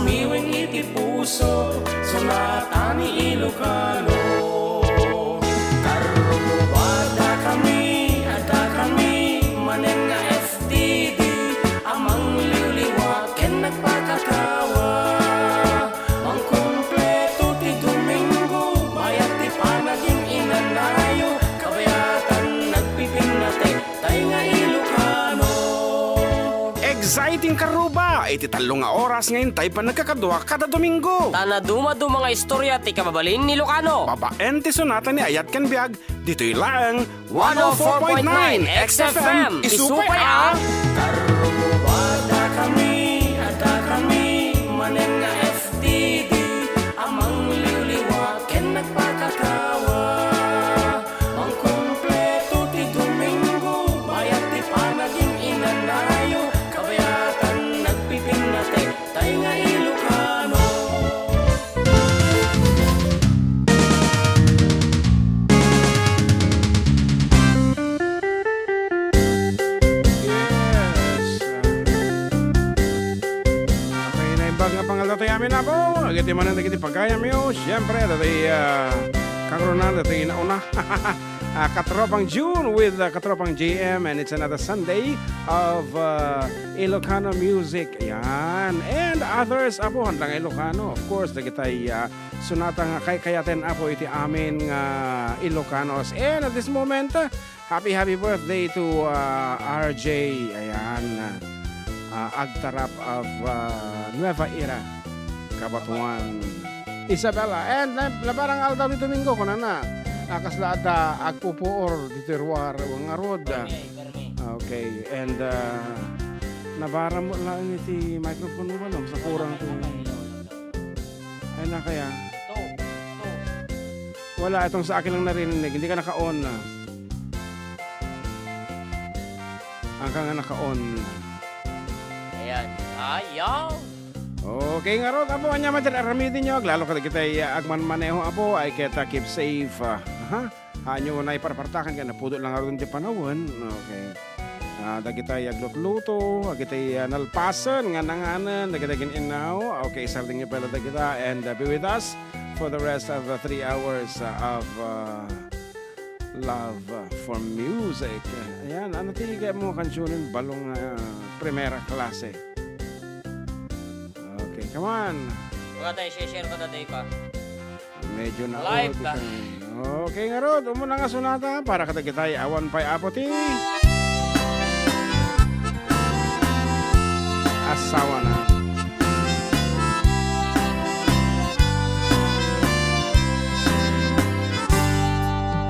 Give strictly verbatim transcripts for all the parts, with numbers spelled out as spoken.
Umiwing iti puso, sonata ni Ilocano. Karruba, addakami, addakami, manen nga F T D, a mangliwliwa ken nagpakatawa. Mangkumpleto ti Domingo, bayat ti panaging inanayo, kabayatan nagpipinnate, tay nga Ilocano. Exciting, karruba! Iti tallo nga oras nga intay pannagkakadua kada Domingo. Ta nadumaduma nga istorya ti kababalin ni Ilocano. Babaen ti sonata ni Ayat ken Biag, ditoy laeng one oh four point nine X F M. Isu pay a Karruba, addakami, addakami, manen nga F T D, a mangliwliwa ken nagpakatawa. Mangkumpleto ti Domingo, bayat ti panaging inanayo, kabayatan nagpipinnate, tay nga Ilocano. Yes. Okay, naimbag nga pangaldaw tayo amin, Apo. Agiti manen dagiti pagayamyo. Siyempre, dati, ah, kangrunan, dati nauna. Ah, Katropang June with, ah, Katropang J M, and it's another Sunday of, ah, Ilocano music. Ayan. And others, Apo, handang Ilocano. Of course, dagitay, ah, sonata nga kaykayaten, Apo, iti amin nga Ilocanos. And at this moment, ah, happy, happy birthday to, ah, R J. Ayan. Ah, Agtarap of, ah, Nueva Era, Cabatuan, Isabela. And na-, nabarang aldaw ti Domingo, kunana, ah, kasla adda agpupuor ditoy ruar, ngarud. Permi, permi. Okay. And, ah, nabaram mo lang iti microphone mo, balong, sa kurang ko. Ay, na kaya? Two. Two. Wala, itong sa akin lang narinig. Hindi ka naka-on na. Ang ka nga naka-on. Ayan. Ayaw! Okay, ngarud, Apo, anya man dyan, aramidin nyo. Lalo kadagitay, ah, agmanmaneho, Apo, ay ket, ah, keep safe, ah, ha? Hanyo nga naiparpartakan ken napudot lang ngarud ti panawen. Okay. Ah, dagitay aglutluto, dagitay, ah, nalpasen nga nanganen, dagitay gin-innaw. Okay, isardengyo pay la dagita and, ah, be with us for the rest of the three hours, ah, of, ah, love, ah, for music. Ayan, ano ti kaya mo kansionen? Balong, ah, primera klase. Okay, come on. Wala tayo, share ko na tayo pa. Medyo na Live old ba? Isang, okay, ngarud, umuna nga sonata para kadagitay awan pay, Apo, ti asawa na.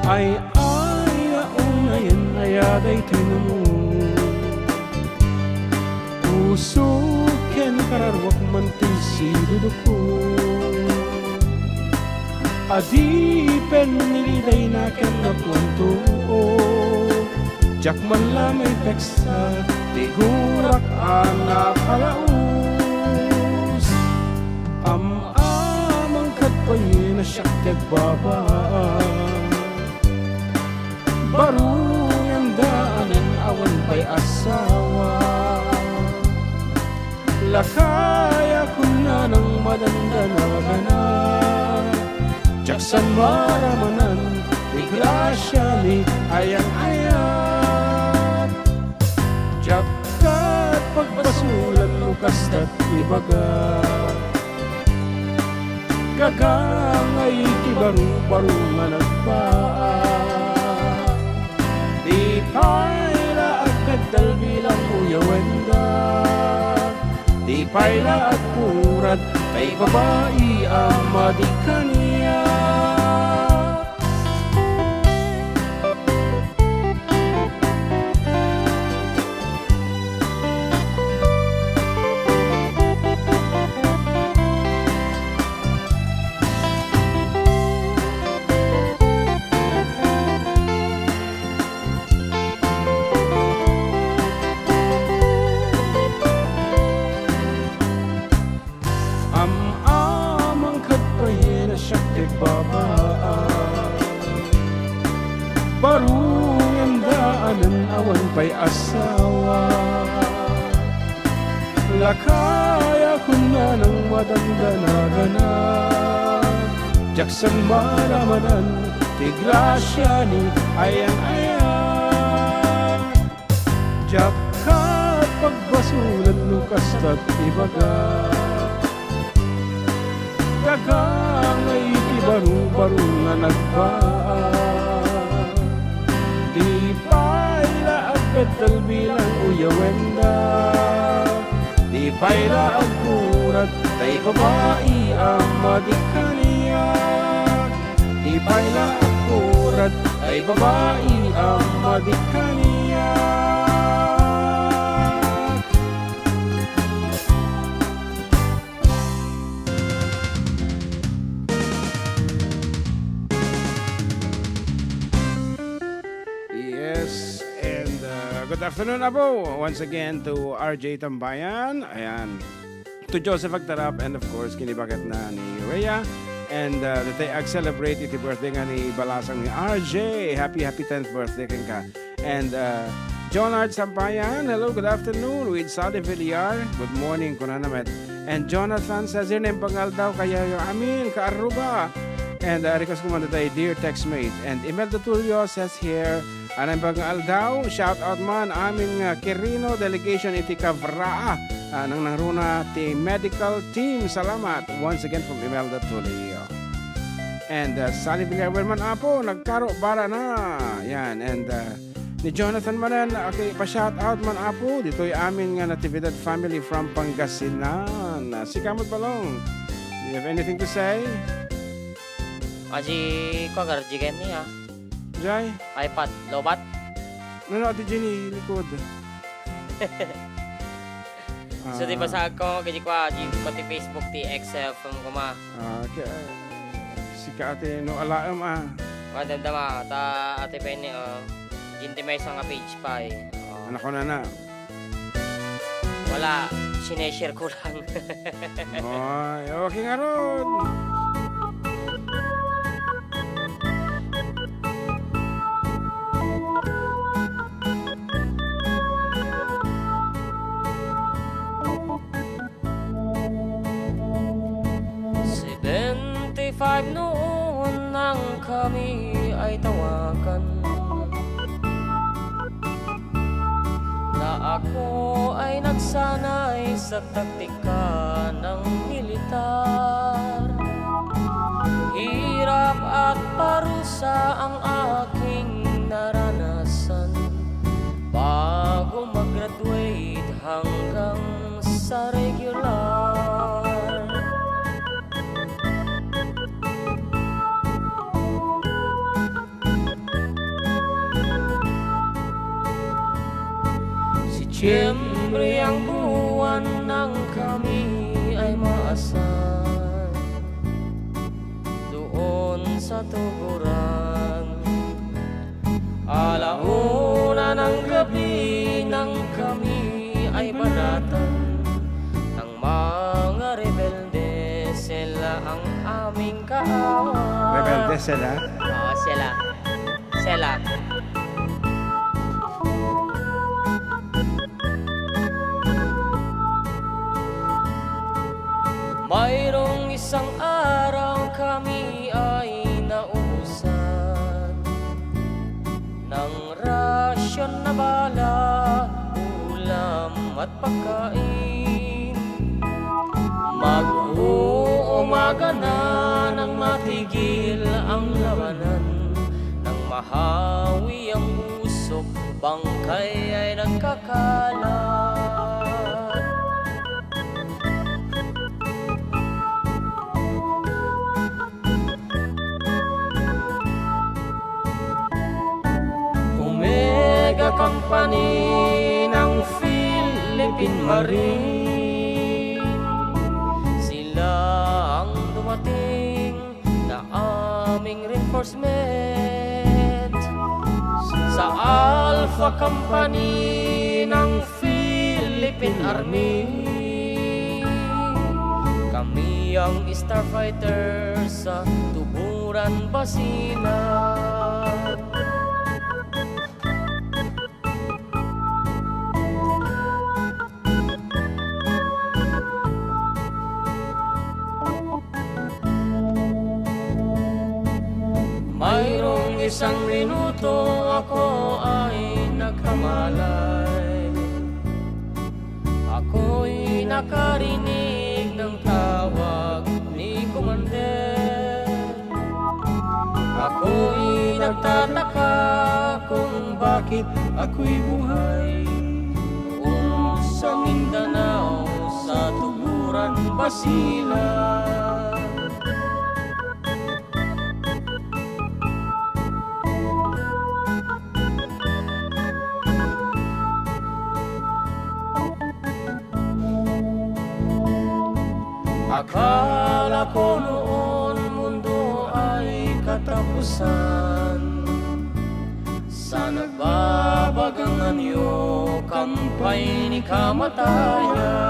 Ay, ay, aw, nayan, ay, aday, tinamo. Puso ken kararuak man ti sidudukko. Adipen nilidayna ken napuanto. Diak man la maipeksa ti gurak a napalaus. Am-amang ket pay a siak ti agbaba. Baro ngem daanen awan pay asawa. Lakay a kunanang madandanagana. Diak sa maramanan ti grasia ni ayan-ayat. Diak ket pagbasolan no kasta ti ibaga. Gagangay ti baro-baro nga nagpaa. Di pay la agkaddal bilang uyawenda. Di pay la agpurad tay babai a madi kaniak. Am-amang ket pay a siak ti agbabaa. Baro ngem daanen awan pay asawa. Lakay a kun Nang madandanagana, diak san maramanan ti grasia ni Ayan-ayan. Diak ket pagbasolen no kasta't ibaga. Daga nga iti baro-baro nga nagbaa. Di pay la agbeddel bilang uyawenda. Di pay la agkurat tay babai a madi kaniak. Di pay la agkurat tay babai a madi kaniak. Yes, and, uh, good afternoon, Apo. Once again to R J Tambayan. Ayan. To Joseph Agtarap, and of course, kinibaketna ni Rhea. And, uh, ditoy ag-celebrate iti birthday nga ni balasang ni R J. Happy, happy tenth birthday kenka. And, uh, Jonard Sampayan, hello, good afternoon, with Sally Villar, good morning, kunana met. And Jonathan says, "Naimbag nga aldaw kadakayo amin, kaarruba." And, uh, request ko man ditoy, dear textmate. And Imelda Tulio says here, "Naimbag nga aldaw, shout out man amin nga Quirino delegation iti Cavraa, ah, nangnangruna ti medical team." Salamat. Once again from Imelda Tulio. And, uh, Sally Villar, "Well man, Apo, nagkaro barana." Yan, and, uh, ni Jonathan manen, okay, pa-shout out man, Apo, ditoy amin nga Natividad family from Pangasinan. Uh, sika met, Balong, do you have anything to say? Aji, kua, garjigen ni, ah. Jay? iPad, lowbat? Nano, ati Jenny, likod. So, di Ah. Basaag ko, kadi kua, di pati Facebook ti X F M kuma. Ah, kaya, sika ati, no alaem, ah. Madamdama, ta ati Penny, oh. Jinti may isang page pa, eh. Oh. Anak ko na na. Wala, sineshare ko lang. Ay, okay nga ron. Seventy-five noon nang kami ay tawagan. Na ako ay nagsanay sa taktika ng militar. Hirap at parusa ang aking naranasan bago mag-graduate hanggang sa regular. Siyempre ang buwan nang kami ay maasan doon sa tuguran. Ala una ng gabi nang kami ay banatan ng mga rebelde, sila ang aming kaaway. Rebelde sila? Oo, sila. Sila. Mayroong isang araw kami ay naubusan ng rasyon na bala, ulam at pagkain. Mag-uumaga na nang matigil ang labanan, nang mahawi ang usok, bangkay ay nagkakalat. Omega Company ng Philippine Marine, sila ang dumating na aming reinforcement. Sa Alpha Company ng Philippine Army, kami ang starfighter sa Tuburan, Basilan. Isang minuto ako ay nagkamalay. Ako'y nakarinig ng tawag ni Commander. Ako'y nagtataka kung bakit ako'y buhay. Noon sa Mindanao, sa Tuburan, Basilan. Akala ko noon mundo ay katapusan. Sa nagbabagang anyo, kampay ni kamatayan.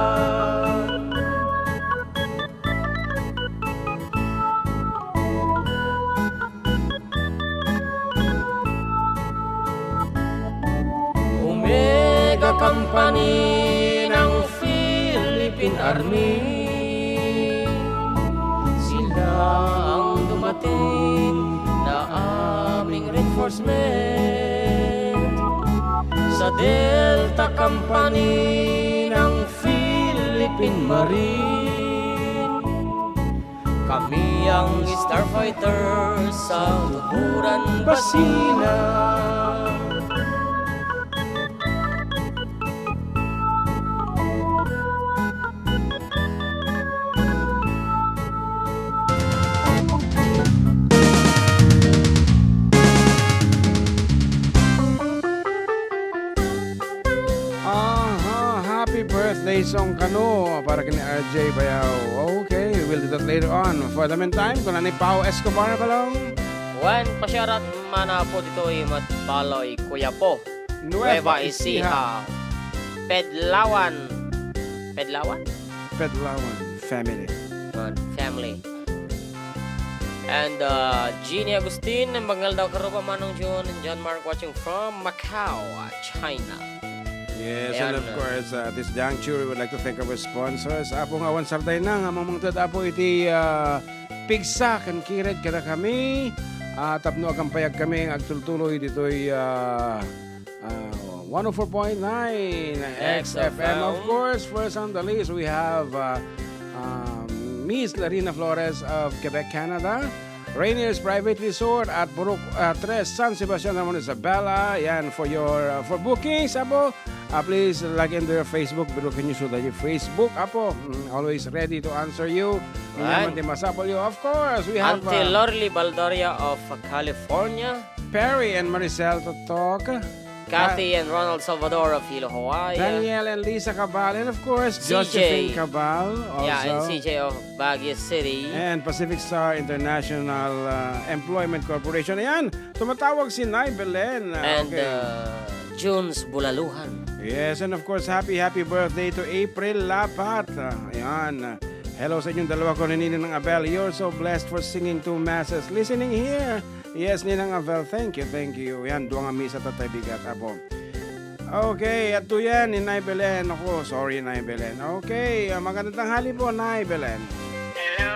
Omega Company ng Philippine Army. Sila ang dumating na aming reinforcement. Sa Delta Company ng Philippine Marine. Kami ang starfighter sa Tuburan, Basilan. Aha, happy birthday song kano para kini R J Bayaw. Okay, we'll do that later on. For the meantime, kuna ni Pao Escobar, Balong. Wen, pasiarat man, Apo, ditoy met Baloy, Quiapo. Nueva Ecija. Pedlawan. Pedlawan? Pedlawan family. Wen, family. And, uh, Jeannie Agustin, magnga aldaw, Karuba, Manong Jun, and John Mark watching from Macau, uh, China. Yes, and of course, uh, at this juncture, we would like to thank our sponsors. Apo nga awan sarday na, nga mamangted, Apo, iti, uh, pigsa ken kired kadakami. Ah, tapno agampayagkami nga agtultuloy ditoy, ah, ah, one oh four point nine X F M. Of course, first on the list, we have, uh, um, Miss Larina Flores of Quebec, Canada. Rainier's Private Resort at Purok, uh, Tres, San Sebastian, Ramon Isabela. Yan, for your, uh, for bookings, Apo, uh, please log into your Facebook, Birukin News Udal Facebook, Apo. Mm, always ready to answer you. Yan. Naman din masapol you. Of course, we have, Auntie, uh, Lorly Baldoria of California. Perry and Maricel Totok. Kathy and Ronald Salvador of Hilo, Hawaii. Daniel and Lisa Cabal, and of course, C J. Josephine Cabal also. Yeah, and C J of Baguio City. And Pacific Star International, uh, Employment Corporation. Ayan, tumatawag si Nay Belen. Ah, and, okay. Uh, Junes Bulaluhan. Yes, and of course, happy, happy birthday to April Lapat. Ah, ayan. Hello sa inyong dalawa, ko ni Ninang Abel. You're so blessed for singing two masses. Listening here. Yes, Ninang Abel. Thank you, thank you. Yan, dua nga misa tatay bigat, Apo. Okay, adto yan ni Nay Belen. Ako, sorry, Nay Belen. Okay, ah, magandang tanghali po, Nay Belen. Hello,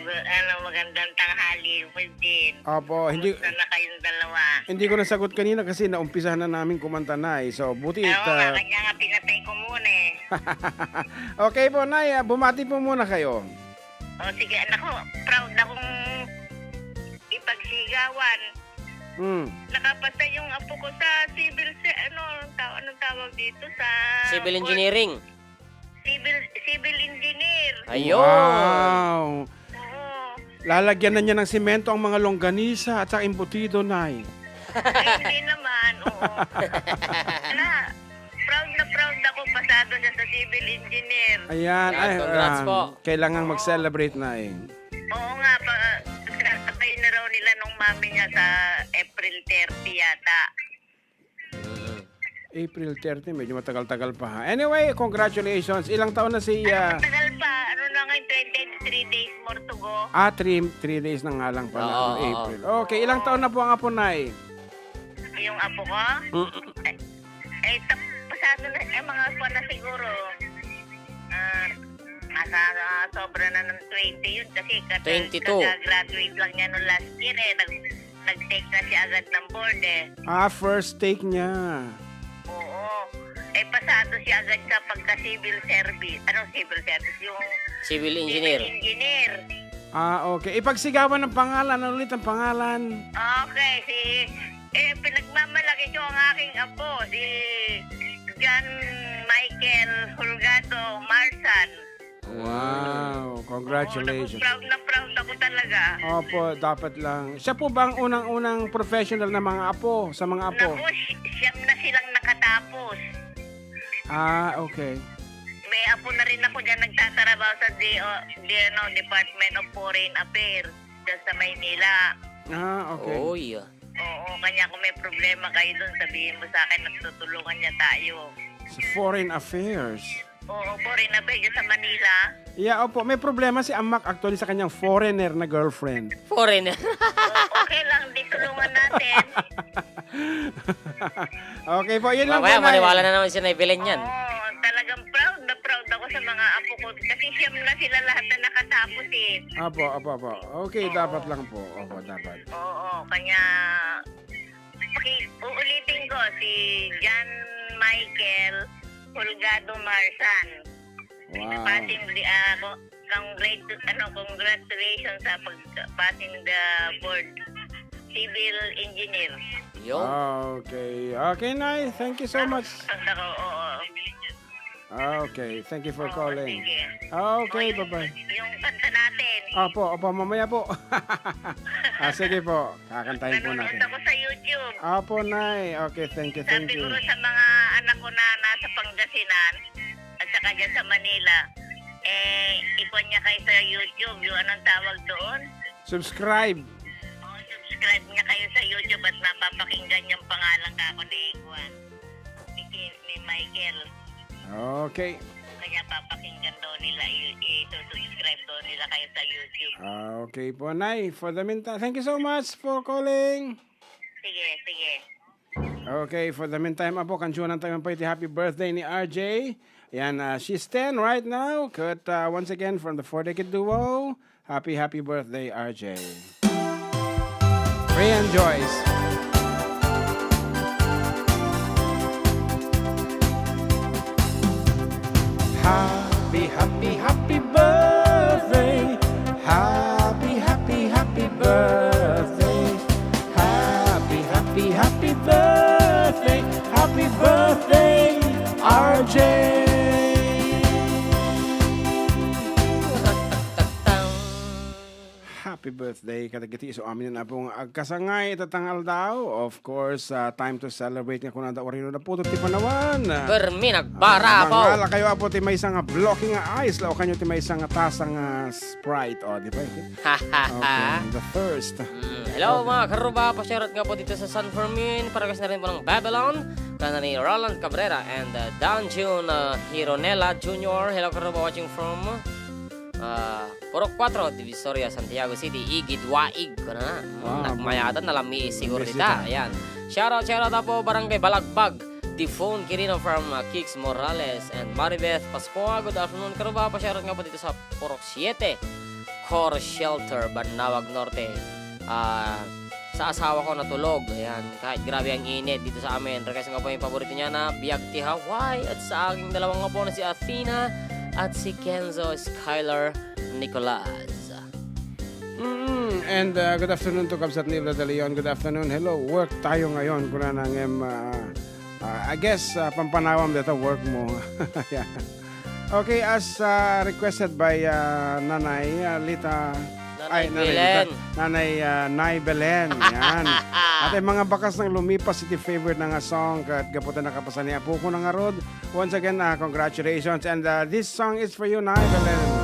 hello, magandang tanghali, Wildin. Opo, hindi, kumusta na kayong dalawa? Hindi ko nasagot kanina kasi naumpisahan na namin kumanta, Nay. So, buti. Oo nga, ah, kanya nga pinatay ko muna eh. Okay po, Nay, ah, bumati po muna kayo. O, sige, anak ko, proud akong ipagsigawan. Hmm. Nakapasa yung apo ko sa civil se-, ano, anong taw-, anong tawag dito? Sa Civil engineering. Civil, civil engineer. Ayun. Wow. Oo. Lalagyan na niya ng semento ang mga longganisa at saka embutido, Nay. Ay, hindi naman, oo. Wala. Proud na proud ako, pasado siya sa civil engineer. Ayan, ay, congrats po. Kailangan mag-celebrate, Nay. Oo nga, pa, sabay na raw nila nung mami niya sa April thirty yata. Mm. April thirty, medyo matagal-tagal pa, ha. Anyway, congratulations. Ilang taon na si, ah, matagal pa. Ano na ngayon, twenty-three days more to go. Ah, three, three days na nga lang pala ang April. Oo, oo. Okay, ilang taon na po ang apo, Nay? Yung apo ko? Mm. Eh, eh, tap-, pasado na, eh, mga kuwan na siguro. Ah, nasa, ah, sobra na ng twenty yun kasi kata-, twenty-two. Kaka-graduate lang niya nung last year, eh. Nag-, Nag-take na siya agad ng board eh. Ah, first take niya. Oo. Eh, pasado siya agad sa pagka-civil service. Ano, civil service? Yung Civil engineer. Engineer. Ah, okay. Ipagsigawan ng pangalan. Ano ulit ang pangalan? Okay, si, eh, pinagmamalaki ko ang aking apo, si John Michael Holgado Marsan. Wow, congratulations. Oo, proud na proud ako talaga. Opo, dapat lang. Siya po ba ang unang-unang professional na mga apo, sa mga apo? Naku, si-, siyam na silang nakatapos. Ah, okay. May apo na rin ako dyan nagtatrabaho sa D O, D N O, Department of Foreign Affairs, dyan sa Maynila. Ah, okay. Oy. Oo, kanya kung may problema kayo dun, sabihin mo sa akin, natutulungan niya tayo. Sa Foreign Affairs? Oo, Foreign Affairs, dyan sa Manila. Yeah, opo. May problema si Amak actually sa kanyang foreigner na girlfriend. Foreigner. Oo, okay lang, di tulungan natin. Okay po, yun lang po, Nay. Mamaya, maniwala na naman si Nay Belen yan. Oo, talagang proud na proud ako sa mga apo ko. Kasi siyam na sila lahat na nakatapos eh. Apo, apo, apo. Okay, dapat lang po. Opo, dapat. Oo, kanya, paki-, uulitin ko, si John Michael Holgado Marsan. Wow. Passing the, ah, co-, congratu-, ano, congratulations sa pag-, passing the board. Civil engineer. Yun. Ah, okay. Okay, Nay. Thank you so much. Tanda ko, oo. Ah, okay. Thank you for calling. Oo, sige. Ah, okay, bye-bye. Yung kanta natin. Opo, opo, mamaya po. Ah, sige po. Kakantahin po natin. Nanonood ako sa YouTube. Opo, Nay. Okay, thank you, thank you. Sabi ko sa mga anak ko na nasa Pangasinan at saka dyan sa Manila, eh, ikuan niya kayo sa YouTube, yung anong tawag doon? Subscribe. Oh, subscribe niya kayo sa YouTube at mapapakinggan yung pangalan ka ako ni Juan. Ni Kim, ni Michael. Okay. Kanya papakinggan daw nila, i-, i-subscribe daw nila kayo sa YouTube. Ah, okay po, Nay. For the meantime, thank you so much for calling. Sige, sige. Okay, for the meantime, apo, kanjuanan tayo man po iti happy birthday ni R J. Yan, ah, she's ten right now. Ket, ah, once again, from the Four Decade Duo, happy, happy birthday, R J. Ray and Joyce. Happy, happy, happy birthday. Happy, happy, happy birthday. Happy, happy, happy birthday. Happy birthday, R J. Happy birthday kadagiti isu amin nga apo nga agkasangay ita nga aldaw. Of course, ah, time to celebrate nga kunada, urino na putot ti panawan. Permi nagbara, ah, apo. Mangala kayo, apo, ti maysa nga bloke nga ice, lao kayo ti maysa nga tasa nga Sprite. O, di ba? Okay, the first. Mm, hello, mga karuba. Pasyarat nga po dito sa San Fermin. Para kasi na rin po ng Babylon. Kana ni Roland Cabrera and, uh, Don June, uh, Hironela Junior. Hello, karuba, watching from, uh, Purok Cuatro, Divisoria, Santiago City, Igid, Waig, ko na na. Wow, nagmayatan na lang mi siguro dita. Ayan. Shout out, shout out po, Barangay Balagbag, Tifon Quirino from, uh, Kix Morales and Maribeth Pascua. Good afternoon, karuba. Pa-shout out nga po dito sa Purok Siete, Core Shelter, Bannawag Norte. Ah, sa asawa ko natulog. Ayan, kahit grabe ang init dito sa amin. Request nga po yung paborito niya na Biag ti Hawaii at sa aking dalawang apo na si Athena at si Kenzo Skylar Nicolas. Mm, and, uh, good afternoon to Kabsat Nilo de Leon. Good afternoon. Hello, work tayo ngayon. Kuna na ngem, uh, uh, I guess, uh, pampanawam dito, work mo. Yeah. Okay, as, uh, requested by, uh, Nanay, uh, Lita, Nanay ay, Nanay Belen. Lita, Nanay, uh, Nay Belen. Yan. At ang mga bakas ng lumipas iti favorite na nga song, kat gapu ta nakapasan ni Apo ko na nga rod. Once again, uh, congratulations. And, uh, this song is for you, Nay Belen.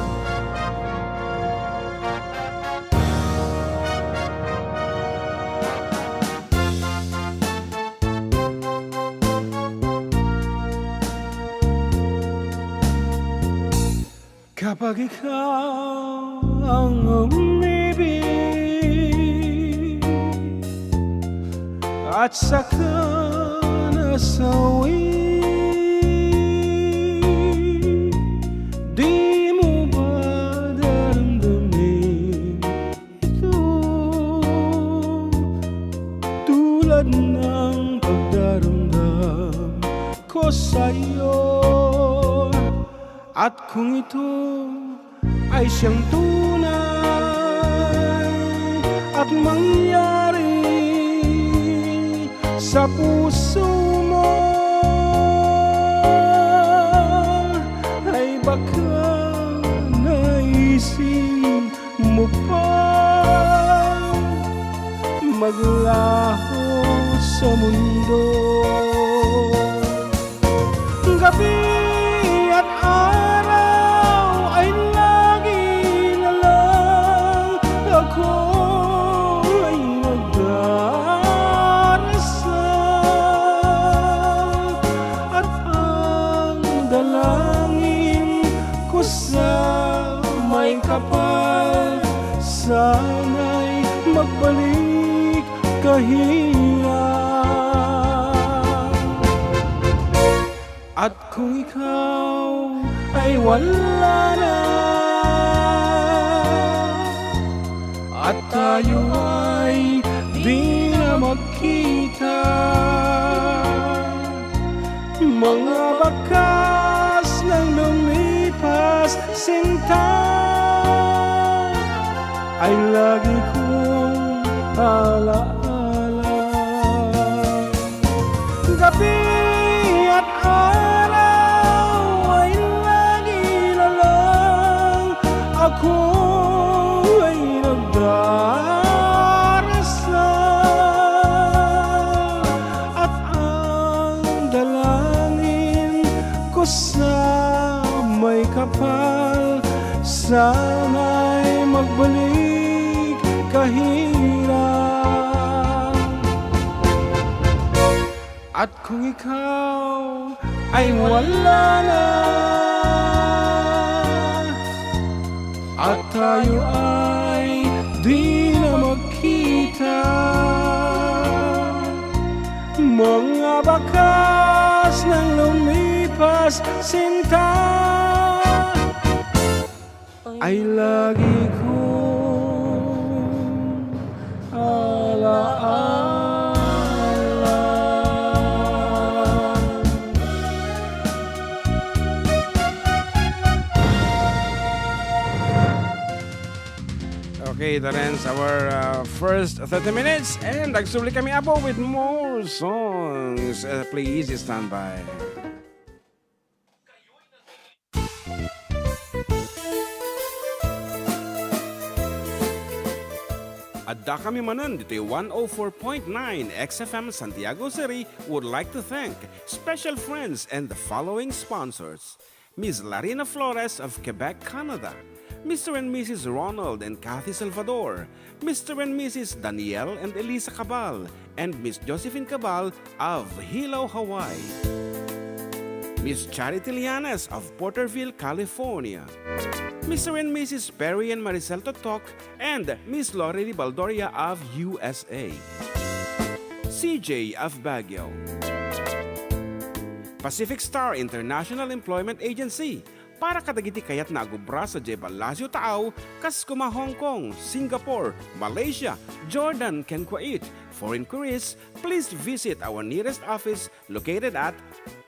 Kapag ikaw ang umibig at saka nasawi, di mo ba damdamin ito? At kung ito ay siyang tunay at mangyari sa puso mo, ay baka naisip mo pa maglaho sa mundo. Gabi at araw ay lagi na lang ako ay nagdarasal, at ang dalangin ko sa may kapal, sana'y magbalik kahina. At kung ikaw ay wala na, at tayo ay di na magkita, mga bakas ng lumipas, sinta, ay lagi kong alaala. Gabi at araw ay lagi na lang ako ay nagdarasal, at ang dalangin ko sa may kapal, sana'y magbalik kahina. At kung ikaw ay wala na, at tayo ay di na magkita, mga bakas ng lumipas, sinta, ay lagi kong alaala. Okay, that ends our, uh, first thirty minutes, and agsubli kami, Apo, with more songs. Uh, please stand by. Adda kami manen ditoy one oh four point nine X F M Santiago City would like to thank special friends and the following sponsors: Miss Larina Flores of Quebec, Canada, Mister and Missus Ronald and Kathy Salvador, Mister and Missus Daniel and Elisa Cabal, and Miss Josephine Cabal of Hilo, Hawaii, Miss Charity Lianes of Porterville, California, Mister and Missus Perry and Maricel Totok, and Miss Lorely Baldoria of U S A, C J of Baguio, Pacific Star International Employment Agency, para kadagiti kayatna a agubra sadiay Palacio Taaw, kas kuma Hong Kong, Singapore, Malaysia, Jordan, ken Kuwait. For inquiries, please visit our nearest office located at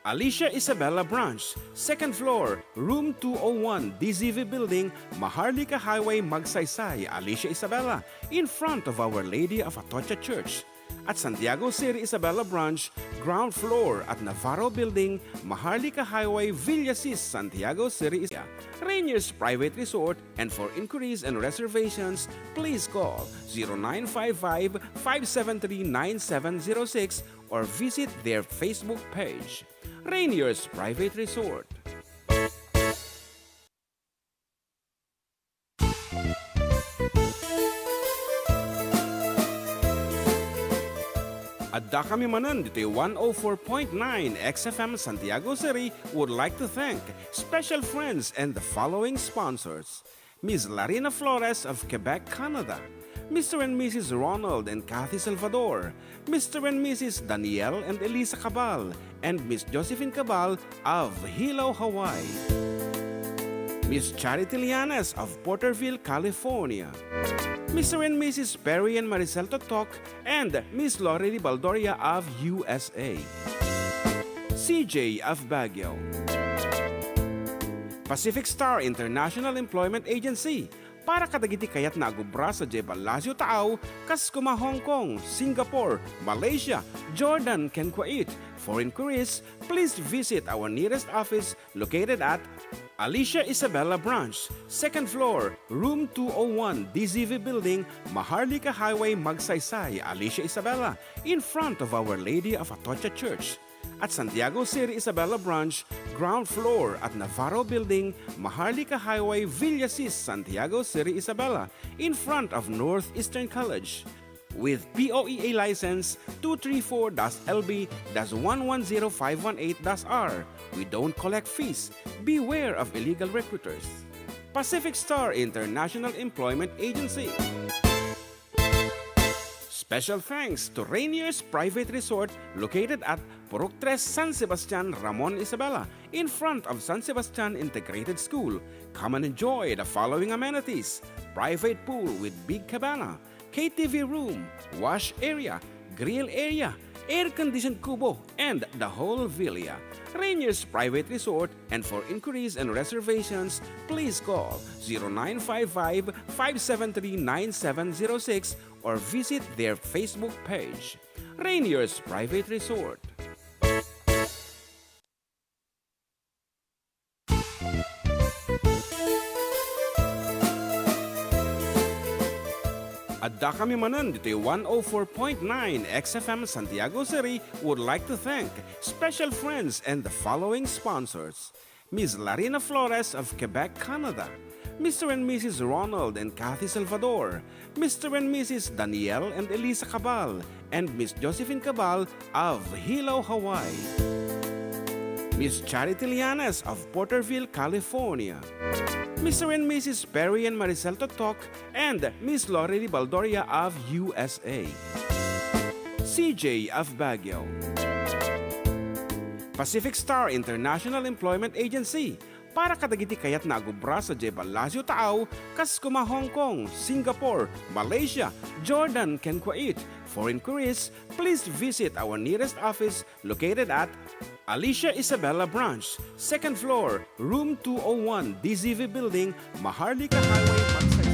Alicia Isabela Branch, second floor, room two oh one, D Z V Building, Maharlika Highway, Magsaysay, Alicia Isabela, in front of Our Lady of Atocha Church. At Santiago City Isabela Branch, ground floor at Navarro Building, Maharlika Highway, Villasis, Santiago City, Isabela. Rainier's Private Resort, and for inquiries and reservations, please call zero nine five five, five seven three, nine seven zero six or visit their Facebook page, Rainier's Private Resort. Adda kami manen ditoy one oh four point nine X F M Santiago City would like to thank special friends and the following sponsors: Miss Larina Flores of Quebec, Canada, Mister and Missus Ronald and Kathy Salvador, Mister and Missus Daniel and Elisa Cabal, and Miss Josephine Cabal of Hilo, Hawaii, Miss Charity Lianes of Porterville, California, Mister and Missus Perry and Maricel Totok, and Miss Lorely Baldoria of U S A, C J of Baguio, Pacific Star International Employment Agency para kadagiti kayatna a gubra sadiay Palacio Taaw, kas koma Hong Kong, Singapore, Malaysia, Jordan, ken Kuwait. For inquiries, please visit our nearest office located at Alicia Isabela Branch, second floor, room two oh one, D Z V Building, Maharlika Highway, Magsaysay, Alicia Isabela, in front of Our Lady of Atocha Church. At Santiago Seri Isabela Branch, ground floor at Navarro Building, Maharlika Highway, Villasis, Santiago Seri Isabela, in front of Northeastern College. With P O E A license two three four dash L B dash one one zero five one eight dash R. We don't collect fees. Beware of illegal recruiters. Pacific Star International Employment Agency. Special thanks to Rainier's Private Resort located at Purok Tres, San Sebastian, Ramon Isabela, in front of San Sebastian Integrated School. Come and enjoy the following amenities: private pool with big cabana, K T V room, wash area, grill area, air-conditioned kubo, and the whole villa. Rainier's Private Resort, and for inquiries and reservations, please call zero nine five five, five seven three, nine seven zero six or visit their Facebook page. Rainier's Private Resort. Adda kami manen ditoy one oh four point nine X F M Santiago City would like to thank special friends and the following sponsors: Miss Larina Flores of Quebec, Canada, Mister and Missus Ronald and Kathy Salvador, Mister and Missus Daniel and Elisa Cabal, and Miss Josephine Cabal of Hilo, Hawaii, Miss Charity Lianes of Porterville, California, Mister and Missus Perry and Maricel Totok, and Miss Lorely Baldoria of U S A, C J of Baguio. Pacific Star International Employment Agency para kadagiti kayatna a gubra sadiay Palacio Taaw, kas koma Hong Kong, Singapore, Malaysia, Jordan, ken Kuwait. For inquiries, please visit our nearest office located at Alicia Isabela Branch, second floor, room two oh one, D Z V Building, Maharlika Highway, Magsaysay.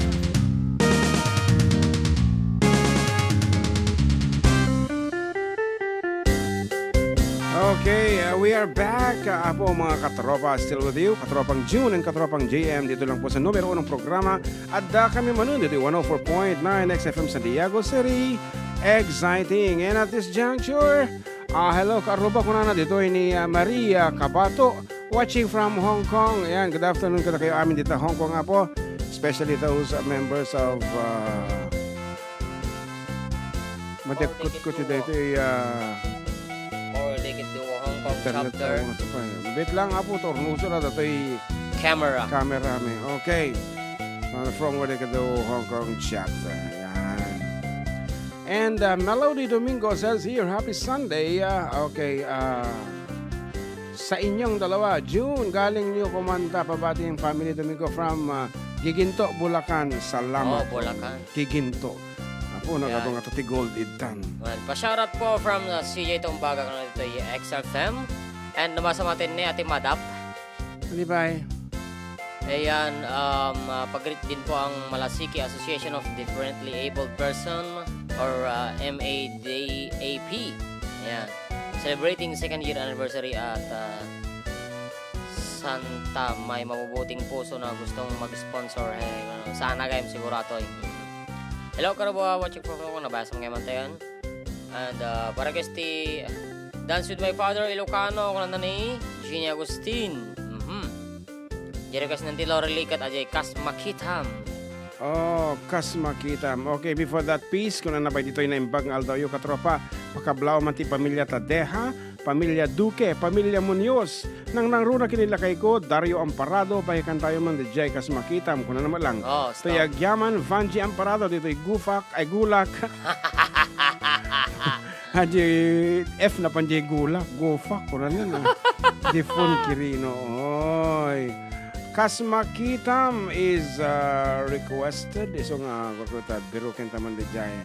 Okay, uh, we are back. Uh, apo, mga katropa, still with you, Katropang June and Katropang J M, dito lang po sa numero unong programa. Adda kami manen dito, one oh four point nine X F M Santiago City. Exciting. And at this juncture, ah, hello, kaarruba, kunana dito ni, ah, Maria Cabato, watching from Hong Kong. Ayan, good afternoon kadakayo amin dito Hong Kong, apo. Especially those, uh, members of, uh, Matiagkutko ti daytoy, ah, More Wicked Duo Hong Kong internet chapter. Wait lang, apo, turnuso na datoy camera. Camera mi. Okay. Uh, from More Wicked Duo Hong Kong chapter. Ayan. And, uh, Melody Domingo says here, "Happy Sunday." Uh, okay, uh, sa inyong dalawa, June, galing niyo kumanta, pabati ang family Domingo from, uh, Giginto, Bulacan. Salamat. Oh, Bulacan. Giginto. Apo, nagado nga ti gold itan. Well, pa-shoutout po from, uh, C J Tumbaga, kano dito, X F M. And nabasa matin ni Ate Madap. Di ba? Ayan, um, uh, pag-greet din po ang Malasiqui Association of Differently Abled Person or, uh, M A D A P. Ayan. Celebrating second year anniversary at, uh, Santa, may mabubuting puso na gustong mag-sponsor. Eh, sana gayam sigurado, eh. Hello, karuba, watching from Hong Kong, nabasa mo ngayon tayo. And, uh, para guys ti Dance with My Father, Ilocano, kunana ni Jeannie Agustin. Mhm. Jay request na ti Lorely ket adiay kas makitam. Oh, kas makitam. Okay, before that piece, kunana pay ditoy naimbag nga aldawyo, katropa, pakablaaw man ti pamilya Tadeja, pamilya Duque, pamilya Muñoz, nangnangruna ken ni lakayko, Dario Amparado, pakikantayo man diay kas makitam, kunana met lang. Oh, stop. Toy agyaman, Vangie Amparado, ditoy Gufak, ay Gulak. Adiay F na pan diay Gulak, Gufak, kunana na. Defon Quirino, oy. Kas makitam is, uh, requested. Isu nga, kurkuta, biruken ta man diay.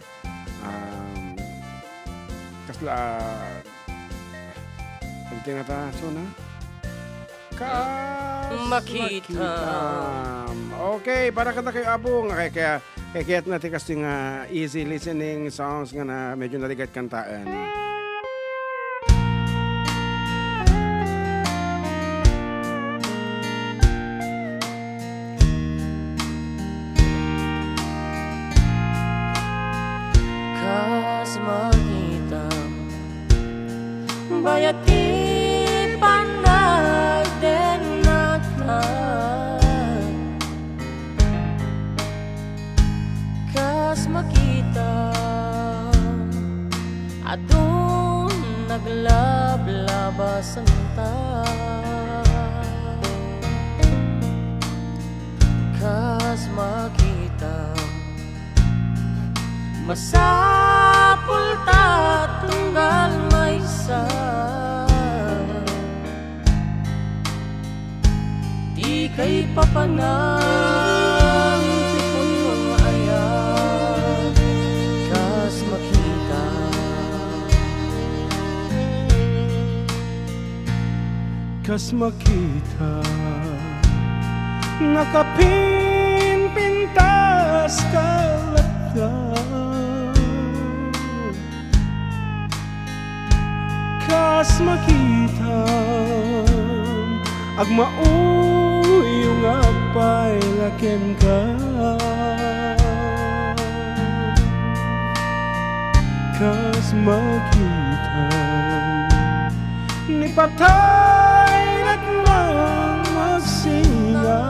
Um, kasla, ah, ano ti nga ta, so na? Ka- Makitam. Okay, para kadakayo, Apo, nga kay, kaya, kay kayatna ti kastoy nga easy listening songs nga na medyo narigat kantaen. Kas makitam, bayat ti panagdennata. Kas makitam, adun naglablabasenta. Kas makitam, masapul ta tunggal maysa. Ti kaipapanan ti punong ayat, kas makita. Kas makita, nakapinpintas ka latta. Kas makita, agmauyong agpayla kenka. Kas makita, ni patay ket nang masinga.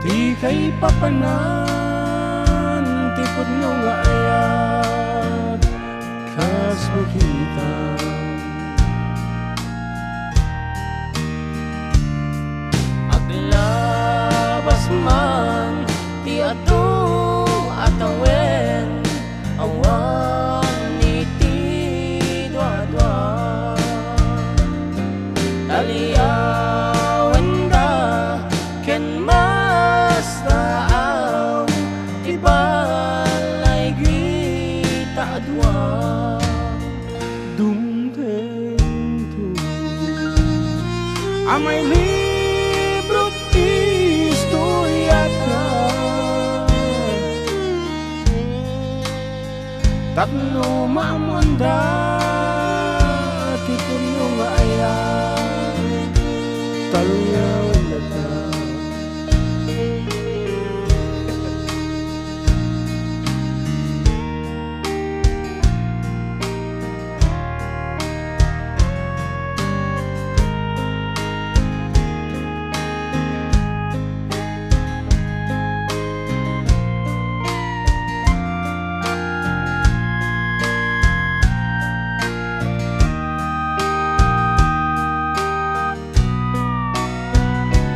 Ti kaipapanan ti pudno nga ayat, kas makita. Aglabas man ti adu a tawen, awan iti duadua. Taliawenda ken mastaam ti balay gita a dua. Dumtengto a mailibro ti istoriata. Tapno maammoanda ti pudno nga ayat, taliawendaka.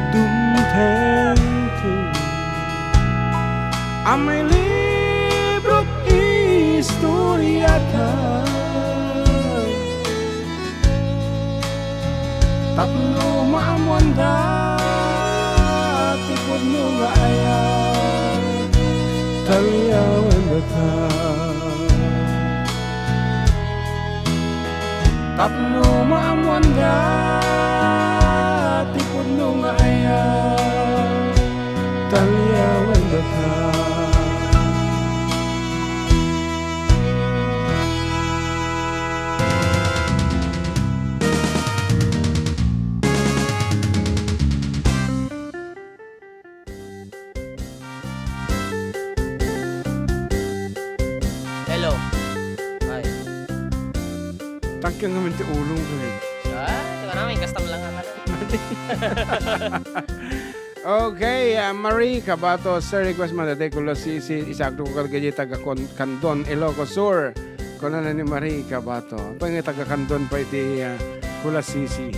Dumtengto a mailibro ti istoriata. Tapno maammoanda ti pudno nga ayat, taliawendaka. Tapno maammoanda ti pudno nga ayat, taliawendaka. Hello. Hi. Tagka ngamin ti ulong, eh. Ah, di ba namin? Custom lang ata. Okay, ah, Marie Cabato, sir, request man dati, Kulo Sisi, isagdo ko kadagiti taga Kon-, Candon, Ilocos Sur. Kunana ni Marie Cabato. Apay nga taga Candon pay iti, ah, Kulo Sisi.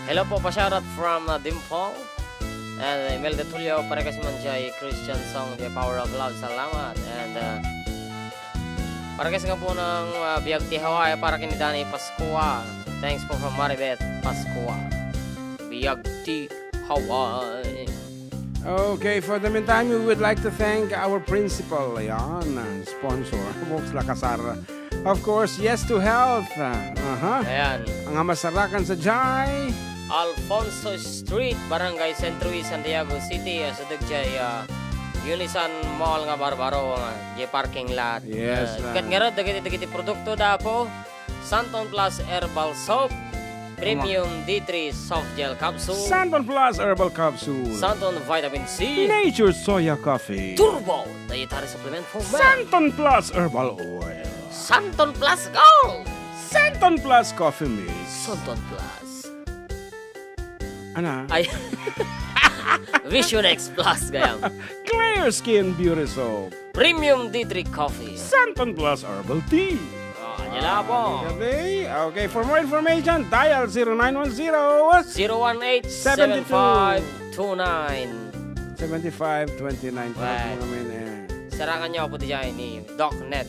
Hello po, pa-shoutout from, uh, Dimple. And, uh, Imelda Tulio, para kas man jay Christian song, The Power of Love. Salamat. And, uh, para kas nga po ng, uh, Biag ti Hawaii, para kini Danny Pascua. Thanks po from Maribeth Pascua. Biag ti Hawaii. Okay, for the meantime, we would like to thank our principal, ayan, sponsor, Vox Lacasar. Of course, yes to health. Aha. Ayan. Nga masarakan sadiay Alfonso Street, Barangay San Luis, Santiago City, ah, sa dagiti, ah, Unisan Mall nga barbaro, nga di parking lot. Yes, Ah, ah. Ket ngarud, dagiti, dagiti produkto da Apo, Santon Plus Herbal Soap, Premium D three Soft Gel Capsule, Santon Plus Herbal Capsule. Santon Vitamin C, Nature Soya Coffee. Turbo Dietary Supplement for Men, Santon Plus Herbal Oil. Santon Plus Gold, Santon Plus Coffee Mix. Santon Plus. Ana? Ay. Vision X Plus, gayam. Clear Skin Beauty Soap. Premium D three Coffee. Santon Plus Herbal Tea. Oh, kanya lang po. Okay, okay. For more information, dial zero nine one zero, Zero one eight, seven five two nine. Seven five twenty-nine. Right. Mga men, eh. Sarangan niyo po diyan ni Doc Ned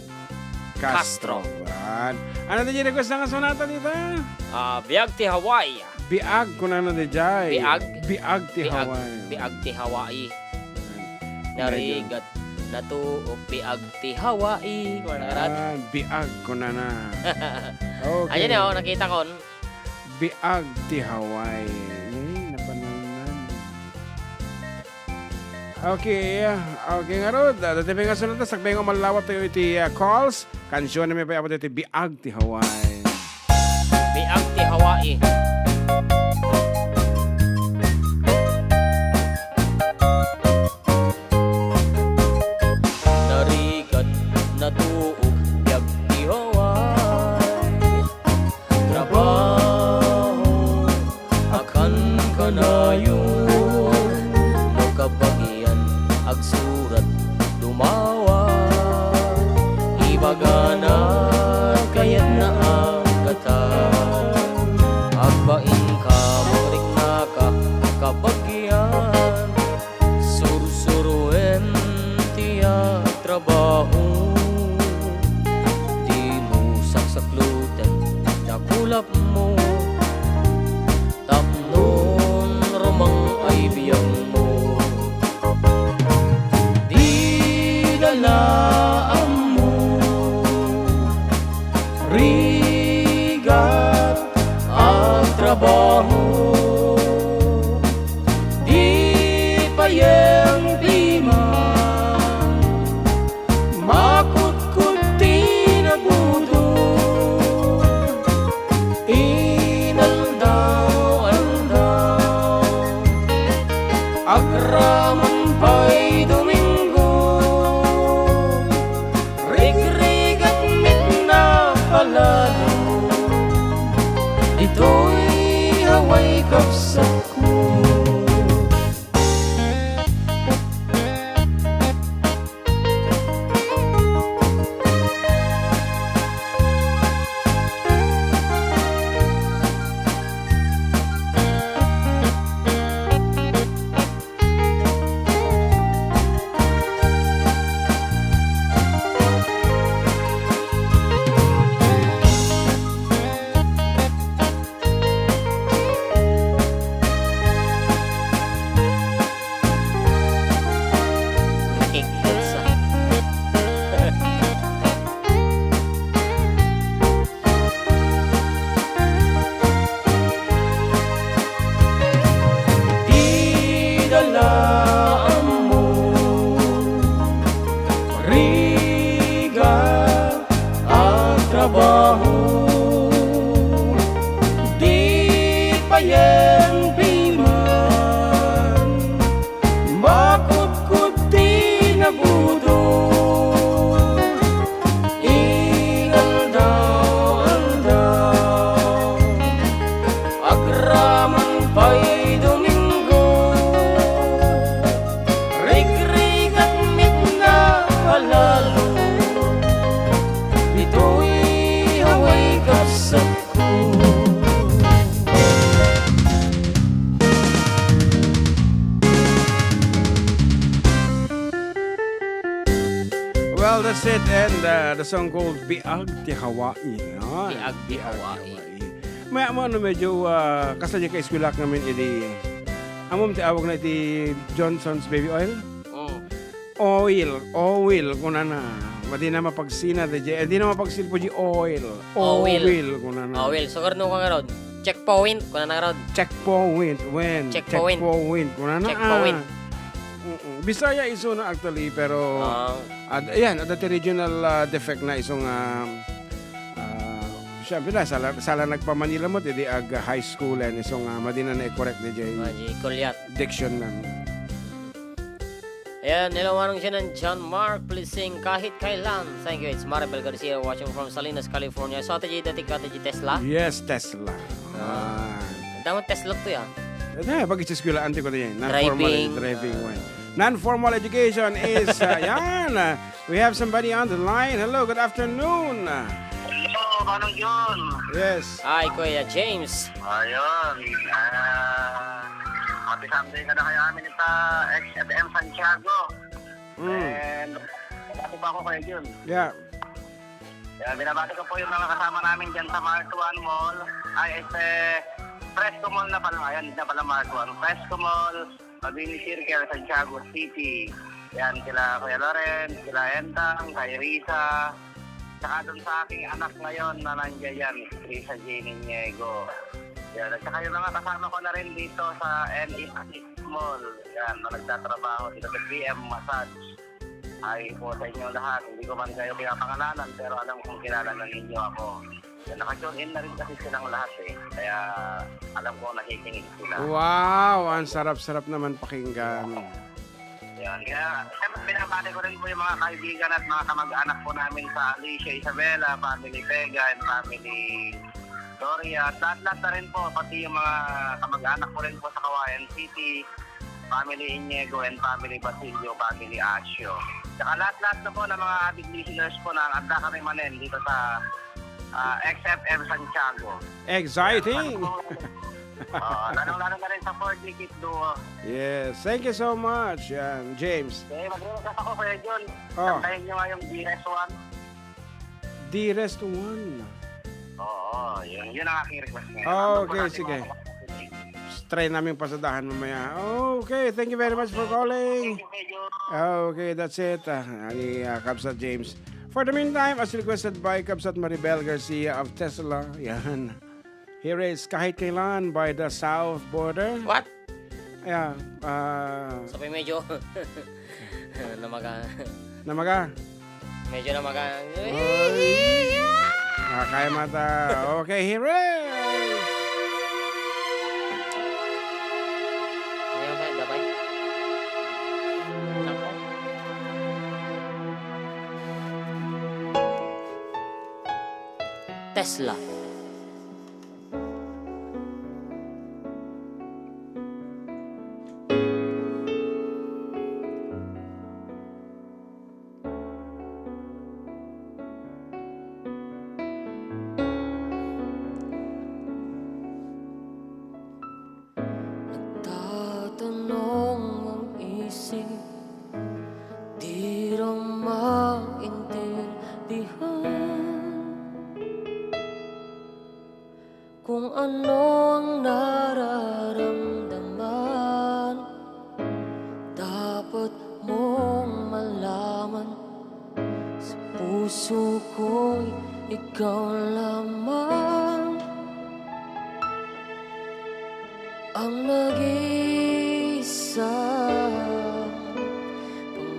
Castro. Castro. Yan. Ano di request nga sonata dita? Ah, Biag ti Hawaii. Biag kunana di jay. Biag? Biag ti Biag, Hawaii. Biag ti Hawaii. Yan. Narigat natuok biag ti Hawaii. Kunana. Yan, biag kunana. Okay. Ayan, oh, nakita ko. Biag ti Hawaii. Yay, napanangnan. Okay, okay, ngarud. Ah, dati nga sunod na, sakbay nga malawat tayo iti, ah, calls. Kansyonmi pay apo iti Biag ti Hawaii. Biag ti Hawaii. Narigat natuok biag ti Hawaii. Trabaho, akan kanayon, no kabagian, agsurat, dumawa. Ibagana, kayatna a kata. Agbain ka, magriknaka, kabagian. Sursuroen ti atrabaho, dimo saksakloten ti kulapmo, tapno rumang ay biagmo. Dida la ammo, rigat a trabaho. Di payen piman makutkot ti nabudor. Inaldaw-aldaw, agraman pay Domingo, rigrigat met napalalo. Ditoy Hawaii, kabsatko. Nakikita sa Dida la ammo, rigat a trabaho. Di payen piman makutkot ti nabudor. Inaldaw-aldaw, agraman pay Domingo, rigrigat met napalalo. Ditoy Hawaii, kabsatko. Well, that's it. And, uh, the song called Biag ti Hawaii, no? Biag ti Hawaii. Maya mo, ano, medyo, ah, kasla di ka eskwela ngamin idi. Amom ti awag na iti Johnson's baby oil? Oh. Oil, oil, kunana. Madina mapagsina, D J. Eh, dina mapagsilpo di oil. Oil. Oil, kunana. Oil. So, karno ka ngarud? Checkpoint, kunana ngarud. Checkpoint, when? Checkpoint. Checkpoint, kunana. Checkpoint. Ah. Mm-mm. Bisaya isu na actually, pero Ah. ad-, ayan, adda ti regional, ah, defect na isu nga, ah, siyempre na, sala, sala nagpamanila mo, ti di ag high school, and isu nga, madina na i-correct, D J. Ah, di kulyat. Diction na. Ayan, hello, Manong Jen and John Mark. Please sing Kahit Kailan. Thank you. It's Maribel Garcia watching from Salinas, California. So, ata di dati ka, ata di Tesla? Yes, Tesla. Ah. Ah. Ang daming Tesla to, ya. Ano, pag-isiskwela, ante ko na yan. Non-formal Driving. Driving one. Non-formal education is, uh, yan. Uh, we have somebody on the line. Hello, good afternoon. Hello, Manong John. Yes. Hi, Kuya James. Ayun. Ah, happy Sunday ka na kaya amin sa X F M Santiago. Mm. And, ako pa ako, Kuya Jun. Yeah. Kaya binabati ko po yung mga kasama namin dyan sa Mark One Mall. Ay, este, Fresco Mall na pala ngayon, hindi na pala Mark One. Fresco Mall, Mabini Circle, Santiago City. Yan, kila Kuya Loren, kila Entang, kay Risa. Tsaka dun sa aking anak ngayon na nandiyan yan, Risa Jane Niego. Yan, at saka yung mga kasama ko na rin dito sa N E Mall. Yan, na nagtatrabaho dito sa P M Massage. Ay po sa inyo lahat. Hindi ko man kayo pinapangalanan, pero alam kong kilala na ninyo ako. Yan, naka-tune in na rin kasi silang lahat eh. Kaya alam ko nakikinig sila. Wow! Ang sarap-sarap naman pakinggan. Yan. Kaya, siyempre, binabati ko rin po yung mga kaibigan at mga kamag-anak po namin sa Alicia Isabela, family Pega, and family Gloria. At lahat-lahat na rin po, pati yung mga kamag-anak ko rin po sa Cauayan City, family Iniego, and family Basilio, family Asio. Tsaka lahat-lahat na po ng mga avid listeners po na ang adda kami manen dito sa, ah, X F M Santiago. Exciting! Lalo po, ah, lalong-lalo na rin sa four D Kit Duo. Yes, thank you so much, yan, James. Okay, mag-request ako, Kuya Jun. Oh. Kantahin nyo nga yung Dearest One. Dearest One. Oo, yun. Yun ang aking request ngayon. Ah, okay, sige. Try namin pasadahan mamaya. Okay, thank you very much for calling. Thank you, Kuya Jun. Okay, that's it. Ah, ani, ah, Kabsat James. For the meantime, as requested by Kabsat Maribel Garcia of Tesla, yan. Here is Kahit Kailan by the South Border. What? Yeah, ah, Sabi medyo namaga. Namaga? Medyo namaga. Oy. Ah, kaya mata. Okay, here is. Ayaw ba, dabay? Nako. Tesla. Nagtatanong ang isip, di raw maintindihan kung ano ang nararamdaman. Dapat mong malaman, sa puso ko'y ikaw lamang ang nag-iisang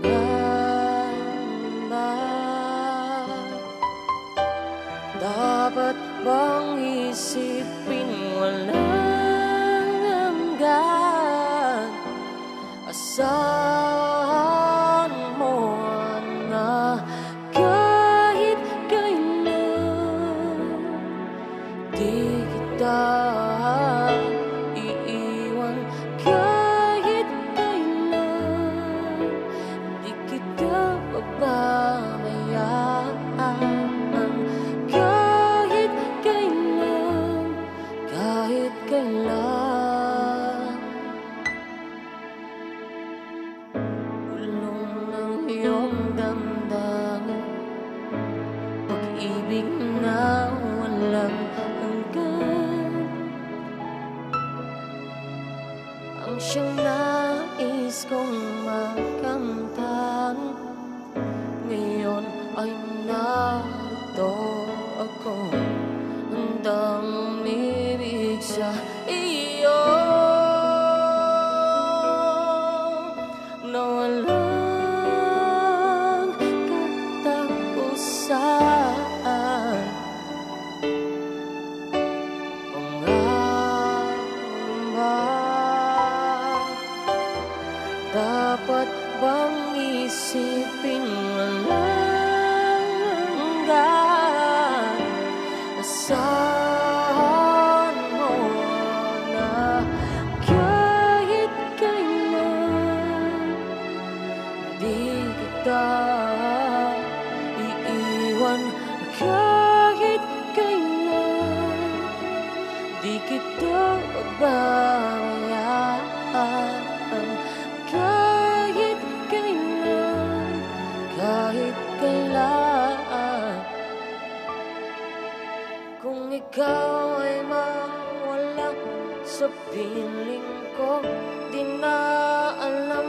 pangamba. Dapat bang isipin walang hanggan? Asahan mo na kahit kailan di kita iiwan, kahit kailan di kita pababayaan, kahit kailan, kahit kailan. Bulong ng iyong damdamin, pag-ibig na walang hanggan, ang siyang nais kong makamtan. Ngayon Narito ako, handang umibig sa iyo na walang katapusan. Pangamba, dapat bang isipin mo lang hanggang asahan mo na kahit kailan di kita iiwan kahit kailan. Di kita pababayaan kahit kailan, kahit kailan. Kung ikaw ay mawala sa piling ko, di na alam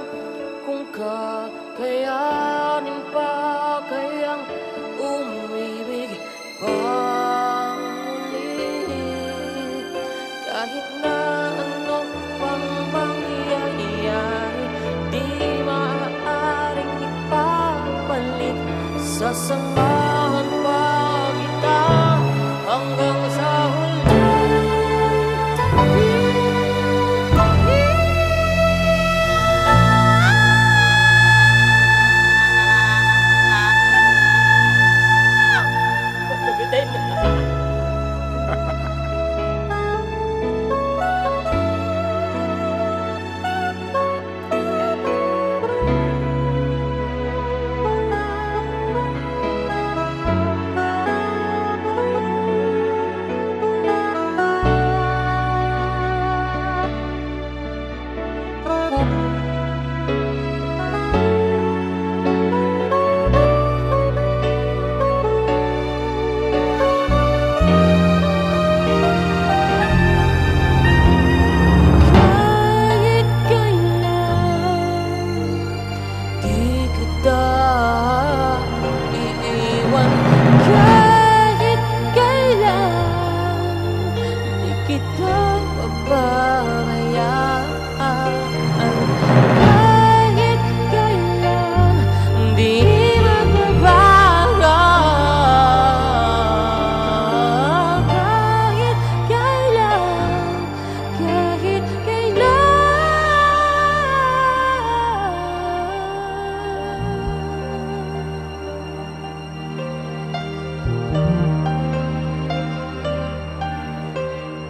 kung kakayanin pa kayang umibig pang muli. Kahit na ano pang mangyayari, di maaaring ipapalit. Sasamahan pa kita hanggang sa huli. Kahit kailan, di kita iiwan. Kahit kailan, di kita pababayaan. Kahit kailan, di magbabago. Kahit kailan, kahit kailan.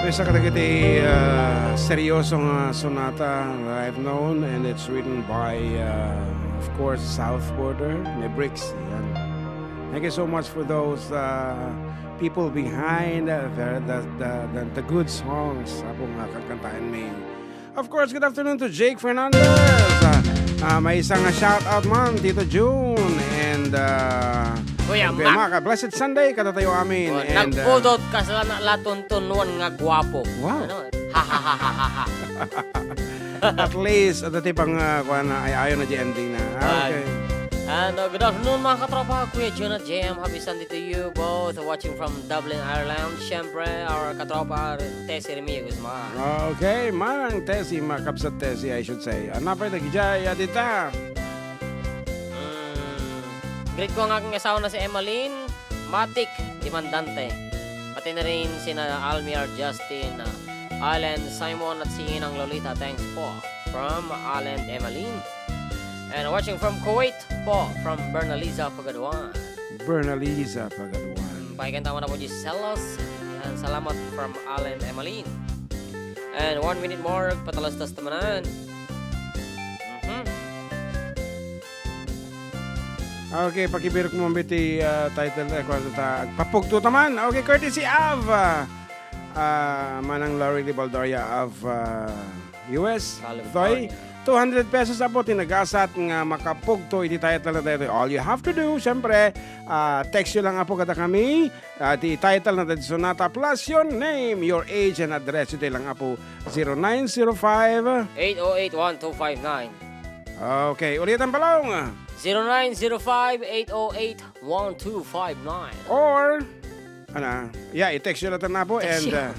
Usa kadagiti, ah, serioso nga sonata nga I've known, and it's written by, ah, of course, South Border, ni Bricks. Yan. Thank you so much for those, ah, people behind, uh, the, the, the, the, the good songs. Apo nga, kankantaen mi. Of course, good afternoon to Jake Fernandez. Ah, ah, may isang shout out man, Tito June. And, ah, Kuya Kuya Mac. Mac, ah, blessed Sunday kadatayo amin. Oh, and, ah, nagpudot ka sa na-, latuntunuan nga guwapo. Wow. Ano? Ha, ha, ha, ha, ha, ha. At least, adda ti pang, ah, kuwan na, ay, ayon na di ending na. Ah, Ay. Okay. And, uh, good afternoon, mga katropa. Kuya Jonah, J M, happy Sunday to you both. Watching from Dublin, Ireland. Siyempre, our katropa, Tessie Remio Guzman. Okay, Manang Tessie, Makabsat Tessie, I should say. Anapay na gijay, adita. Mm, greet ko ang aking asawa na si Emmeline Matic Dimandante. Pati na rin sina Almiar Justin, uh, Allen Simon at si Inang Lolita. Thanks po. From Allen Emmeline. And watching from Kuwait po, from Bernaliza Pagaduan. Bernaliza Pagaduan. Mm, pakikanta mo na po, Giselos. Yan, salamat from Allen Emmeline. And one minute more, patalastas tamanan. Mhm. Okay, pakibirok mo ti, ah, title, eh, kung ano ta, agpapugto taman. Okay, courtesy of, ah, ah, Manang Larry Libaldoria of, ah, U S. California. Toy, two hundred pesos, apo, ti nagasat nga makapugto iti title na daytoy. All you have to do, syempre, ah, text you lang, apo, kada kami, ah, ti title na daytoy sonata, plus your name, your age, and address. Itoy lang, apo, zero nine zero five. Eight oh eight one two five nine. Okay, ulitan, Palong. Zero nine zero five, eight oh eight, one two five nine. Or, ana, yeah, i-text nyo latta, apo, and, uh,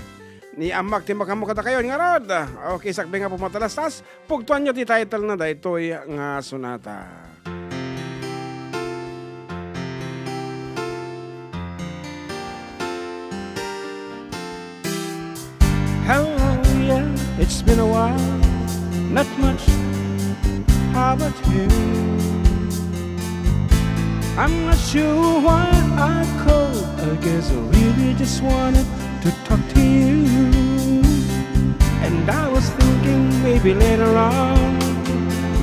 ni ammak ti makaammo kadakayo ngarud. Okay, sakbay nga pumatalastas, pugtoan nyo ti title na daytoy nga sonata. Hello, yeah, it's been a while. Not much. How about you? I'm not sure why I called. I guess I really just wanted to talk to you. And I was thinking maybe later on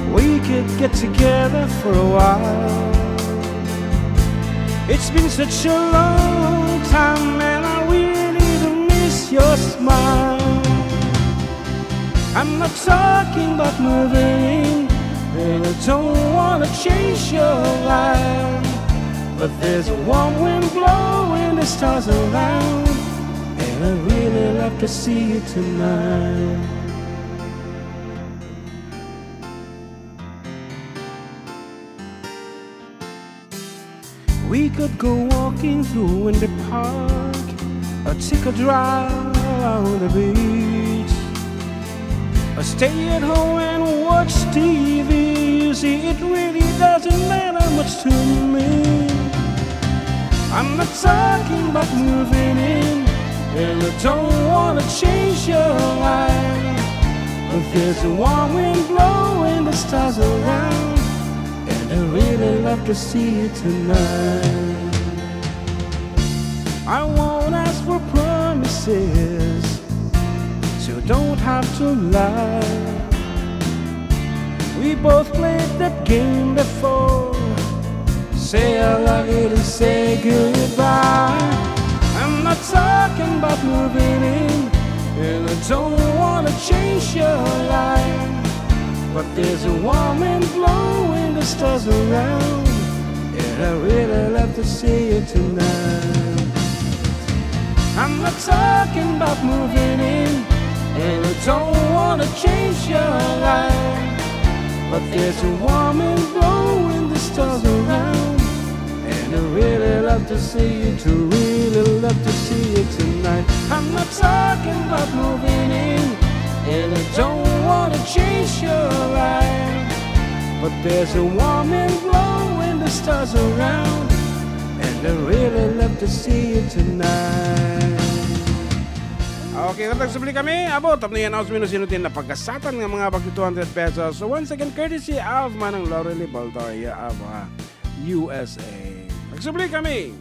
we could get together for a while. It's been such a long time and I really do miss your smile. I'm not talking about moving in, and I don't wanna change your life. But there's a warm wind blowing the stars around, and I really love to see you tonight. We could go walking through in the park, or take a drive along the beach, or stay at home and watch T V. You see, it really doesn't matter much to me. I'm not talking about moving in, and I don't wanna change your life. But there's a warm wind blowing the stars around, and I really love to see you tonight. I won't ask for promises, so don't have to lie. We both played that game before. Say I love you and say goodbye. I'm not talking about moving in, and I don't wanna change your life. But there's a warm wind blowing the stars around, and I really love to see you tonight. I'm not talking about moving in, and I don't wanna change your life. But there's a warm wind blowing the stars around, and I really love to see you too, really love to see you tonight. I'm not talking about moving in, and I don't wanna change your life. But there's a warm wind blowing the stars around, and I really love to see you tonight. Okay, kung nagsubli kami, abot, tapno yan, aus minus inutin na pagkasatan nga mga bag two hundred pesos. So once again, courtesy of Manang Lorely Baldoria of, uh, U S A. Nagsubli kami!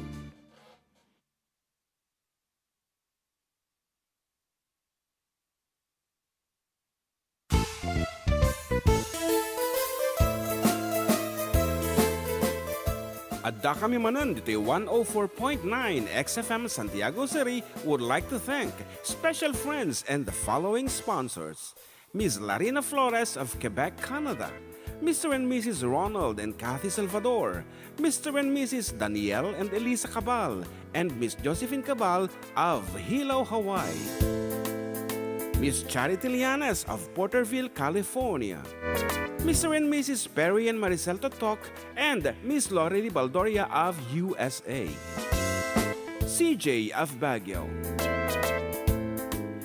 Adda kami manen ditoy one oh four point nine X F M Santiago City would like to thank special friends and the following sponsors: Miss Larina Flores of Quebec, Canada, Mister and Missus Ronald and Kathy Salvador, Mister and Missus Daniel and Elisa Cabal, and Miss Josephine Cabal of Hilo, Hawaii. Miss Charity Lianes of Porterville, California. Mister and Missus Perry and Maricel Totok and Miss Lorely Baldoria of U S A. C J of Baguio.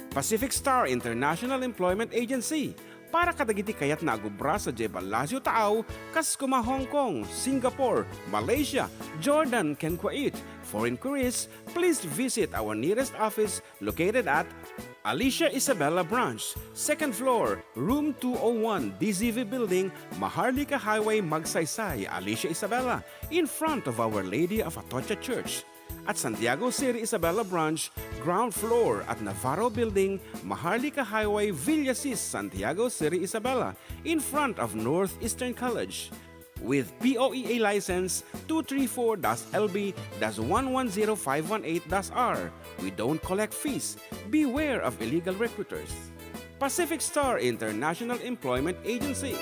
Pacific Star International Employment Agency, para kadagiti kayatna a agubra sadiay ballasiw taaw, kas koma Hong Kong, Singapore, Malaysia, Jordan, ken Kuwait. For inquiries, please visit our nearest office located at Alicia Isabela Branch, second floor, room two oh one, D Z V Building, Maharlika Highway, Magsaysay, Alicia Isabela, in front of Our Lady of Atocha Church. At Santiago City Isabela Branch, ground floor at Navarro Building, Maharlika Highway, Villasis, Santiago City Isabela, in front of Northeastern College. With P O E A license two three four dash L B dash one one zero five one eight dash R, we don't collect fees. Beware of illegal recruiters. Pacific Star International Employment Agency.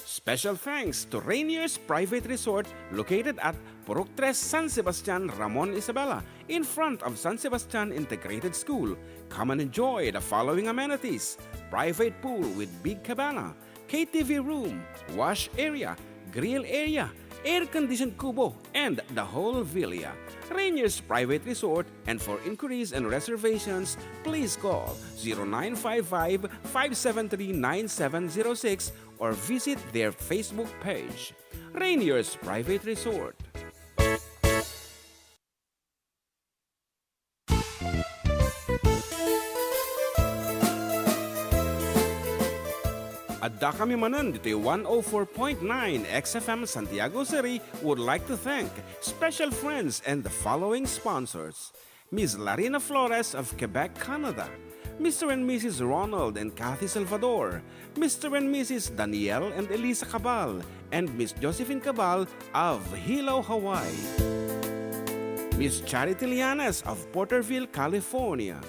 Special thanks to Rainier's Private Resort located at Purok Tres, San Sebastian, Ramon, Isabela, in front of San Sebastian Integrated School. Come and enjoy the following amenities: private pool with big cabana, K T V room, wash area, grill area, air-conditioned kubo, and the whole villa. Rainier's Private Resort, and for inquiries and reservations, please call zero nine five five, five seven three, nine seven zero six or visit their Facebook page. Rainier's Private Resort. Adda kami manen ditoy one oh four point nine X F M Santiago City would like to thank special friends and the following sponsors: Miss Larina Flores of Quebec, Canada, Mister and Missus Ronald and Kathy Salvador, Mister and Missus Daniel and Elisa Cabal, and Miss Josephine Cabal of Hilo, Hawaii, Miss Charity Llanes of Porterville, California,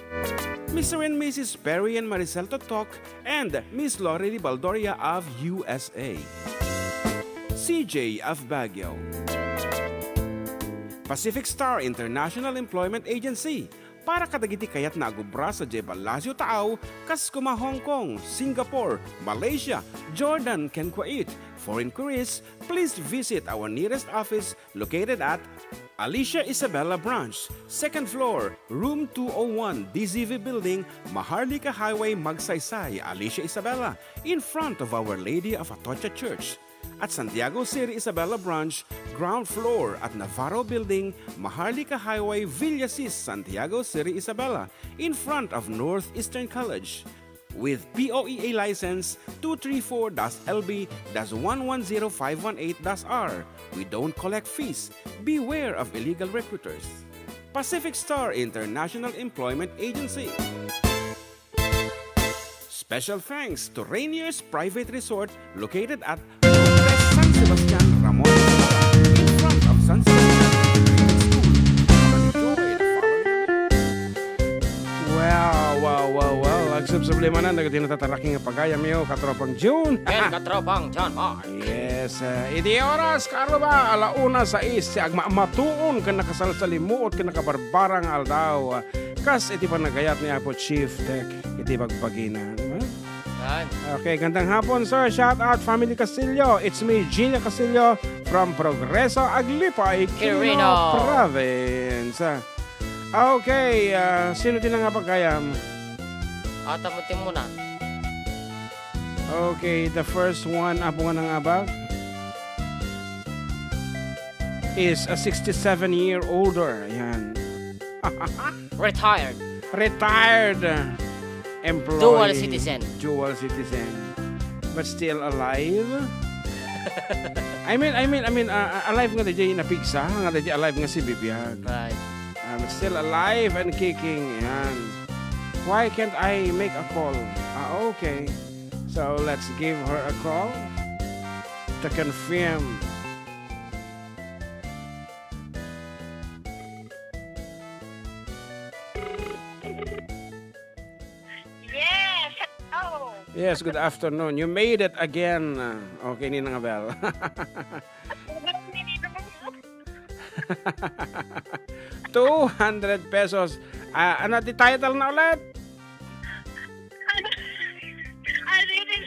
Mister and Missus Perry and Maricel Totok, and Miss Lorely Baldoria of U S A, C J of Baguio, Pacific Star International Employment Agency, para kadagiti kayatna a agubra sadiay Palacio Taaw, kas koma Hong Kong, Singapore, Malaysia, Jordan, ken Kuwait. For inquiries, please visit our nearest office located at Alicia Isabela Branch, second floor, room two oh one, D Z V Building, Maharlika Highway, Magsaysay, Alicia Isabela, in front of Our Lady of Atocha Church. At Santiago City Isabela Branch, ground floor at Navarro Building, Maharlika Highway, Villasis, Santiago City Isabela, in front of Northeastern College. With P O E A license two three four dash L B dash one one zero five one eight dash R. We don't collect fees. Beware of illegal recruiters. Pacific Star International Employment Agency. Special thanks to Rainier's Private Resort located at San Sebastian, Ramon, in front of San Sebastian Elementary School. Enjoy the following. Wow, wow, wow, wow. Agsubsubli manen dagiti natataraki nga pagayamyo, katropang June. Ken katropang John Mark. Yes, uh, iti oras, karuba, ala una sais, ti agmamatuon ken nakasalsalimuot ken nakabarbarang aldaw. Kas iti panagayat ni Apo Chief Tech iti bagbagina. Di ba? Yan. Okay, gandang hapon, sir. Shout out, family Castillo. It's me, Gina Castillo, from Progreso, Aglipay, Quirino Quirino. Province. Okay, ah, sino ti nangabag kayam? Ata mo, Tim, muna. Okay, the first one, apo nga nangabag, is a sixty-seven year older. Ayan. Retired. Retired employee. Dual citizen. Dual citizen. But still alive. I mean, I mean, I mean, uh, alive nga daydiay napigsa, nga daydiay alive nga sibibiag. Right. Um, still alive and kicking. Yan. Why can't I make a call? Ah, okay. So let's give her a call to confirm. Yes, hello. Yes, good afternoon. You made it again. Okay, Ninang Abel. Two hundred pesos. Ah, ano ti title na ulit? Ano? Ano yun?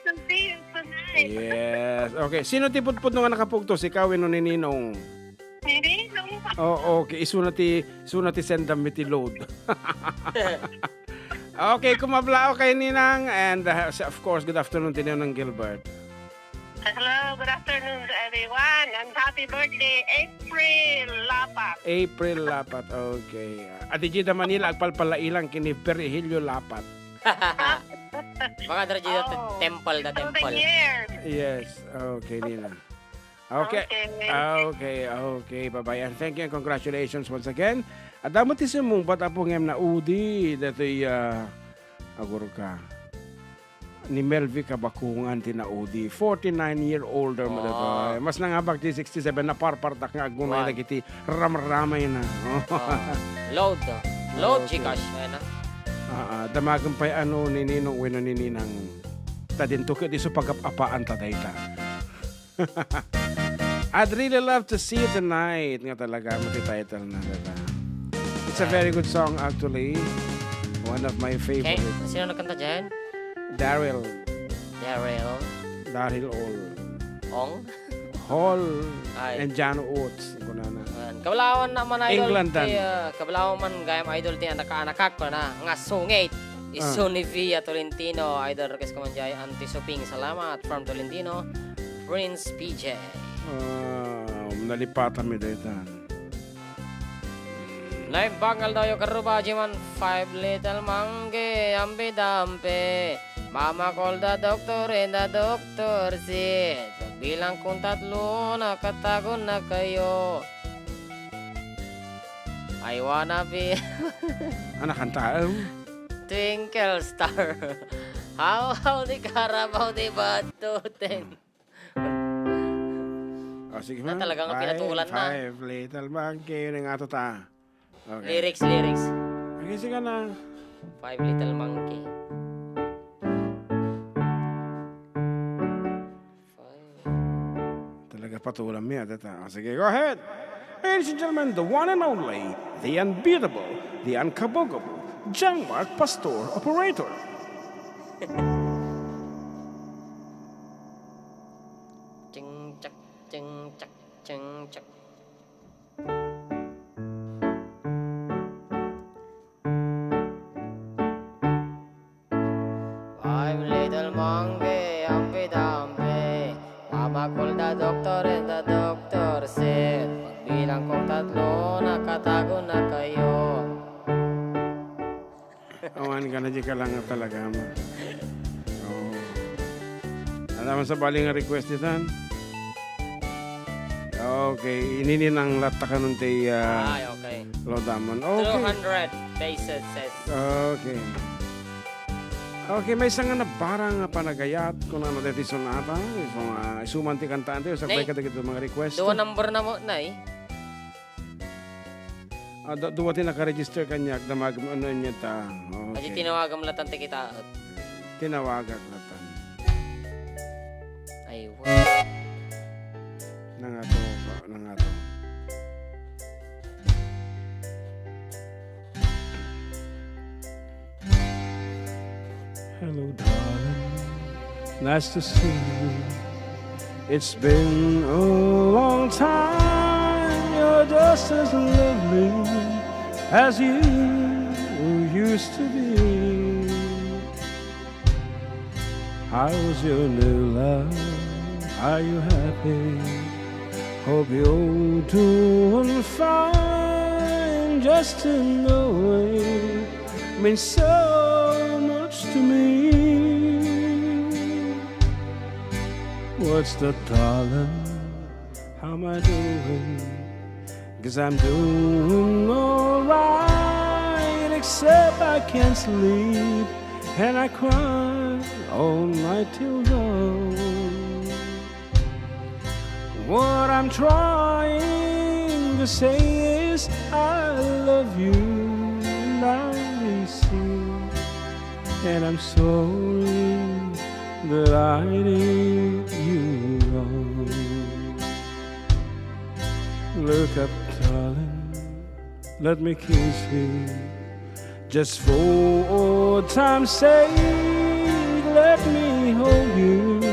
Sabihin ko na eh. Yes. Okay. Sino ti pudpudno nga nakapugtos? Ikaw wenno ni Ninong? Ni Ninong. Oh, okay. Isuna ti, isuna ti sendam mi ti load. Okay, kumablaaw kay Ninang. And, uh, of course, good afternoon ti Ninang Gilbert. Hello, good afternoon to everyone, and happy birthday, April Lapat. April Lapat, okay. Adi da Manila, agpalpalailang kini Virgilio Lapat. Baka dara dito Oh, temple na something temple. Years. Yes, okay, Nina. Okay. Okay. Okay, okay, bye-bye. And thank you and congratulations once again. Adda met ti simmungbat, apo, ngem naudi, datoy, ah, agur ka. Ni Melvi Kabakungan ti naudi, forty-nine year older mo. Wow. Daytoy. Mas nangabag ti sixty-seven, naparpartak nga agunay Wow. dagiti ramramayna. Oh. Load. Load Okay. GCash. Ayan na. Ah, ah, damagen pay ano ni Ninong wenno ni Ninang. Ta dinto ket isu pagap-apaan ta dayta. I'd really love to see you tonight. Nga talaga, mo ti title na, diba? It's a Yan. very good song, actually. One of my Okay, favorite. sino nagkanta dyan? Daryl. Daryl. Daryl Hall. Ong? Hall Ay. and John Oates, kunana. Ayan. Kabalawan na man, idol, England, ti, dan. ah, kabalawan man gayam, idol, ti anak-anakak, kuna, nga sungit. Ah. Isu ni Via Tolentino, idol, request ko man jay, Auntie Suping, salamat from Tolentino, Prince P J. Ah, nalipatan mi daytan. Naimbag nga aldawyo, karubaji man, Five Little Monkey, ampi-dampi. Mama call the doctor and the doctor said, "Bilang kong tatlo, nakatago na kayo." I wanna be Anak ang tao. Twinkle star. How, how di Carabao di Batuten? Ah, sige, Ah, ma'am. talaga nga Five, pinatulan na. Five Little Monkey, yun yung ato ta. Okay. Lyrics, lyrics. Okay, sige na. Five Little Monkey. Five. Talaga patulan mi, ah, data. Ah, sige, go ahead. Ladies and gentlemen, the one and only, the unbeatable, the unkabogable, John Mark Pastor Operator. Ching chak, ching chak, ching chak. Five little monkey, ampi-dampi. Mama call the doctor and the doctor said, "Pagbilang kong tatlo, nakatago na kayo." Awan ka na, di ka lang talaga, ma. Oo. Alam mo, sabali nga request ditan. Okay, inininang latta kanon ti, ah, Ay, okay. Lodamon. Okay. Two hundred pesos. Okay. Okay, maysa nga nabarang nga panagayat, kunana daytoy sonata, isu-, ah, isuman ti kantaan tayo, sakbay Nay, kadagiti mga request. Dua number na mo, Nay. Ah, du-, dua ti nakaregister kaniak, damagem ano inyat, ah. Adi Okay. tinawagam latan ti kitaet. Tinawagak latan. Ay, wa- Nangato, pa, nangato. Hello, darling. Nice to see you. It's been a long time. You're just as lovely as you used to be. How's your new love? Are you happy? Hope you're doing fine. Just to know it means so much to me. What's the, darling? How am I doing? 'Cause I'm doing alright, except I can't sleep and I cry all night till dawn. What I'm trying to say is I love you and I miss you, and I'm sorry that I did you wrong. Look up, darling, let me kiss you. Just for old time's sake, let me hold you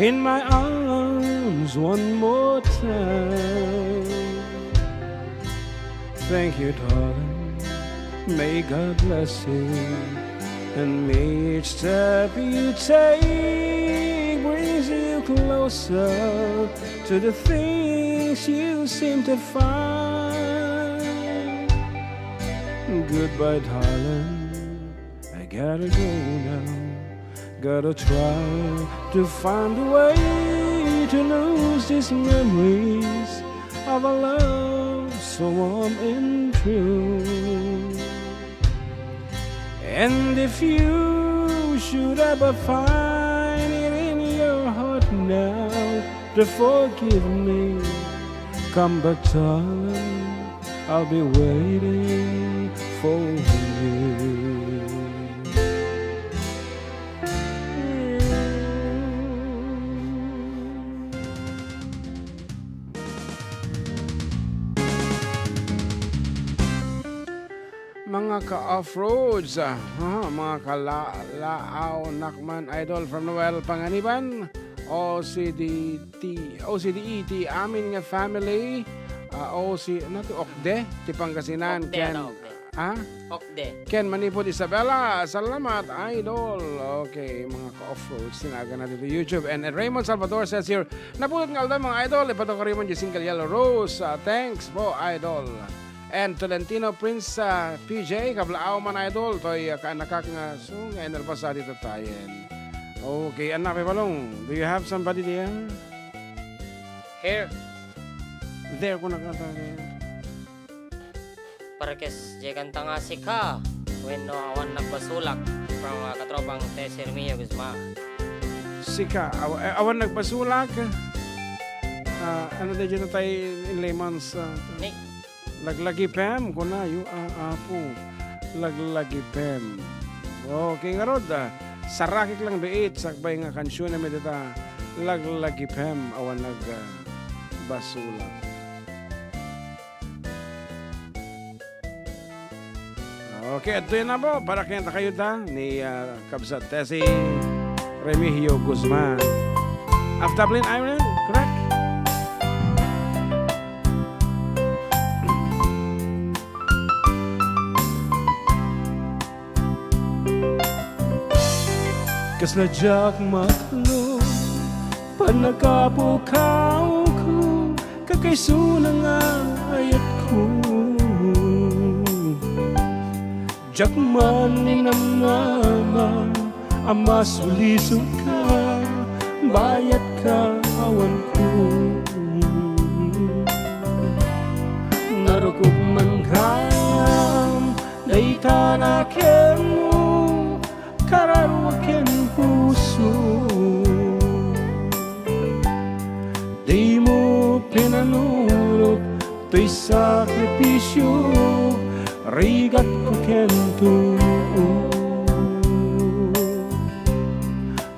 in my arms one more time. Thank you, darling. May God bless you. And may each step you take brings you closer to the things you seem to find. Goodbye, darling. I gotta go now. Gotta try to find a way to lose these memories of a love so warm and true. And if you should ever find it in your heart now to forgive me, come back, darling, I'll be waiting for you. Mga ka-off-roads, ah, ah, mga kalaalaaw, nakman, idol, from Noel Panganiban, O C D T, O C D E ti amin nga family, ah, O C, ano to, Okde, ti Pangasinan, Okde, ken, ano, Okde. Ha? Okde. Ken Manipod Isabela, salamat, idol. Okay, mga ka-off-roads, tinagan natin to YouTube. And, and Raymond Salvador says here, "Napulot nga aldaw, mga idol, ipadukar man di single Yellow Rose." Ah, thanks po, idol. And Tolentino Prince, ah, P J, kablaaw man, idol, toy, ah, kaanakak nga so nga inalpas a di tattayen. Okay, anak, Balong, do you have somebody there? Here. There, kung nakatayen. Parkes, diay kanta nga Sika, wenno Awan Nagbasolak, from, ah, katropang Tessie Remigio Guzman. Sika, aw-, eh, Awan Nagbasolak. Ah, ano diay natay in layman's, ah, Ni- Laglagipem, kunayo, ah, Apo. Laglagipem. Okay, ngarud, ah, sarakek lang biit, sakbay nga kansiona met dita, Laglagipem, Awan Nag, ah, Basolak. Okay, adtoy na po para kayat kayo da ni, ah, Kabsat Tessie Remigio Guzman. After Blin Island, correct? Kasla diak maklo, panagapukawko, kakaisuna nga ayatko. Diak man ninamnama a masulisotka, bayat ka awanko. Narukop man gayam dayta nakemmo, kararua ken puso. Dimo pinanunot toy sakripisio, rigatko ken tuo.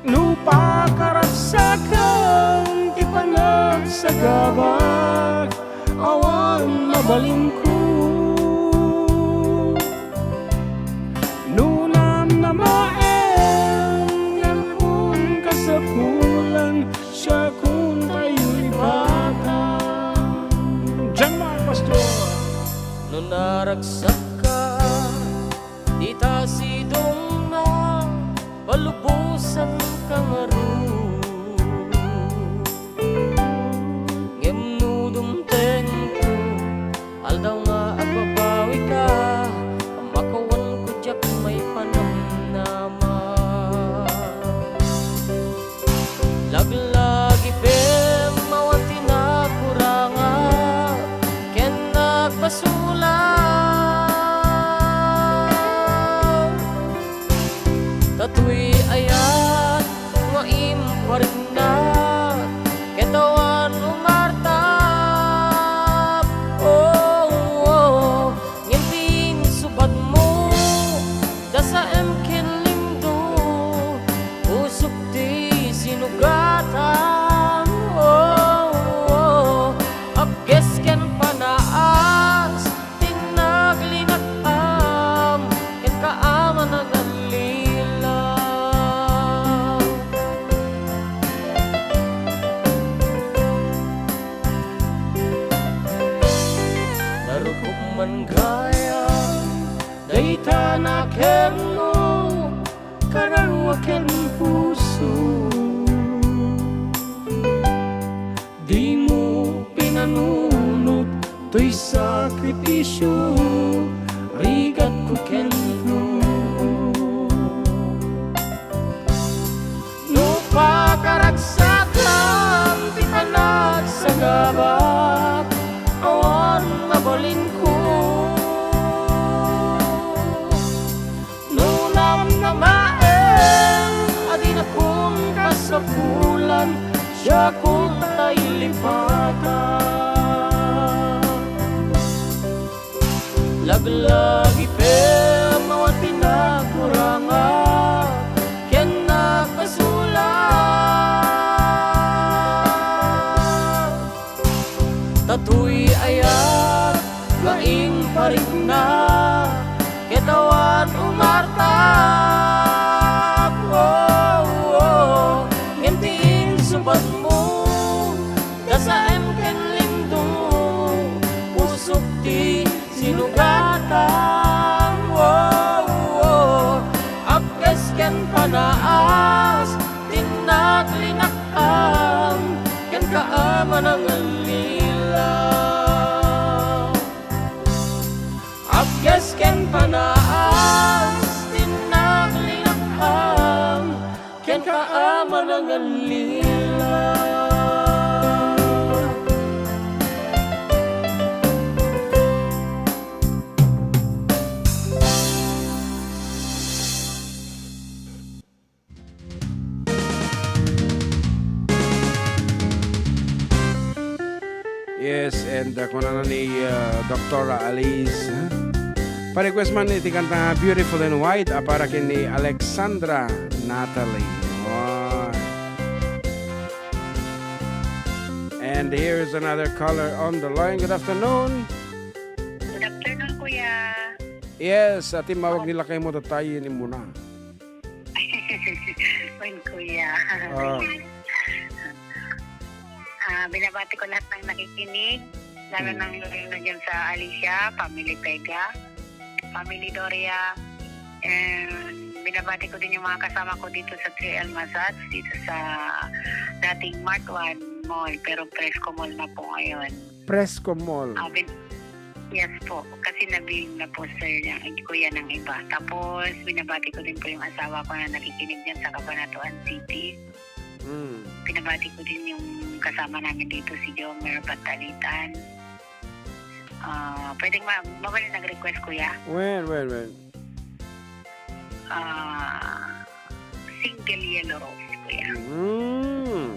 No pakaragsakan ti panagsagabak, awan mabalinko. No namnamaem nga addakon kasapulan, siakon tayo lipatan. Diyan, mga pastor. No naragsakka, dita sidongna, palubosan ka ngarud. Ngem no dumtengko, aldaw nga agbabawika, makawanko diak maipanamnama. Laglagipem, awan ti nakurangak ken nagbasolak. Ta toy ayat nga impariknak, ket awan umartak. Oh, oh, ngem ti insubatmo, dasaem ken lindo, pusok ti sinugatam. Oh, oh, apges ken panaas, ti naglinattam kenka a managallila. Narukop man gayam dayta nakemmo, kararua ken puso. Dimo pinanunot toy sakripisio, rigatko ken tuo. No pakaragsakan ti panagsagabak, awan mabalinko. No namnamaem a dinakon kasapulan, siakon tayo lipatan. Laglagipem, awan ti nakurangak ken nagbasolak. Ta toy ayat nga impariknak, ket Nangalila. Yes, and, uh, kunana ni, uh, Doktora Alice, huh? Pa-request man iti kanta nga Beautiful in White, a para ken ni Alexandra Natalie. Wow. And here's another caller on the line. Good afternoon. Good afternoon, Kuya. Yes, ah, timmawag ni lakaymo, tatayen mo na. Wen, Kuya. Ah. Ah, binabati ko lahat ng nakikinig, lalo Mm. ng nandiyan sa Alicia, Family Vega, Family Doria, and binabati ko din yung mga kasama ko dito sa three L Massage, dito sa dating Mart One Mall, pero Fresco Mall na po ngayon. Fresco Mall. Ah, bin-, yes po, kasi nabing na po, sir, yung kuya ng iba. Tapos, binabati ko din po yung asawa ko na nakikinig dyan sa Cabanatuan City. Mm. Binabati ko din yung kasama namin dito, si Jomer Patalitan. Ah, pwedeng ma-, mabali nag-request, kuya? When, when, when? Ah, Single Yellow Rose, kuya. Mm.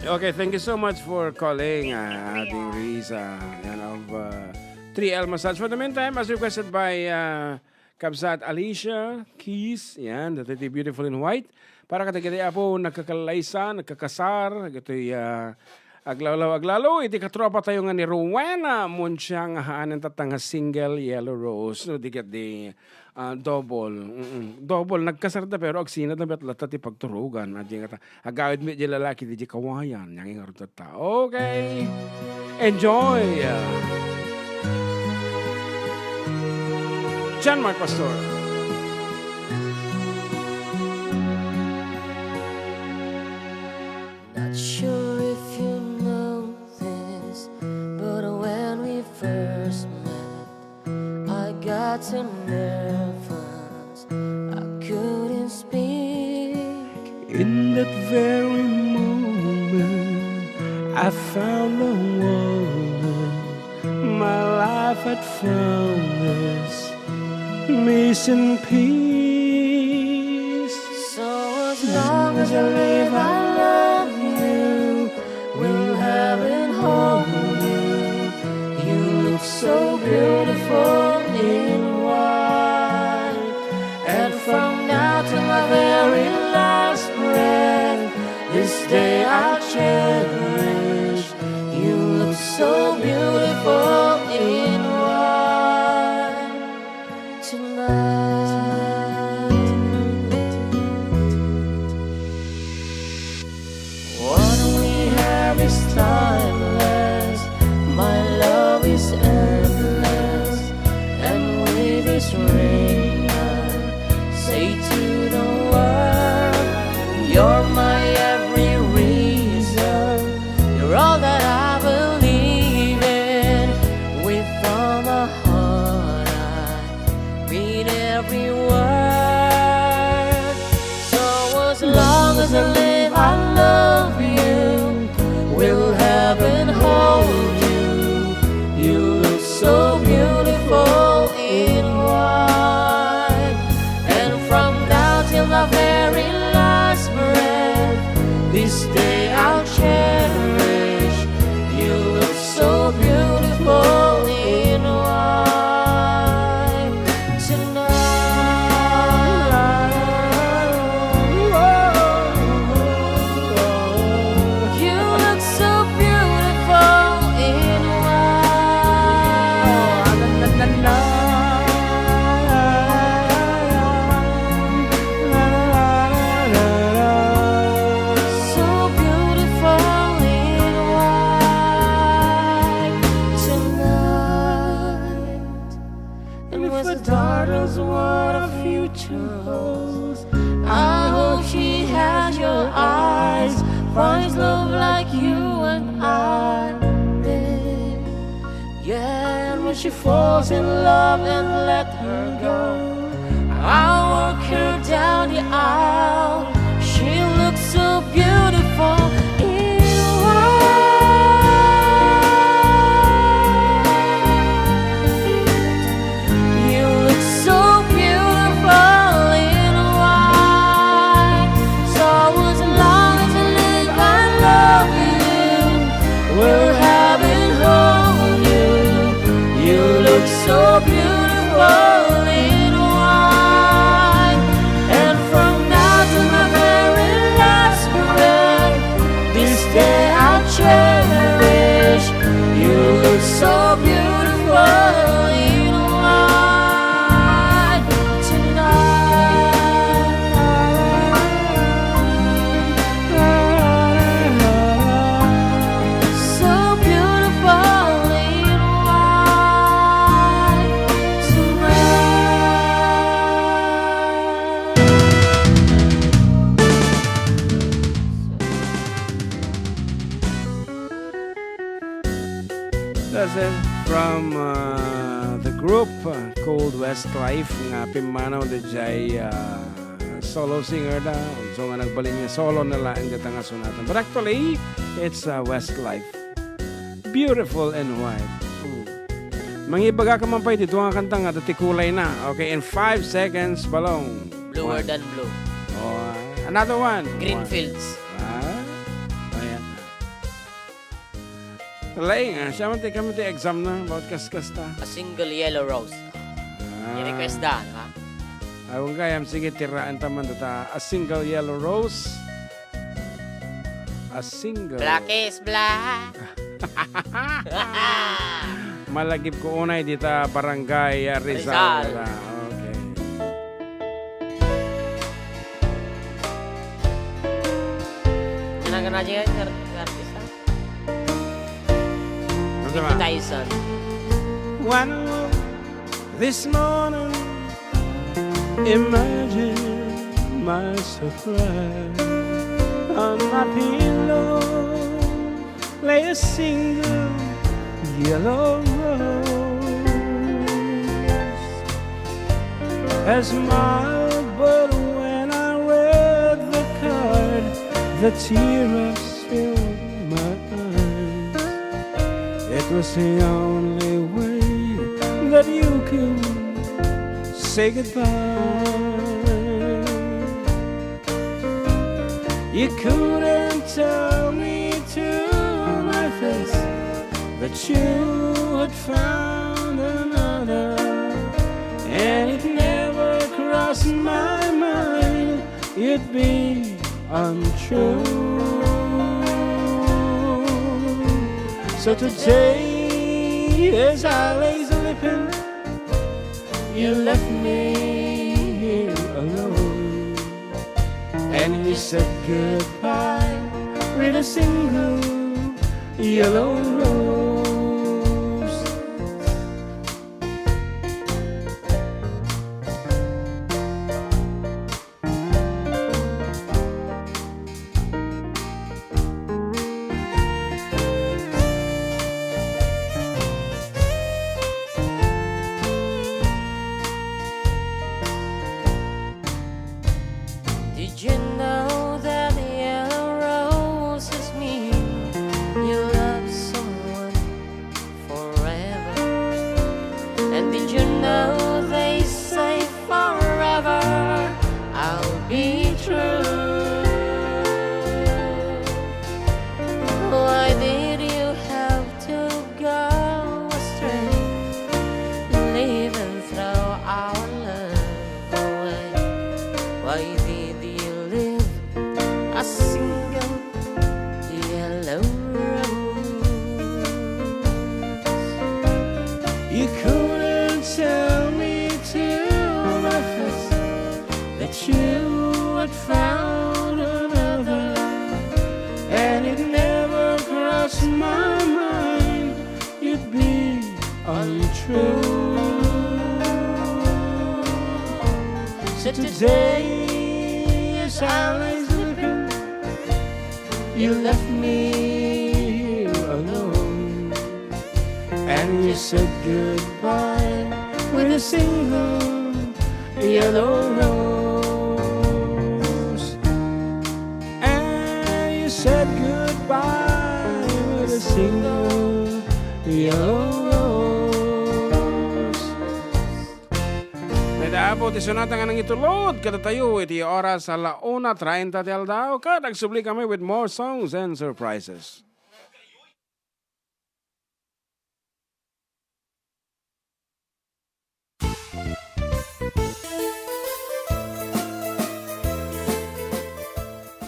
Okay, thank you so much for calling, Thank you, uh, Kuya. Ading Riza, yan, of, uh, three L Massage. For the meantime, as requested by, uh, Kabsat Alicia Keys, yan, dati ti Beautiful in White. Para kadagiti apo, nagkakalaysa, nagkakasar, dagiti, uh, aglawlaw, aglalo, iti katropa tayo nga ni Rowena Munchang, haanen tatta nga Single Yellow Rose, no, di ket di, ah, double. Mm-mm. Double, nagkasarda pero agsinada met latta ti pagturugan. Adi nga ta, agawid met di lalaki di, di kawayan. Yang ingarod tatta. Okay. Enjoy. John Mark Pastor. Not sure if you know this, but when we first met, I got so nervous I couldn't speak. In that very moment, I found the woman my life had found its missing piece. So as long as I live, I love you. Will heaven hold you? You look so beautiful in white. And from now to my very last breath, this day I'll cherish. You look so beautiful in white tonight. What we have is timeless. My love is endless. And with this ring, I say to the world, you're my every reason. You're all that I believe in. With all my heart, I mean every word. So as long as I live, I love you. Will heaven hold you? You look so beautiful in white. And from now till my very last breath, this day I'll cherish. You look so beautiful in white tonight. You look so beautiful in white. So beautiful in white tonight. And with the darkness, what a future holds. I hope she has your eyes, finds love like you and I did. Yeah, and when she falls in love and let her go, I'll walk her down the aisle. She looks so From, uh, the group, uh, called Westlife nga pimmanaw daydiay, uh, solo singer da. So nga nagbalin nga solo na laeng dita nga sunatan. But actually, it's, uh, Westlife. Beautiful and White. Mm. Mangibaga ka man pay dito nga kanta nga dati kulay na. Okay, in five seconds, Balong. Bluer One. Than blue. Oh, uh, another one. Green One. Fields. Ah, ayan. Laing, ah, siya man ti kami ti exam na, about kaskas ta. A single yellow rose. Ah. I-request da, ha? Awan kayam, sige, tiraan ta man data. A single yellow rose. A single. Black is black. Malagip ko unay dita barangay, ah, Rizal. Rizal. Ah, okay. Gana-gana dyan, ngar-, ngartista. Ano ba? Mike Tyson. One this morning, imagine my surprise. On my pillow lay a single yellow rose. As mild, but when I read the card, the tears filled my eyes. It was the only way that you could say goodbye. You couldn't tell me to my face that you had found another, and it never crossed my mind you'd be untrue. So today, as I lay sleeping, you left me here alone, and you said goodbye with a single yellow rose. Did you know that the yellow roses mean you love someone forever? And did you know they say forever I'll be true? Why did you have to go astray, leaving throw our love away? Why did you leave a single yellow rose? You couldn't tell me to my face that you had found another, and it never crossed my mind you'd be untrue. So today, as I lay sleeping, you left me here alone, and you said goodbye with a single yellow rose. And you said goodbye with a single yellow rose. Dayta apo ti sonata nga nangitulod kadatayo iti oras a la una treinta ti aldaw, ket agsubli kami with more songs and surprises.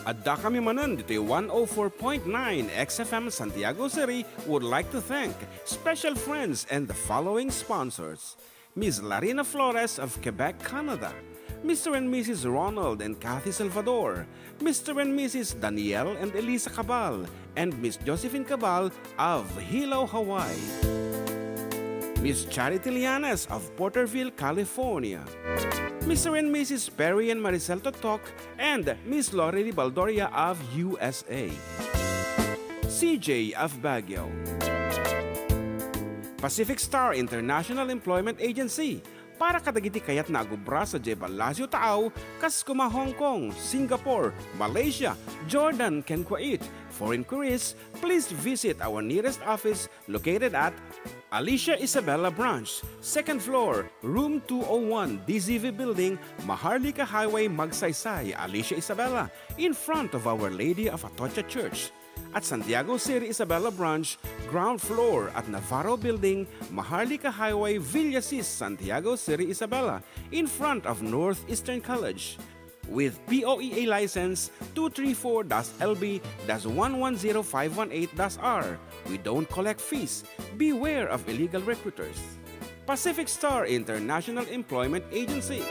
Adda kami manen ditoy one oh four point nine X F M Santiago City would like to thank special friends and the following sponsors: Miss Larina Flores of Quebec, Canada, Mister and Missus Ronald and Kathy Salvador, Mister and Missus Daniel and Elisa Cabal, and Miss Josephine Cabal of Hilo, Hawaii. Miss Charity Lianes of Porterville, California. Mister and Missus Perry and Maricel Totok and Miss Lori Baldoria of U S A. C J of Baguio. Pacific Star International Employment Agency para kadagiti kayatna a agubra sadiay Palacio Taaw, kas koma Hong Kong, Singapore, Malaysia, Jordan, ken Kuwait. For inquiries, please visit our nearest office located at Alicia Isabela Branch, second floor, room two oh one, D Z V Building, Maharlika Highway, Magsaysay, Alicia Isabela, in front of Our Lady of Atocha Church. At Santiago City Isabela Branch, ground floor at Navarro Building, Maharlika Highway, Villasis, Santiago City Isabela, in front of Northeastern College. With P O E A license two three four dash L B dash one one zero five one eight dash R, we don't collect fees. Beware of illegal recruiters. Pacific Star International Employment Agency.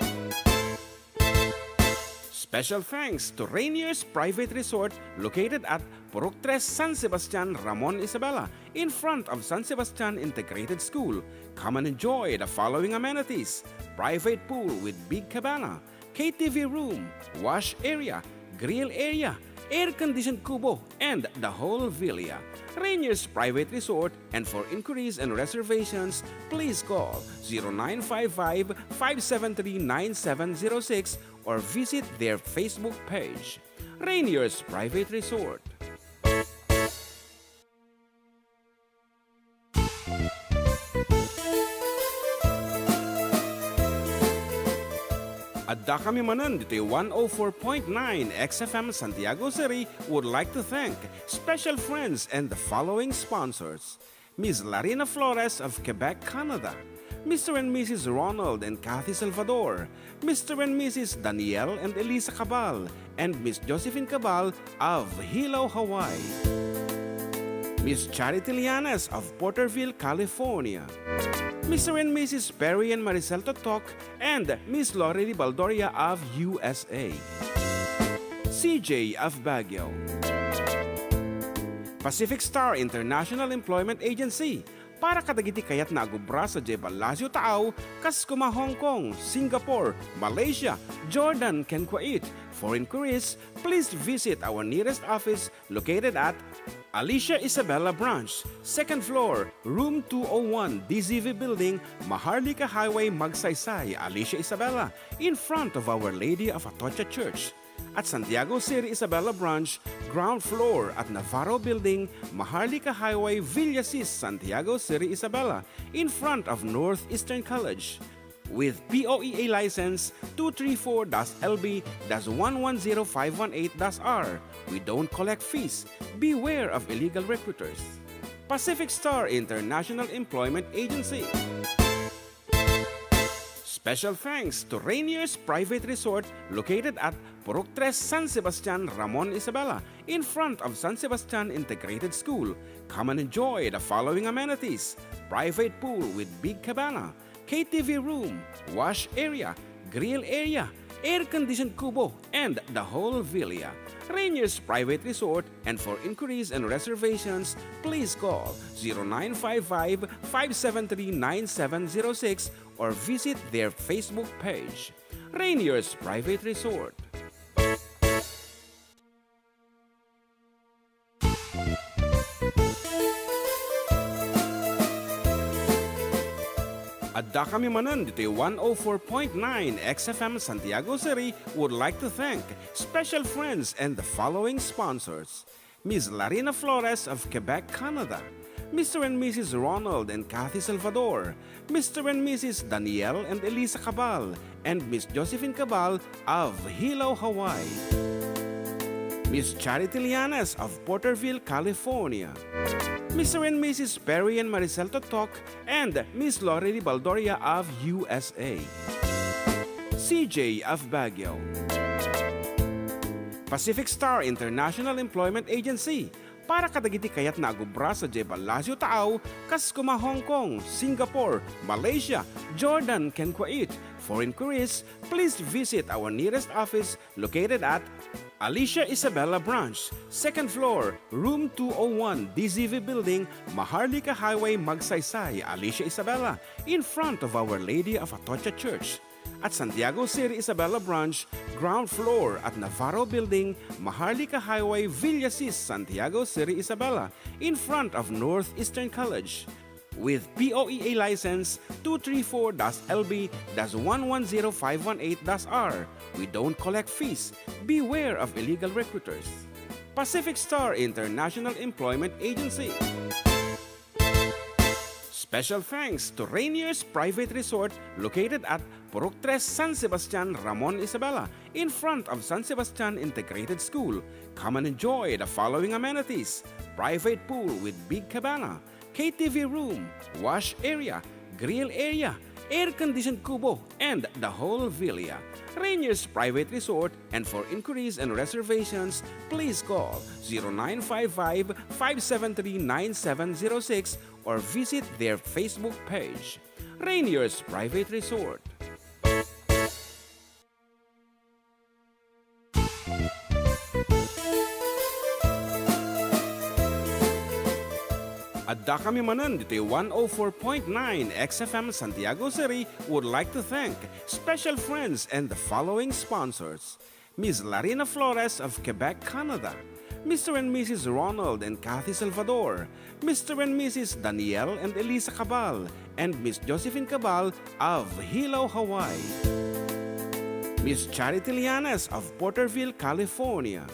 Special thanks to Rainier's Private Resort located at Purok Tres, San Sebastian, Ramon Isabela, in front of San Sebastian Integrated School. Come and enjoy the following amenities: private pool with big cabana, K T V room, wash area, grill area, air-conditioned kubo, and the whole villa. Rainier's Private Resort, and for inquiries and reservations, please call zero nine five five, five seven three, nine seven zero six or visit their Facebook page. Rainier's Private Resort. Adda kami manen ditoy one oh four point nine X F M Santiago City would like to thank special friends and the following sponsors: Miss Larina Flores of Quebec, Canada, Mister and Missus Ronald and Kathy Salvador, Mister and Missus Daniel and Elisa Cabal, and Miss Josephine Cabal of Hilo, Hawaii. Miss Charity Lianes of Porterville, California. Mister and Missus Perry and Maricel Totok and Miss Lorely Baldoria of U S A. C J of Baguio. Pacific Star International Employment Agency para kadagiti kayatna a agubra sadiay Palacio Taaw, kas koma Hong Kong, Singapore, Malaysia, Jordan, ken Kuwait. For inquiries, please visit our nearest office located at Alicia Isabela Branch, second floor, room two oh one, D Z V Building, Maharlika Highway, Magsaysay, Alicia Isabela, in front of Our Lady of Atocha Church. At Santiago City Isabela Branch, ground floor at Navarro Building, Maharlika Highway, Villasis, Santiago City Isabela, in front of Northeastern College. With P O E A license two three four dash L B dash one one zero five one eight dash R, we don't collect fees. Beware of illegal recruiters. Pacific Star International Employment Agency. Special thanks to Rainier's Private Resort located at Purok Tres, San Sebastian, Ramon Isabela, in front of San Sebastian Integrated School. Come and enjoy the following amenities: private pool with big cabana, K T V room, wash area, grill area, air-conditioned kubo, and the whole villa. Rainier's Private Resort, and for inquiries and reservations, please call zero nine five five, five seven three, nine seven zero six or visit their Facebook page, Rainier's Private Resort. Adda kami manen ditoy one oh four point nine X F M Santiago City would like to thank special friends and the following sponsors: Miss Larina Flores of Quebec, Canada, Mister and Missus Ronald and Kathy Salvador, Mister and Missus Daniel and Elisa Cabal, and Miss Josephine Cabal of Hilo, Hawaii. Miss Charity Lianes of Porterville, California. Mister and Missus Perry and Maricel Totok and Miss Lorely Baldoria of U S A. C J of Baguio. Pacific Star International Employment Agency para kadagiti kayatna a agubra sadiay Palacio Taaw, kas koma Hong Kong, Singapore, Malaysia, Jordan, ken Kuwait. For inquiries, please visit our nearest office located at Alicia Isabela Branch, second floor, room two oh one, D Z V Building, Maharlika Highway, Magsaysay, Alicia Isabela, in front of Our Lady of Atocha Church. At Santiago City Isabela Branch, ground floor at Navarro Building, Maharlika Highway, Villasis, Santiago City Isabela, in front of Northeastern College. with P O E A license two three four dash L B dash one one zero five one eight dash R. We don't collect fees. Beware of illegal recruiters. Pacific Star International Employment Agency. Special thanks to Rainier's Private Resort located at Purok Tres, San Sebastian, Ramon, Isabela, in front of San Sebastian Integrated School. Come and enjoy the following amenities: private pool with big cabana, K T V room, wash area, grill area, air-conditioned kubo, and the whole villa. Rainier's Private Resort, and for inquiries and reservations, please call zero nine five five, five seven three, nine seven zero six or visit their Facebook page. Rainier's Private Resort. Addakami manen ditoy one oh four point nine X F M Santiago City would like to thank special friends and the following sponsors: Miss Larina Flores of Quebec, Canada, Mister and Missus Ronald and Kathy Salvador, Mister and Missus Daniel and Elisa Cabal, and Miss Josephine Cabal of Hilo, Hawaii. Miss Charity Lianes of Porterville, California.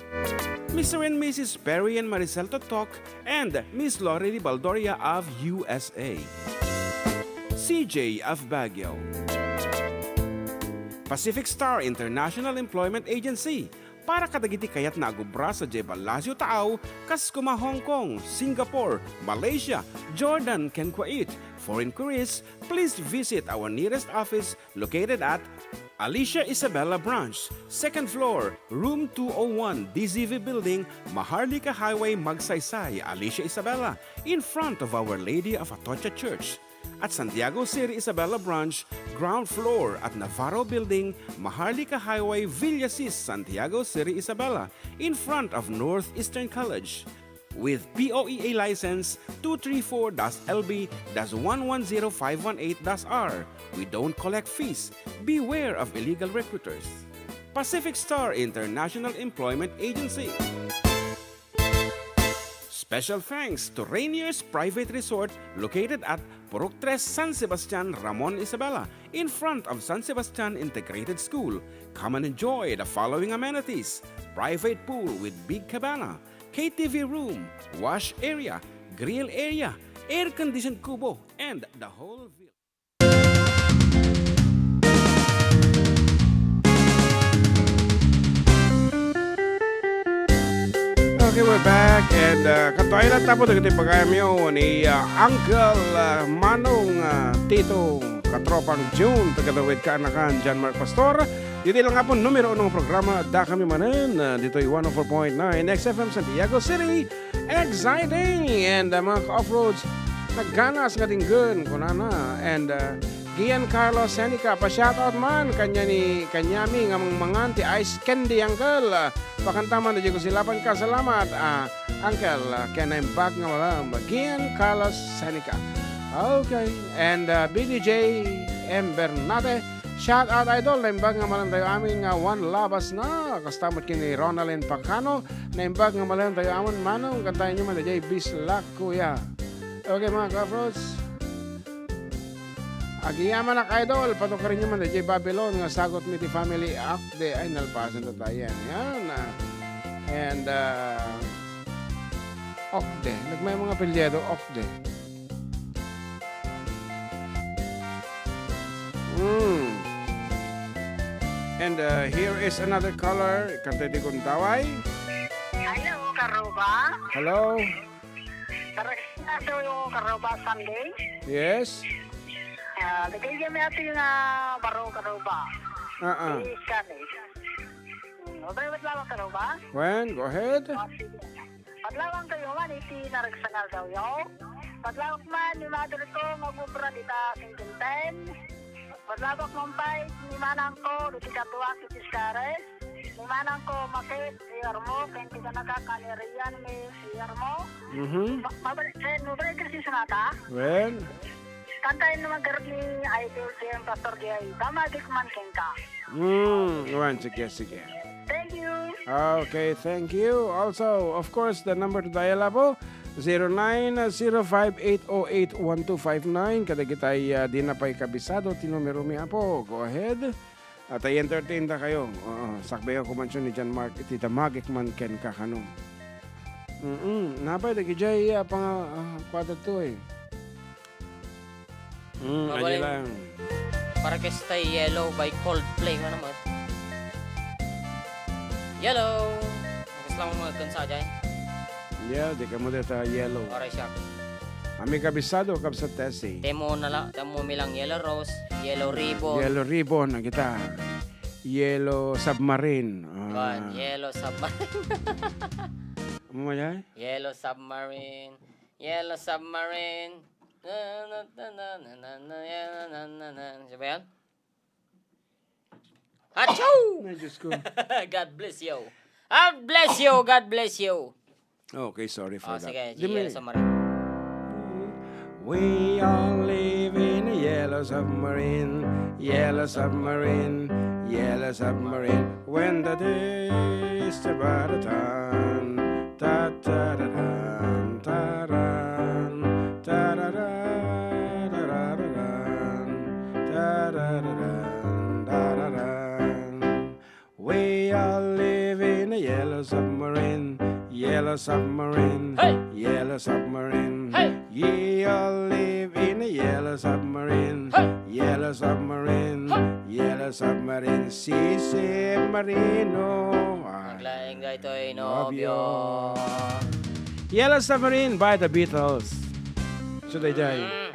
Mister and Missus Perry and Maricel Totok and Miss Lorely Baldoria of U S A. C J of Baguio. Pacific Star International Employment Agency, para kadagiti kayatna a agubra sadiay Palacio Taaw, kas koma Hong Kong, Singapore, Malaysia, Jordan, ken Kuwait. For inquiries, please visit our nearest office located at Alicia Isabela Branch, second floor, room two oh one, D Z V Building, Maharlika Highway, Magsaysay, Alicia Isabela, in front of Our Lady of Atocha Church. At Santiago City Isabela Branch, ground floor at Navarro Building, Maharlika Highway, Villasis, Santiago City Isabela, in front of Northeastern College. With P O E A license two three four dash L B dash one one zero five one eight dash R. We don't collect fees. Beware of illegal recruiters. Pacific Star International Employment Agency. Special thanks to Rainier's Private Resort located at Purok Tres, San Sebastian, Ramon, Isabela, in front of San Sebastian Integrated School. Come and enjoy the following amenities: private pool with big cabana, K T V room, wash area, grill area, air-conditioned kubo, and the whole village. Okay, we're back. And uh, kanto ay lang tapo dagiti pagayamyo ni uh, Uncle uh, Manong uh, Tito, katropang June, taga Dawid Kaanakan, John Mark Pastor. Ditoy lang nga po numero uno nga programa, Addakami Manen, uh, ditoy one oh four point nine X F M Santiago City. Exciting! And uh, mga ka-offroads, nagganas nga dinggen, kunana. And uh, Gian Carlos Seneca, pa-shoutout man, kanya ni, kanyami nga mangmangan ti ice candy, uncle. Uh, pakanta man, di ko sila pangkasalamat, uh, uncle, uh, ken naimbag nga malem, Gian Carlos Seneca. Okay. And uh, B D J M Bernate, shout out, idol. Naimbag nga malem tayo amin nga one labas na. Kasta met ken ni Ronaldin Pacano, naimbag nga malem tayo amin, Manong, kantaen nyo man, D J Bislak, kuya. Okay, mga ka-offroads. Agyamanak, idol. Patukaren nyo man, D J Babylon, nga sagot mi ti family. Akde, ay, nalpasen to tayo yan. Yan, ah. And, uh, Okde. Nagmay mga apelyido, Okde. Mm. And uh, here is another caller. Kantay ti gundaway. Hello, Karuba. Hello. Karuba Sunday. Yes. Ah, lagay kami ati nga baro Karuba. Ah, ah. Please kami. Hmm, okay, wait lang, Karuba. When? Go ahead. Ah, sige. Padlawang kayo man iti naragsangal daw yo. Padlawak man ni mother ko nga gubra dita Singkinten. Padlawak man pay ni manang ko diti Catuas, iti Scares. Ni manang ko Makit, ni Armo, ken ti kanaka kanirian ni si Armo. Mhm. Ma-, mabalik, eh, mabalik kasi sa nata. Well, Kantaen naman garud ni Idol J M Pastor Gay. Damagik man kenka. Mm, wan, sige, sige. Thank you. Okay, thank you. Also, of course, the number to dial, Apo, Zero nine zero five eight oh eight one two five nine. Kadagitay, ah, di na pay kabisado ti numero mi, apo. Go ahead. At I entertain da kayo. Oo, sakbayo kumansion ni John Mark iti damagek man ken kakano. Mm-mm. Napay dagijay, ah, panga-, ah, kuwada to eh. Mm, mabalin. Adi lang. Para kestay Yellow by Coldplay nga naman. Yellow! Gusto lang mga gansa dyan. Yeah, di ka mo deta Yellow. Oray siya. Ami kabisado, kabsat Tessie. Temo na la, temo mi lang Yellow Rose, Yellow Ribbon. Yellow Ribbon, ang kita. Yellow Submarine. Ah. Kuan, Yellow Submarine. Ano mo yan? Yellow Submarine. Yellow Submarine. Na, na, na, na, na, na, na, na, na, na, na. Siya ba yan? Achoo! Ay, Diyos ko. God bless you. God bless you. God bless you. Okay, sorry for Oh, that. Sige, Di sige, may Yellow Submarine. We all live in a yellow submarine, yellow submarine, yellow submarine. When the days turn by the time, ta ta da dan, ta ran, ta da da da da da dan, ta da da dan, da da dan. We all live in a yellow submarine, yellow submarine, Hey! Yellow submarine. Hey! Ye all live in a yellow submarine, Hey! Yellow submarine, Hey! Yellow submarine, si submarino. Ah, Naglaing daytoy love nobyo. You. Yellow Submarine by the Beatles. So, dayjay. Mm.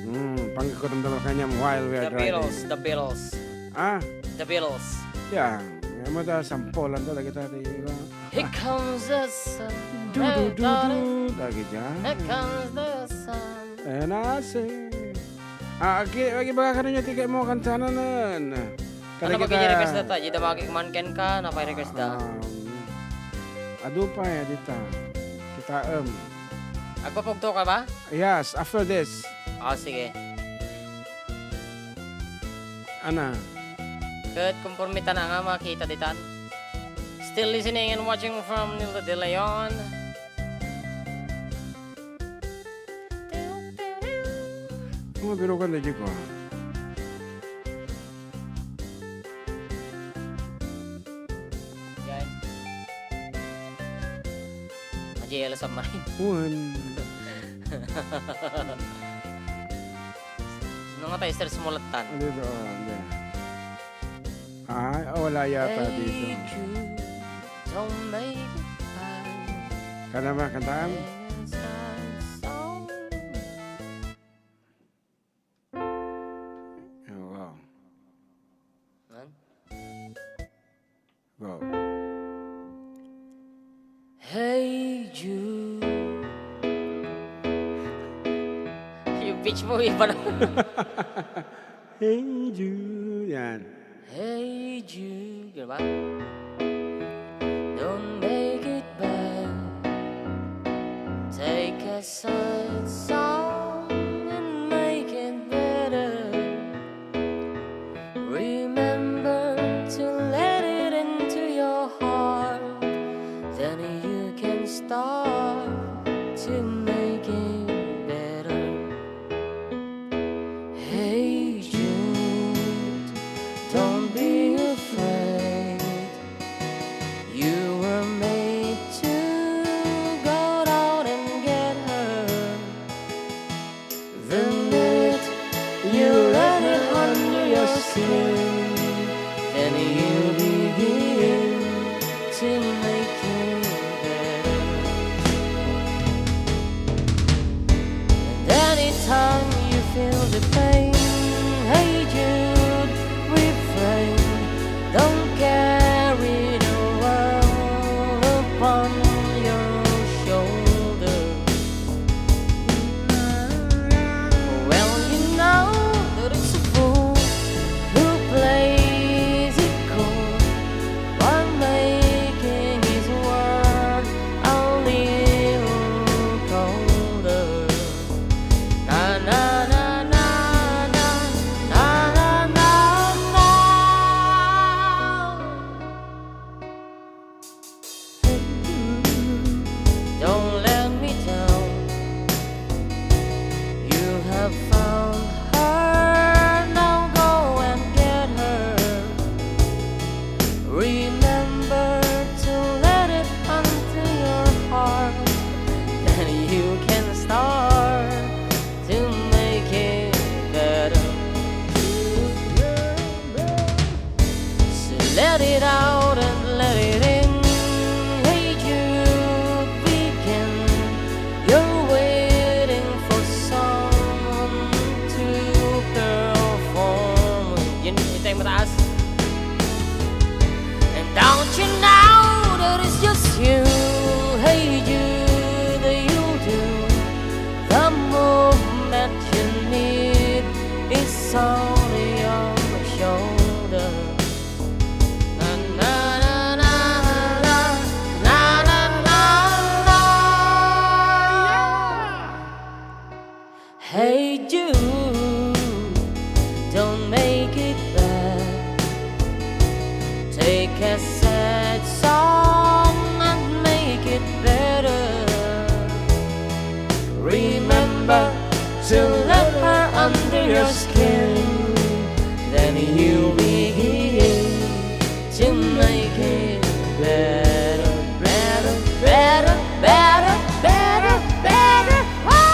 Hmm, panggikutam da kanyam while we are The driving. Beatles, the Beatles. Ah? The Beatles. Yeah. Nga mo da, sampolan da, lagi ta, di ba? Here comes the sun, Du, du, du, everybody. Du. Lagi dyan. Here comes the sun. And I say, ah, agi, agi, baka ka rin yung ticket mo, kantanan. Ano ba kita kini request data? Di damagik man ken ka, napay request da. Um, adu pa, eh, dita. Kita, um. Agpapugto ka ba? Yes, after this. Ah, sige. Ana. Ket konforme ta na nga makita ditan. Still listening and watching from Nilda de Leon. Mga birukan na di ko. Yan. Maji Yellow Submarine. Uwan. Nung nga tayo, sir, sumulatan. Ano ito? Ah, hindi. Ay, ah, wala yata dito. Hey, Jude, don't make it bad. Kanta mo, kantahan. Sing a sad song. Oh, wow. Man? Wow. Hey, Jude. Yung pitch mo, iba na. Hey, Jude. Yan. Hey, Jude. Ganun ba? Don't make it bad. Take a sad song and make it better. Remember to let it into your heart. Then you can start to make it better. Hey, Jude, don't be afraid. A sad song and make it better. Remember to let her under your skin. Then you'll be here to make it better, better, better, better, better, better. Ah!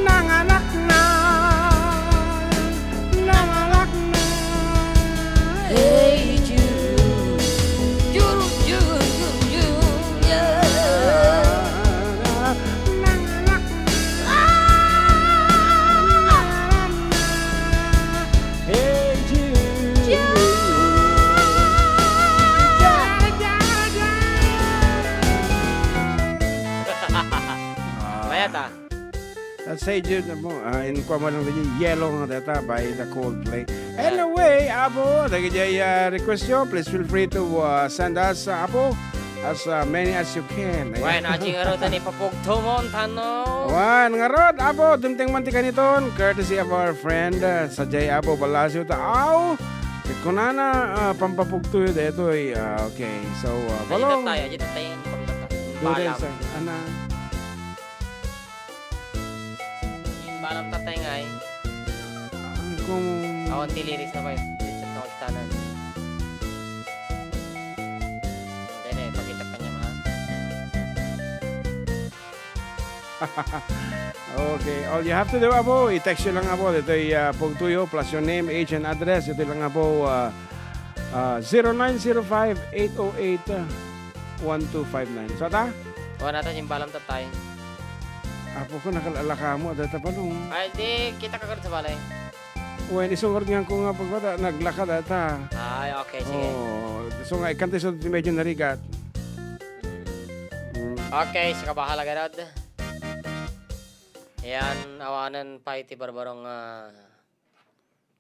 Nanganak na, nanganak na. Hey, Jude. Jude, Jude, Jude, Jude, yeah. Nanganak na. Ah! Hey, Jude. Jude. Mayat, ah. That's Hey Jude, amo, ah, in kuan mo lang din, Yellow nga data by the Coldplay. Anyway, Apo, dagiti, ah, request yo, please feel free to, ah, send us, ah, Apo, as, ah, many as you can. Ayan. Wen, aji ngarud, ni papugto mo, tano. Wen, ngarud, Apo, dumteng man ti kaniton, courtesy of our friend, ah, Sajay Apo Balacio, ta, aw, kunana, ah, pampapugto yo daytoy. Ah, okay, so, ah, Aji balo. Tatay, aji tatay, pagtatay. Duda Balam. Sa, ana. Imbalam tatay ngay. Ang kung Awan ti lyrics na kayo. Chat na kita na. Hindi na, ipakita ka niya, ha? Okay. All you have to do, Apo, i-text nyo lang, Apo. Ito ay, ah, pugto yo, plus your name, age, and address. Ito lang, Apo, ah, ah, zero nine zero five, eight oh eight, one two five nine. So, ta? Wala na ta, imbalam tatay. Apo ko, nakalala ka mo, adda ta pa nung. Ay, di, kita ka sa balay. Wen, isungar nga ko nga pagbata, naglakad ata. Ay, okay, sige. Oo. So nga, ikanta sa medyo narigat. Mm. Okay, sika bahala, garad. Yan, awanan pa iti barbarong, ah,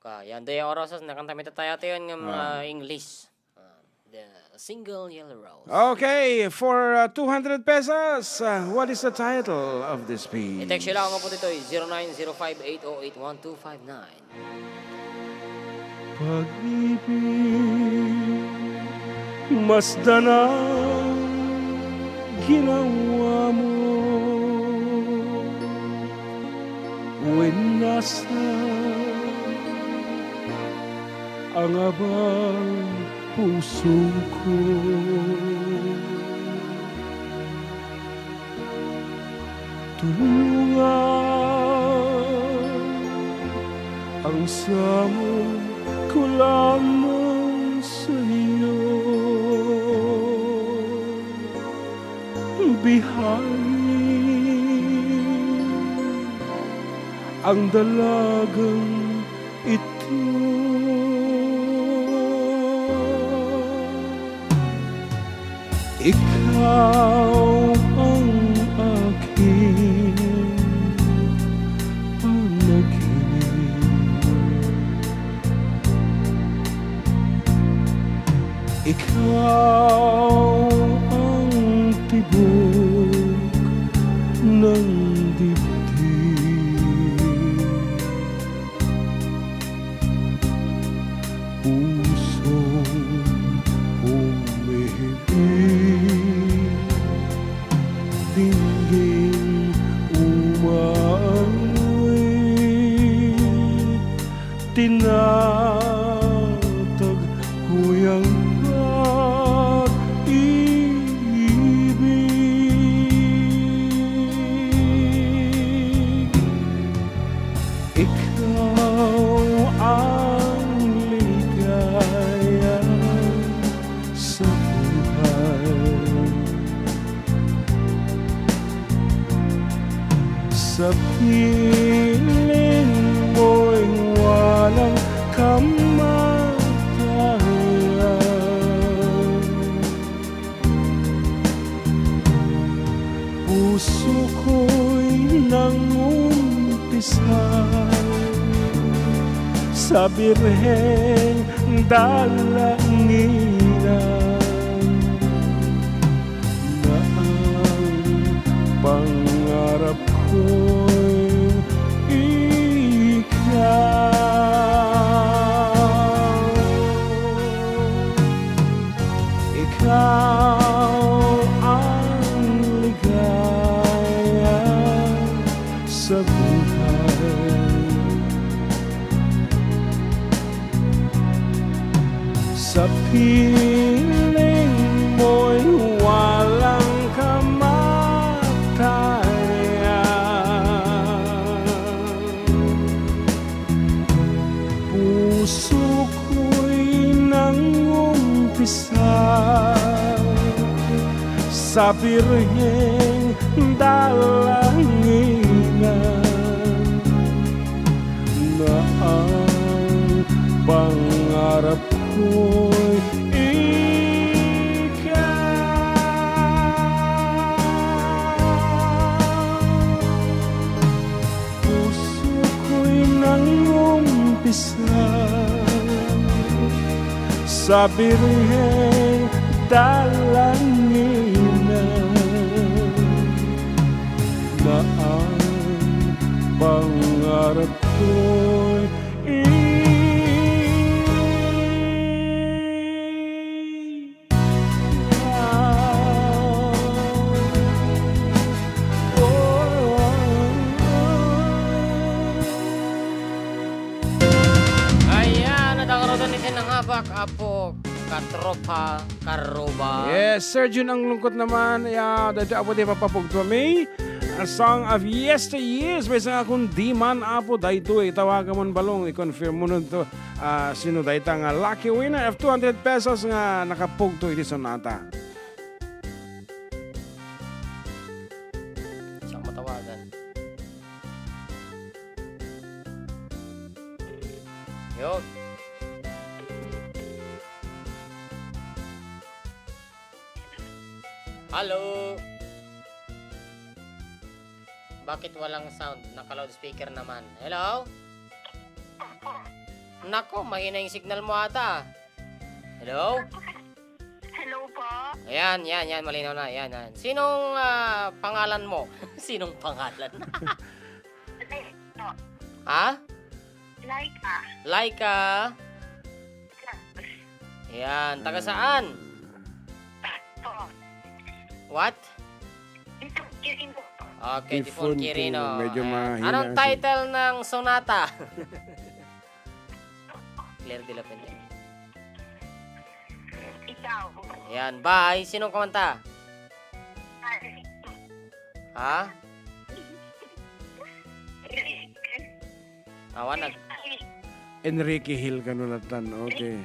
Ka, yan, Dea Orosas, nakanta mi tayo, ito yun, nga mga Ah. English. Ah, the single Yellow Rose. Okay, for, uh, two hundred pesos, uh, what is the title of this piece? I-text nyo lang ako po dito, eh, zero nine zero five eight oh eight one two five nine. Pag-ibig, masdan ang ginawa mo. Wen nasa ang abang pusoko. Tulungan ang samon ko lamang sa'yo. Bihain ang dalagang ito. Ikaw ang aking panaginip. Ikaw ang tibok ng dibdib. Pusong humihibig, dinggin umaamoy, tinataguyang pag-ibig. Ikaw ang ligaya sa buhay. Sa piling mo'y walang kamatayan. Koy nangumpisa sa Birhen dalanginan, nga ang pangarap ko'y ikaw. Ikaw ang ligaya sa buhay. Sa piling mo'y walang kamatayan. Puso ko'y nangumpisa sa Birheng Dalanginan, na ang pangarap ko'y ikaw. Puso ko'y nangumpisa sa Birhen Dalanginan, na ang pangarap ko'y Ayan, at ang rodan iti nangabak, Apo, katropa, karuba. Yes, Sir Jun ang lungkot naman. Ya, dati Apo, di papapugto mi. A song of yesteryears. May isang akong di man, Apo, daytoy. Tawagan mo balong, i-confirm mo nun to. Ah, sino dayta nga lucky winner of two hundred pesos nga nakapugto iti Sonata? Siya matawagan. Yun. Hello? Bakit walang sound? Naka-loudspeaker naman. Hello? Nako, mahina yung signal mo ata. Hello? Hello po? Ayan, yan, yan. Malinaw na. Yan, yan. Sinong, ah, pangalan mo? Sinong pangalan? Laika. Ha? Laika. Laika. Yan. Taga saan? Po. What? Dito, Quirino. Okay, Typhoon Typhoon Quirino. Quirino. Medyo Ayan. Mahina Anong si title ng sonata? Claire de la Fuente. Ikaw. Yan, bye. Sinong kumanta? Ay. Ha? Awan nag- Enrique Hill kano latan. Okay.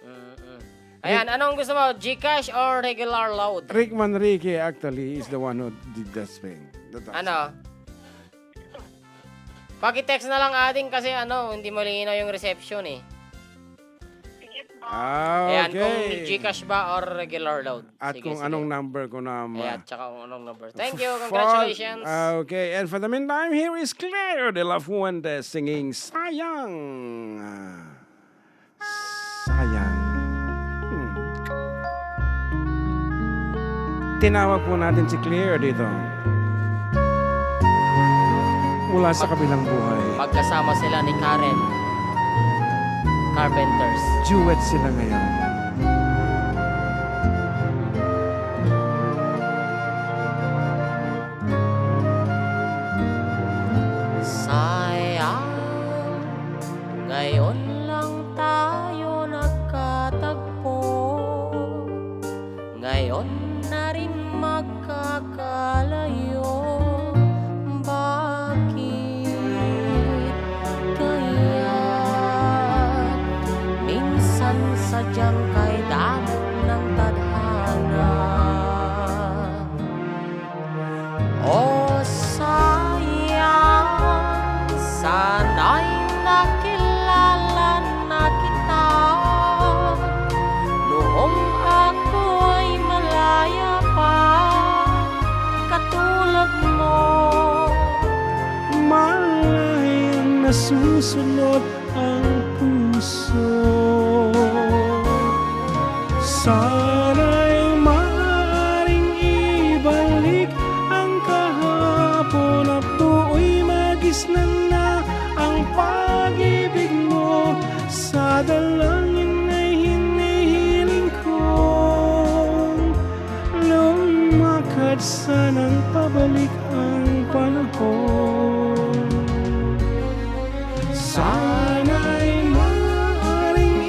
Mm-mm. Ayan, anong gusto mo? GCash or regular load? Rick Manrique actually is the one who did that thing. That Ano? Paki-text na lang, ading, kasi ano, hindi malinaw yung reception eh. Sige po. Ah, Ayan, kung okay. GCash ba or regular load. At Sige, kung sige. anong number ko na ma- Ayan, tsaka kung anong number. Thank you, F-, congratulations. Ah, okay, and for the meantime, here is Claire de la Fuente singing Sayang. Ah. Sayang. Hmm. Tinawag po natin si Claire dito. Mula sa kabilang buhay. Magkasama sila ni Karen Carpenters. Duet sila ngayon. Sayang, ngayon lang tayo nagkatagpo. Ngayon na rin magkakalayo. Bakit kaya minsan sadyang kay damo ng tadhana? O sayang, sana'y nakilala na kita noong ako'y malaya pa. Susunod ang puso. Sana'y maaring ibalik ang kahapon at tuoy magisnan na ang pag-ibig mo. Sa dalangin ay hinihiling kong lumakad sanang pabalik ang panahon. Sana'y maaaring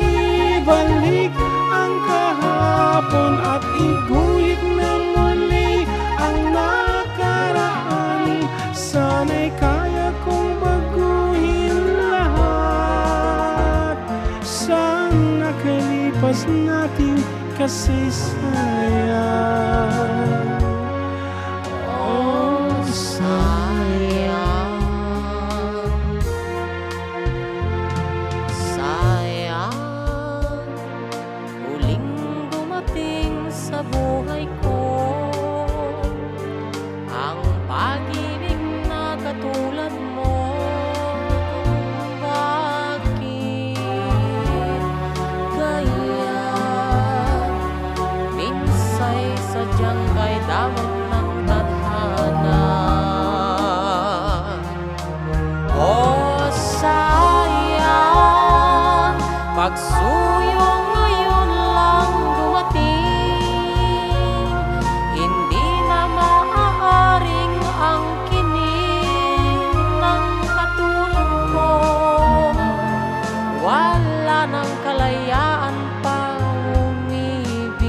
ibalik ang kahapon at iguhit na muli ang nakaraan. Sana'y kaya kong baguhin lahat sa nakalipas nating kasaysayan. Oh, sayang, sayang, huling dumating sa buhay ko ang pag-ibig na katulad mo. Bakit kaya minsay sadyang kay damag ng tadhana? Oh, sayang, pagsuyo ngayon lang dumating. Hindi na maaaring angkinin ng katulad ko. Wala nang kalayaan pa umibig.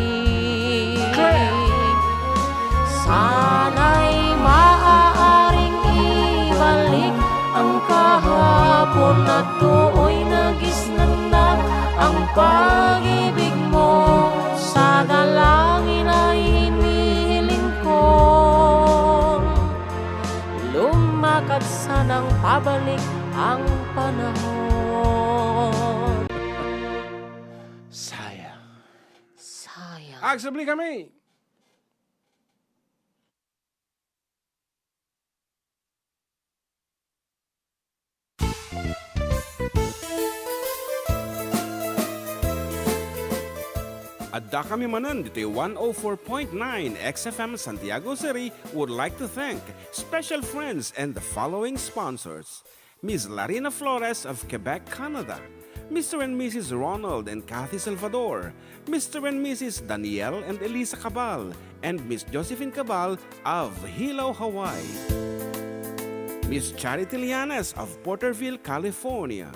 Sana'y maaaring ibalik ang kahapon at tuoy na gisnan na ang pag-ibig mo. Sa dalangin ay hinihiling kong lumakad sanang pabalik ang panahon. Sayang. Sayang. Agsubli kami. Adda kami manen ditoy one oh four point nine X F M Santiago City would like to thank special friends and the following sponsors: Miss Larina Flores of Quebec, Canada, Mister and Missus Ronald and Kathy Salvador, Mister and Missus Daniel and Elisa Cabal, and Miss Josephine Cabal of Hilo, Hawaii. Miss Charity Lianes of Porterville, California.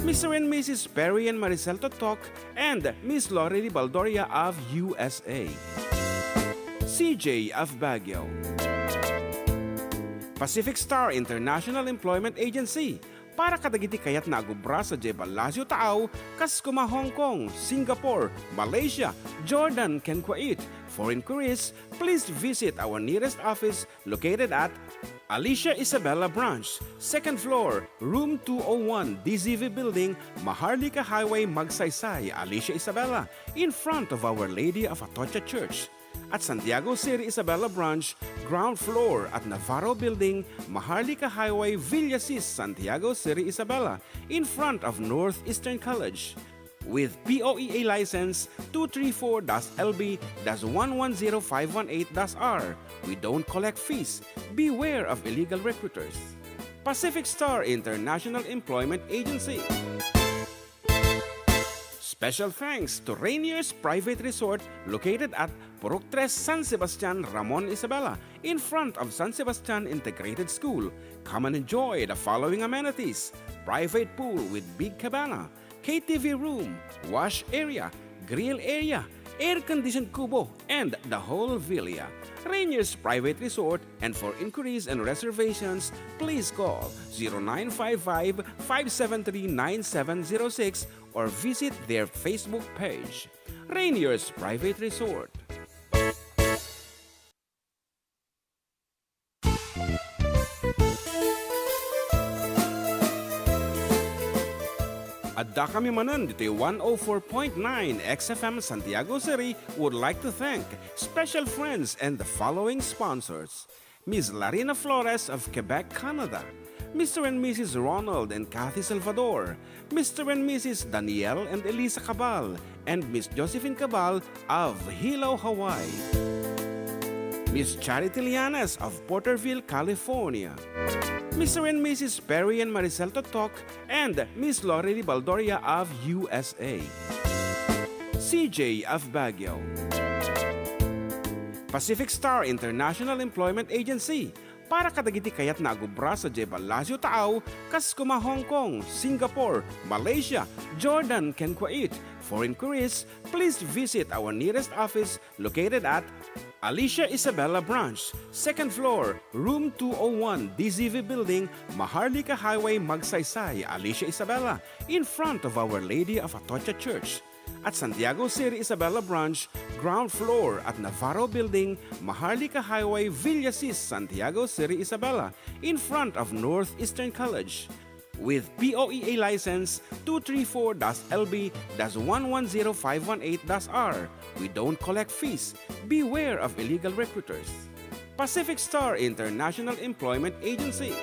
Mister and Missus Perry and Maricel Totok and Miss Lorely Baldoria of U S A. C J of Baguio. Pacific Star International Employment Agency, para kadagiti kayatna a agubra sadiay Palacio Taaw, kas koma Hong Kong, Singapore, Malaysia, Jordan, ken Kuwait. For inquiries, please visit our nearest office located at Alicia Isabela Branch, second floor, room two oh one, D Z V Building, Maharlika Highway, Magsaysay, Alicia Isabela, in front of Our Lady of Atocha Church. At Santiago City Isabela Branch, ground floor at Navarro Building, Maharlika Highway, Villasis, Santiago City Isabela, in front of Northeastern College. With P O E A license two three four dash L B dash one one zero five one eight dash R, we don't collect fees. Beware of illegal recruiters. Pacific Star International Employment Agency. Special thanks to Rainier's Private Resort, located at Purok Tres, San Sebastian, Ramon, Isabela, in front of San Sebastian Integrated School. Come and enjoy the following amenities: private pool with big cabana, K T V room, wash area, grill area, air-conditioned kubo, and the whole villa. Rainier's Private Resort, and for inquiries and reservations, please call zero nine five five, five seven three, nine seven zero six or visit their Facebook page, Rainier's Private Resort. Adda kami manen ditoy one oh four point nine X F M Santiago City would like to thank special friends and the following sponsors: Miss Larina Flores of Quebec, Canada, Mister and Missus Ronald and Kathy Salvador, Mister and Missus Daniel and Elisa Cabal, and Miss Josephine Cabal of Hilo, Hawaii. Miss Charity Lianas of Porterville, California. Mister and Missus Perry and Maricel Totok and Miss Lorely Baldoria of U S A. C J of Baguio. Pacific Star International Employment Agency, para kadagiti kayatna a agubra sadiay Palacio Taaw, kas kuma Hong Kong, Singapore, Malaysia, Jordan, ken Kuwait. For inquiries, please visit our nearest office located at Alicia Isabela Branch, second floor, room two oh one, D Z V Building, Maharlika Highway, Magsaysay, Alicia Isabela, in front of Our Lady of Atocha Church. At Santiago Seri Isabela Branch, ground floor at Navarro Building, Maharlika Highway, Villasis, Santiago Seri Isabela, in front of Northeastern College. With P O E A license two three four dash L B dash one one zero five one eight dash R. We don't collect fees. Beware of illegal recruiters. Pacific Star International Employment Agency.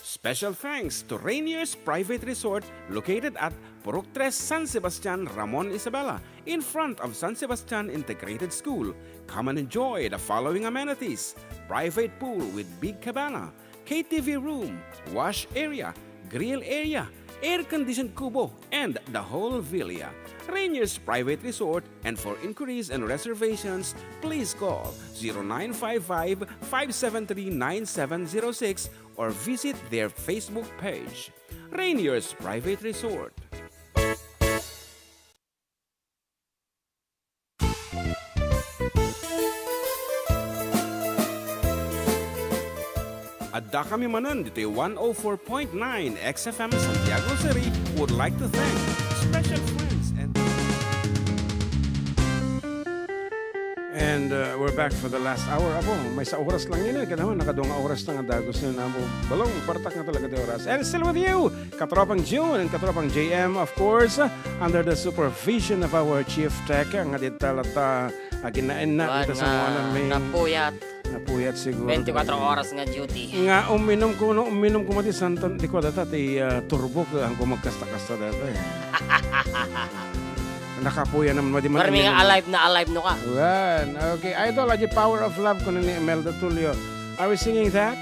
Special thanks to Rainier's Private Resort, located at Purok Tres, San Sebastian, Ramon, Isabela, in front of San Sebastian Integrated School. Come and enjoy the following amenities: private pool with big cabana, K T V room, wash area, grill area, air-conditioned kubo, and the whole villa. Rainier's Private Resort, and for inquiries and reservations, please call zero nine five five, five seven three, nine seven zero six or visit their Facebook page. Rainier's Private Resort. Adda kami manen ditoy one oh four point nine X F M Santiago City would like to thank special friends and And, uh, we're back for the last hour. Apo, maysa oras lang yun eh. Kaya naman, nakadua nga oras na nga dagus na namo. Balong, partak na talaga ti oras. And still with you, Katropang June and Katropang J M, of course, under the supervision of our chief tech, nga dita latta, aginaen na, Kuwan dita sa nga mga namin. Napuyat. Napuyat siguro. Twenty-four oras nga duty. Nga uminom ko, no, uminom ko mati santan, di ko data, ti, ah, turbo, ka, ang kumagkasta-kasta data, eh. Nakapuya naman, madi man Parang nga uminom. Alive na alive no ka. Yan. Okay, Idol, adi Power of Love, kuno ni Imelda Tulio. Are we singing that?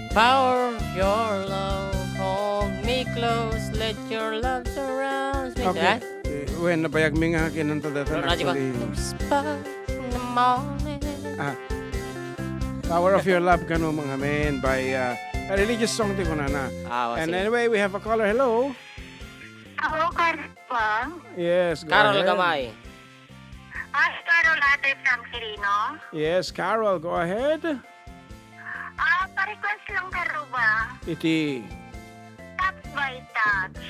Power of your love, hold me close, let your love surround me. Okay. That? Eh, when nabayag mi nga kinanta datan, Radyo ko. Actually. Spark in the morning. Ah. Power of Your Love kano mga men by, uh, a religious song ti kunana. Ah, And sige. Anyway, we have a caller. Hello. Hello, Carol ba? Yes, go Carol ahead. Gamay. Hi, Carol Ate from Quirino. Yes, Carol, go ahead. Ah, pa-request lang, Carol ba? Iti? Touch by Touch.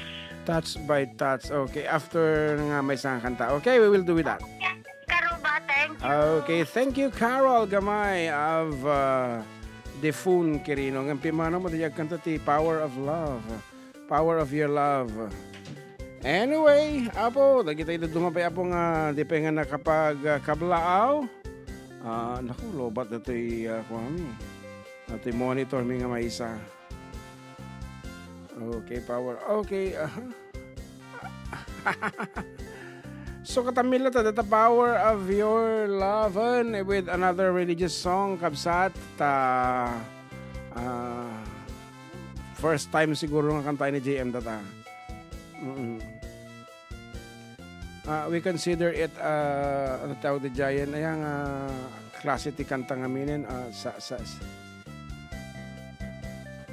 Touch by Touch. Okay, after nga maysa nga kanta. Okay, we will do with that. Yes, Carol ba? Thank you. Okay, thank you, Carol Gamay of, uh, Defun Quirino. Ngan pimanaw mo, di agkanta ti Power of Love. Power of Your Love. Anyway, Apo, dagita iti dumapay, Apo, nga di pay nga nakapag, ah, kablaaw. Ah, naku, lobat datoy, ah, kuami. Datoy monitor mi nga maysa. Okay, power. Okay, aha. So, katammi latta, the power of your love, and with another religious song, kabsat, ta, ah, first time siguro nga kanta ni J M data. Mm. Ah, we consider it, ah, ano tawag di Giant, ayan nga klase ti kanta nga minen, ah, sa, sa, sa,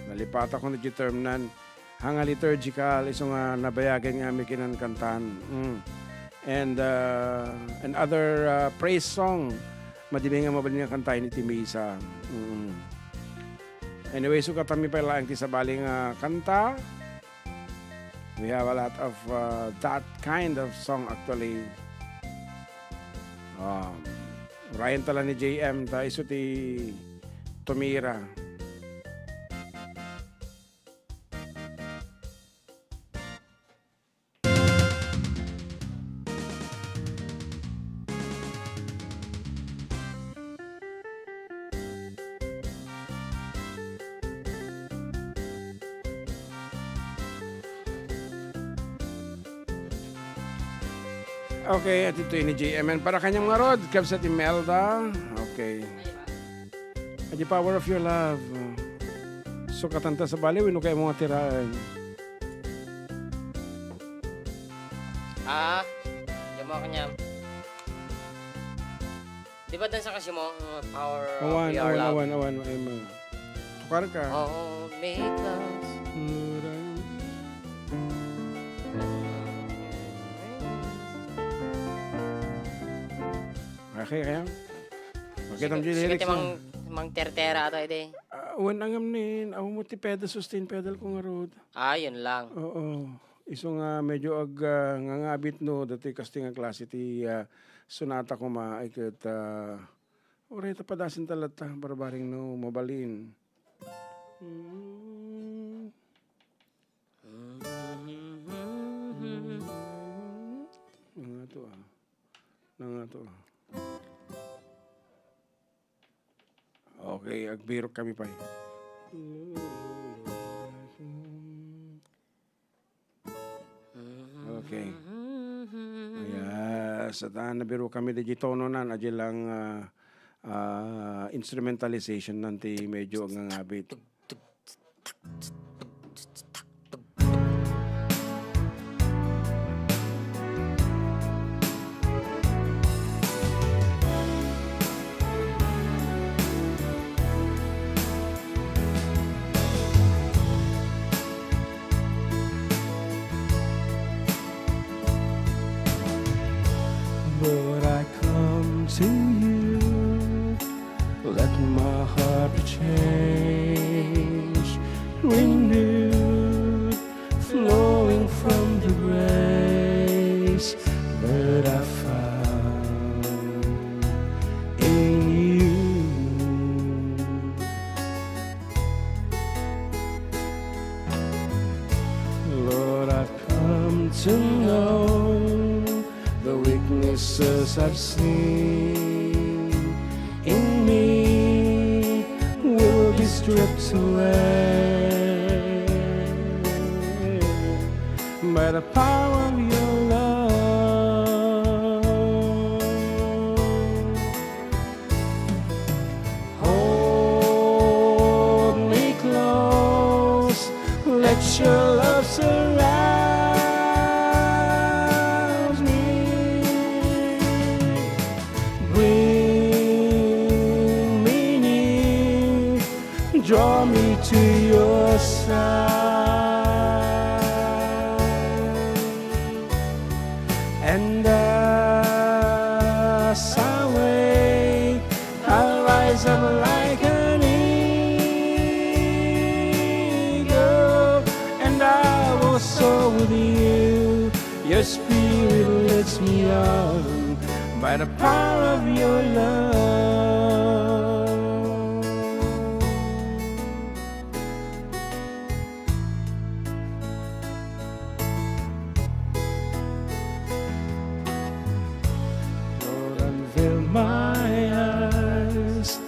nalipata ko na di term nan. Hanga liturgical, isu nga nabayagen nga mi kinankantan. Mm. And, uh, and other, uh, praise song, madi mi nga mabalin nga kantaen iti misa. Mm. Anyway, sukatan mi pay laeng ti sabali nga kanta. We have a lot of, uh, that kind of song actually. Um, urayen ta la ni J M, ta isu ti tumira. Okay, at ito ni J M N. Para kaniam ngarud, kabsat Imelda. Okay. At the power of your love. Sukatan ta sa bali, wenno kayat mo nga tiraan? Ah, diyan mo kaniam. Di ba dan sa kasi mo, uh, power of Awan, your awan, love? Awan, awan, awan, awan. Tukar ka. Oh, make us. Okay, kaya? Makita mo yung lyrics mo. Mang, mang tertera ato, ide. Ah, wen, angam nin, awan mo ti pedal, sustain pedal ko ngarud. Ah, yun lang. Oo. Isu nga medyo ag-, ah, ngangabit no, dati kasting nga klase ti, ah, sonata koma, ay ket, ah, uray ta padasen ta latta, barbareng no mabalin. Mm. Nangato, ah. Nangato, ah. Okay, agbirok kami pay. Okay. Aya, saan nabirok kami, di tono nan, adi lang, ah, ah, instrumentalization nan ti medyo agngangabit. Lord, I come to you. Let my heart be changed, renewed, flowing from the grace that I found in you. Lord, I've come to know the weaknesses I've seen in me will be stripped away by the power of your love. Hold me close, let your love surround me. Bring me near, draw me to your side. And as I wait, I'll rise up like an eagle, and I will soar with you. Your spirit leads me on by the power of your love. Lord, unveil my eyes.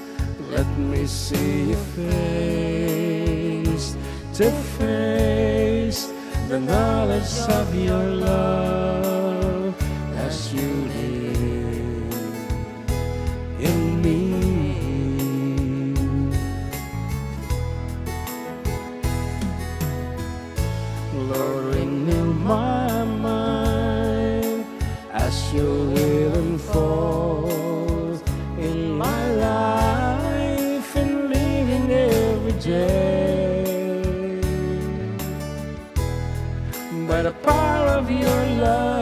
Let me see your face to face the knowledge of your love as you live in me. Lord, renew my mind as your will unfolds in my life and living every day by the power of your love.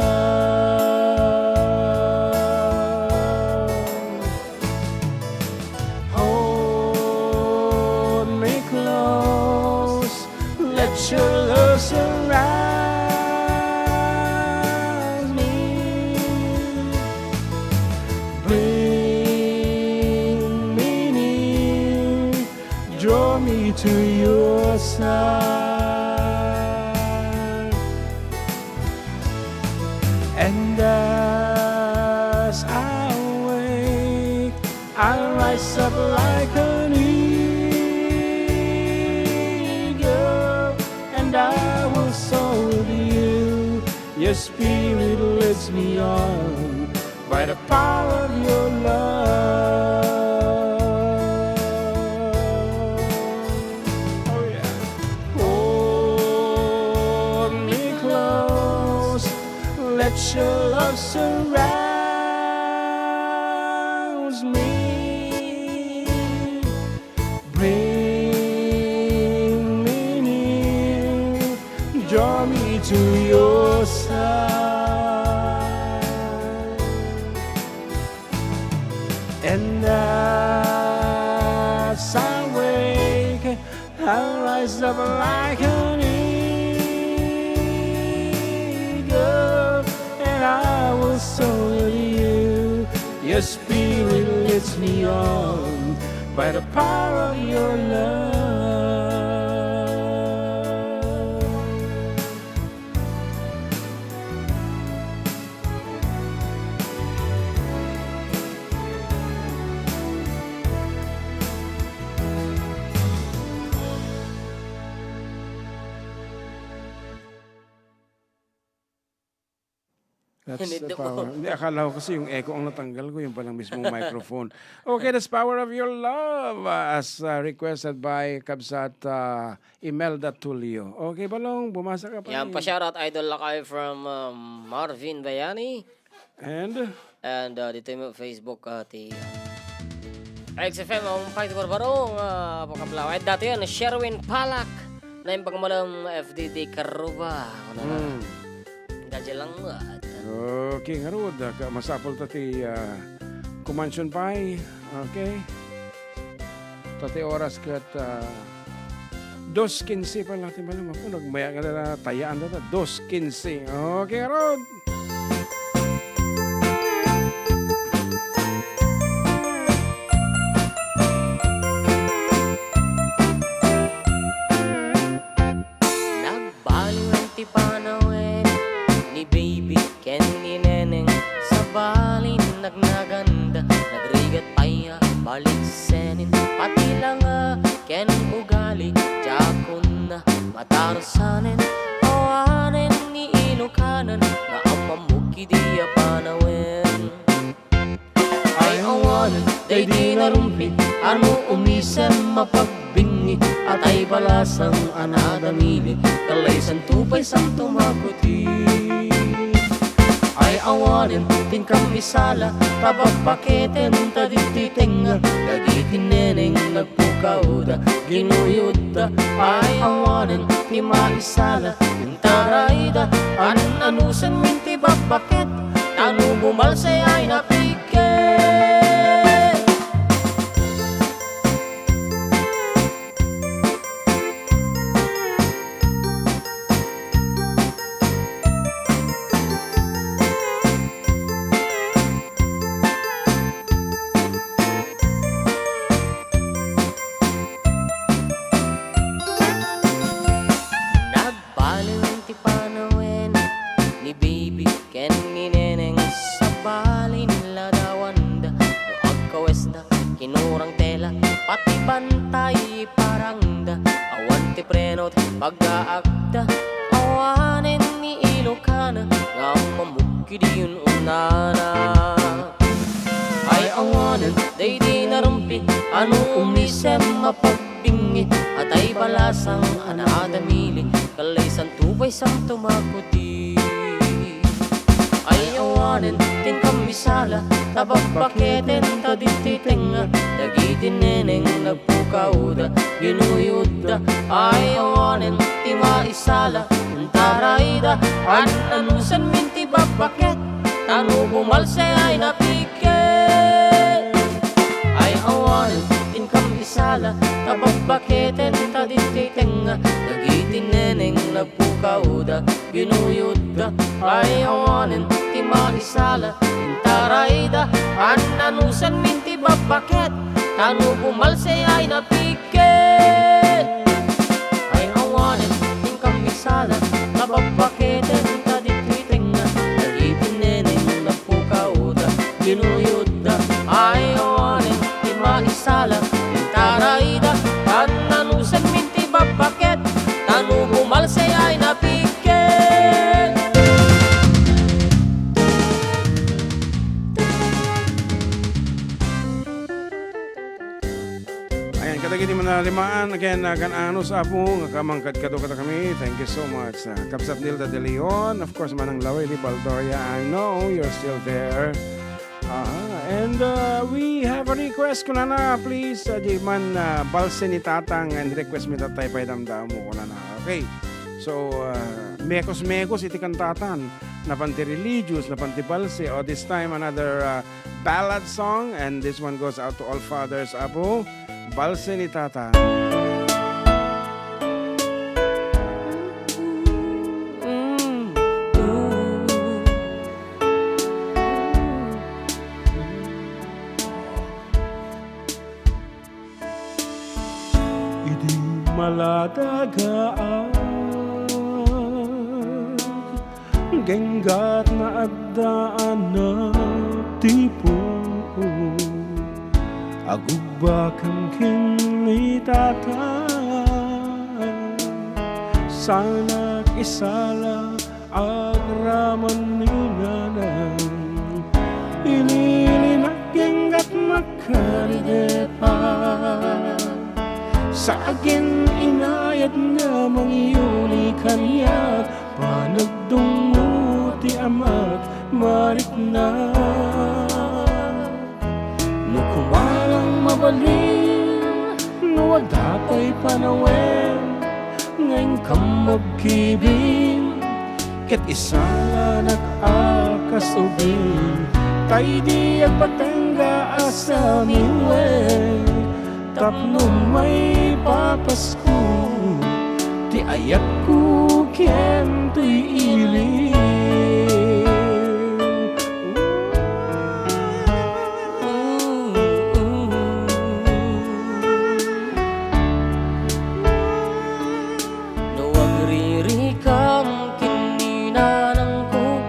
Hold me close, let your love surround me. Bring me near, draw me to your side. And as I wake, I'll rise up like an eagle, and I will soar with you. Your spirit leads me on by the power of your love. Oh, yeah. Hold me close, let your love surrounds me. Bring me near, draw me to your side. And as I wake, I'll rise up like an eagle, and I will soar with you. Your spirit leads me on by the power of your love. That's the power. Hindi, akala ko kasi yung echo ang natanggal ko, yung palang mismong microphone. Okay, that's Power of Your Love, uh, as, uh, requested by Kabsat, uh, Imelda Tulio. Okay, Balong, bumasa ka pa. Yan, pa-shoutout, Idol Lakay from, um, Marvin Bayani. And? And, uh, dito yung Facebook, uh, ti X F M, ang fight for Barong, uh, Pakablaway. Dati yan, Sherwin Palak, na yung pagmalang F D D Karuba. Ano na? Mm. Gajalang mat. Okay, ngarud, ah, ka-, masapul ta ti, ah, kumansion pay. Okay. Ta ti oras ket, ah, dos quince pa latin ba naman? Kung nagmaya nga na tayaan na ta, dos quince. Okay, ngarud. Nagbaliwen ti panawen ni baby ken ni neneng. Sabali, nagnaganda, nagrigat pay a baliksenen. Pati langa ken ugali, diakon na matarsanen. Awanen ni Ilokanan nga ammammog idi a panawen. Ay awanen daydi narumpi a no umisem a pagbingi, atay balasang a nadamili, kalay santo pay santo makuti. Ay awanen ti inkam isala ta babbaketen ta ditoy tengnga, dagiti neneng nagpukawda, ginuyodda. Ay awanen ti maisala, intarayda, an-anusenmin ti babbaket, ta no bumalsay ay napiket. Nagbaliwen ti panawen ni baby ken ni neneng, sabali, ladawanda no agkawesda, kinurang tela, pati bantay iparangda. Awan ti preno ti paggaakda, awanen ni Ilokana nga ammammog idi un-unana. Ay awanen daydi narumpi a no umisem a pag- bingi, atay balasang a nadamili, kalay santo pay santo makuti. Ay awanen ti inkam isala ta babbaketen ta ditoy tengnga, dagiti neneng nagpukawda, ginuyodda. Ay awanen ti maisala, intarayda, an-anusenmin ti babbaket, ta no bumalsay ay napiket. Ay awanen ti inkam isala ta babbaketen ta ditoy tengnga, dagiti neneng nagpukawda, ginuyodda. Ay awanen ti maisala, intarayda, an-anusenmin ti babbaket, ta no bumalsay ay napiket. Ay awanen ti inkam isala ta babbaketen ta ditoy tengnga, dagiti neneng nagpukawda, ginuyodda. Ay awanen ti maisala, intarayda, an-anusenmin ti babbaket, ta no bumalsay ay napiket. Rimaan, again, uh, kan anus, Apo, nga kamangkad kado kadakami. Thank you so much. Uh, Kabsat Nilda De Leon, of course, Manang Laweli Baldoria, I know you're still there. Aha. And, uh, we have a request, kunana, please, uh, di man, uh, balse ni Tatang, and request mi tatay pay damdamo, kunana. Okay. So, uh, mekos-mekos iti kantatan. Napan ti religious, napan ti balse. O, this time, another, uh, ballad song, and this one goes out to all fathers, Apo. Balse ni Tatang. Idi maladagaak, genggat nga addaanak ti puot. Agugbakam ken ni Tatang, sanak isala agraman ni Nanang. Ililinak genggat makaridepa. Sa agen inayat nga mangyuli kaniak, panagdungngo ti amak marikna. No kumalang mabalin, no adda pay panawen, nga inkam magkibin, ket isalanak a kas ubing, ta idi agpatengga a samiwen, tapno maipapasko ti ayatko ken toy ili. No agririkam ken ni Nanangko,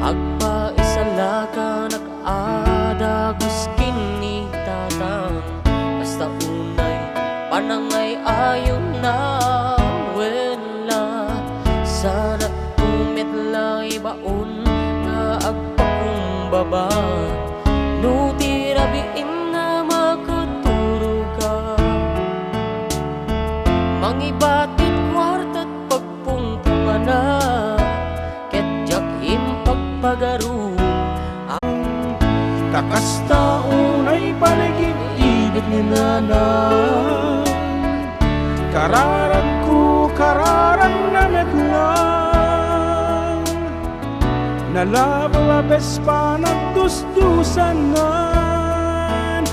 agpaisalakanak a dagus ken ni Tatang, kasta unay panangay-ayonna, wen la, sanak met la ibaon nga agpakumbaba. No ti rabiin a makaturogka, mangibat ti kuartat pagpungpungana, ket diak impagpagaru. Ta kasta unay panagib-ibig ni Nanang, kararagko, kararagna met laeng. Nalabes panagdusdusanan.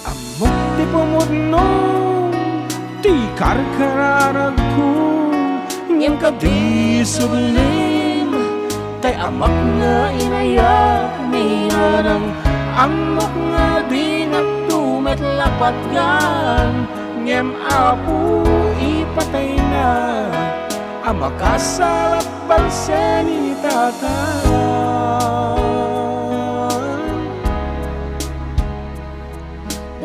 Ammok ti pumudno ti karkararagko, ngem kadi sublim, tay amak nga inayat ni Nanang. Ammok nga dinakto met la patgan, ngem Apo, ipatayna a makasalat balse ni Tatang.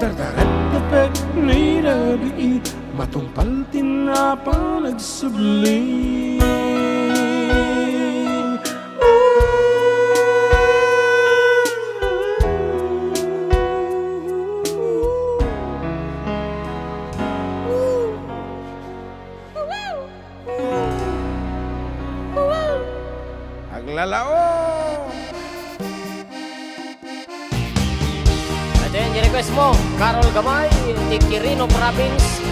Dardarak depek ni rabii, matungpal ti napan agsubli. Aglalao. Ito yung request mo, Carol Gamay, ti Quirino Province.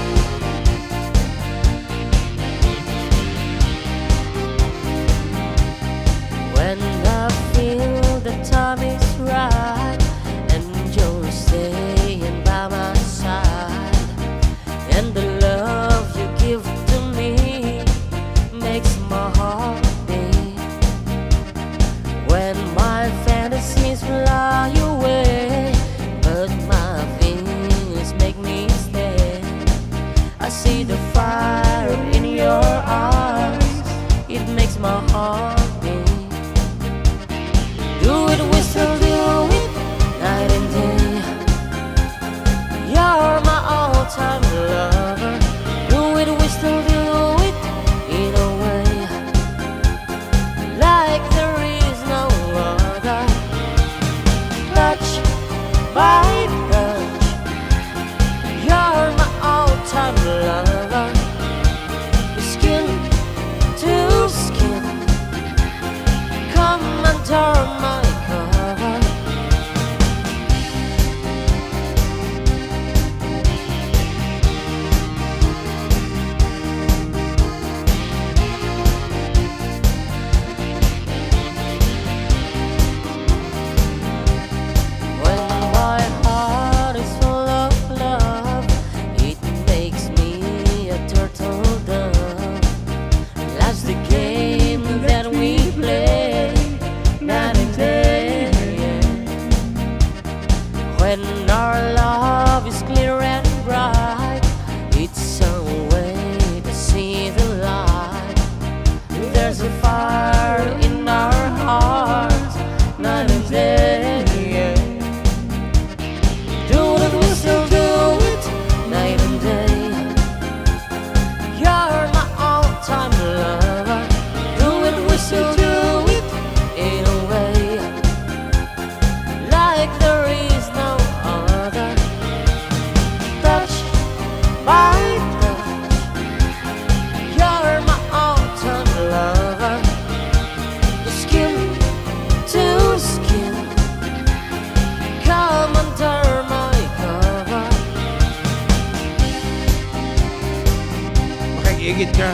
When I feel the time is right and you're staying by my side, and the love you give to me makes my heart beat. When my fantasies fly away, but my feelings make me stay. I see the fire in your eyes, it makes my heart beat. Do it, we still do it, night and day. Your to do it in a way like there is no other. Touch by touch, you're my all-time lover. Skin to skin, come under my cover. Makikigit ka.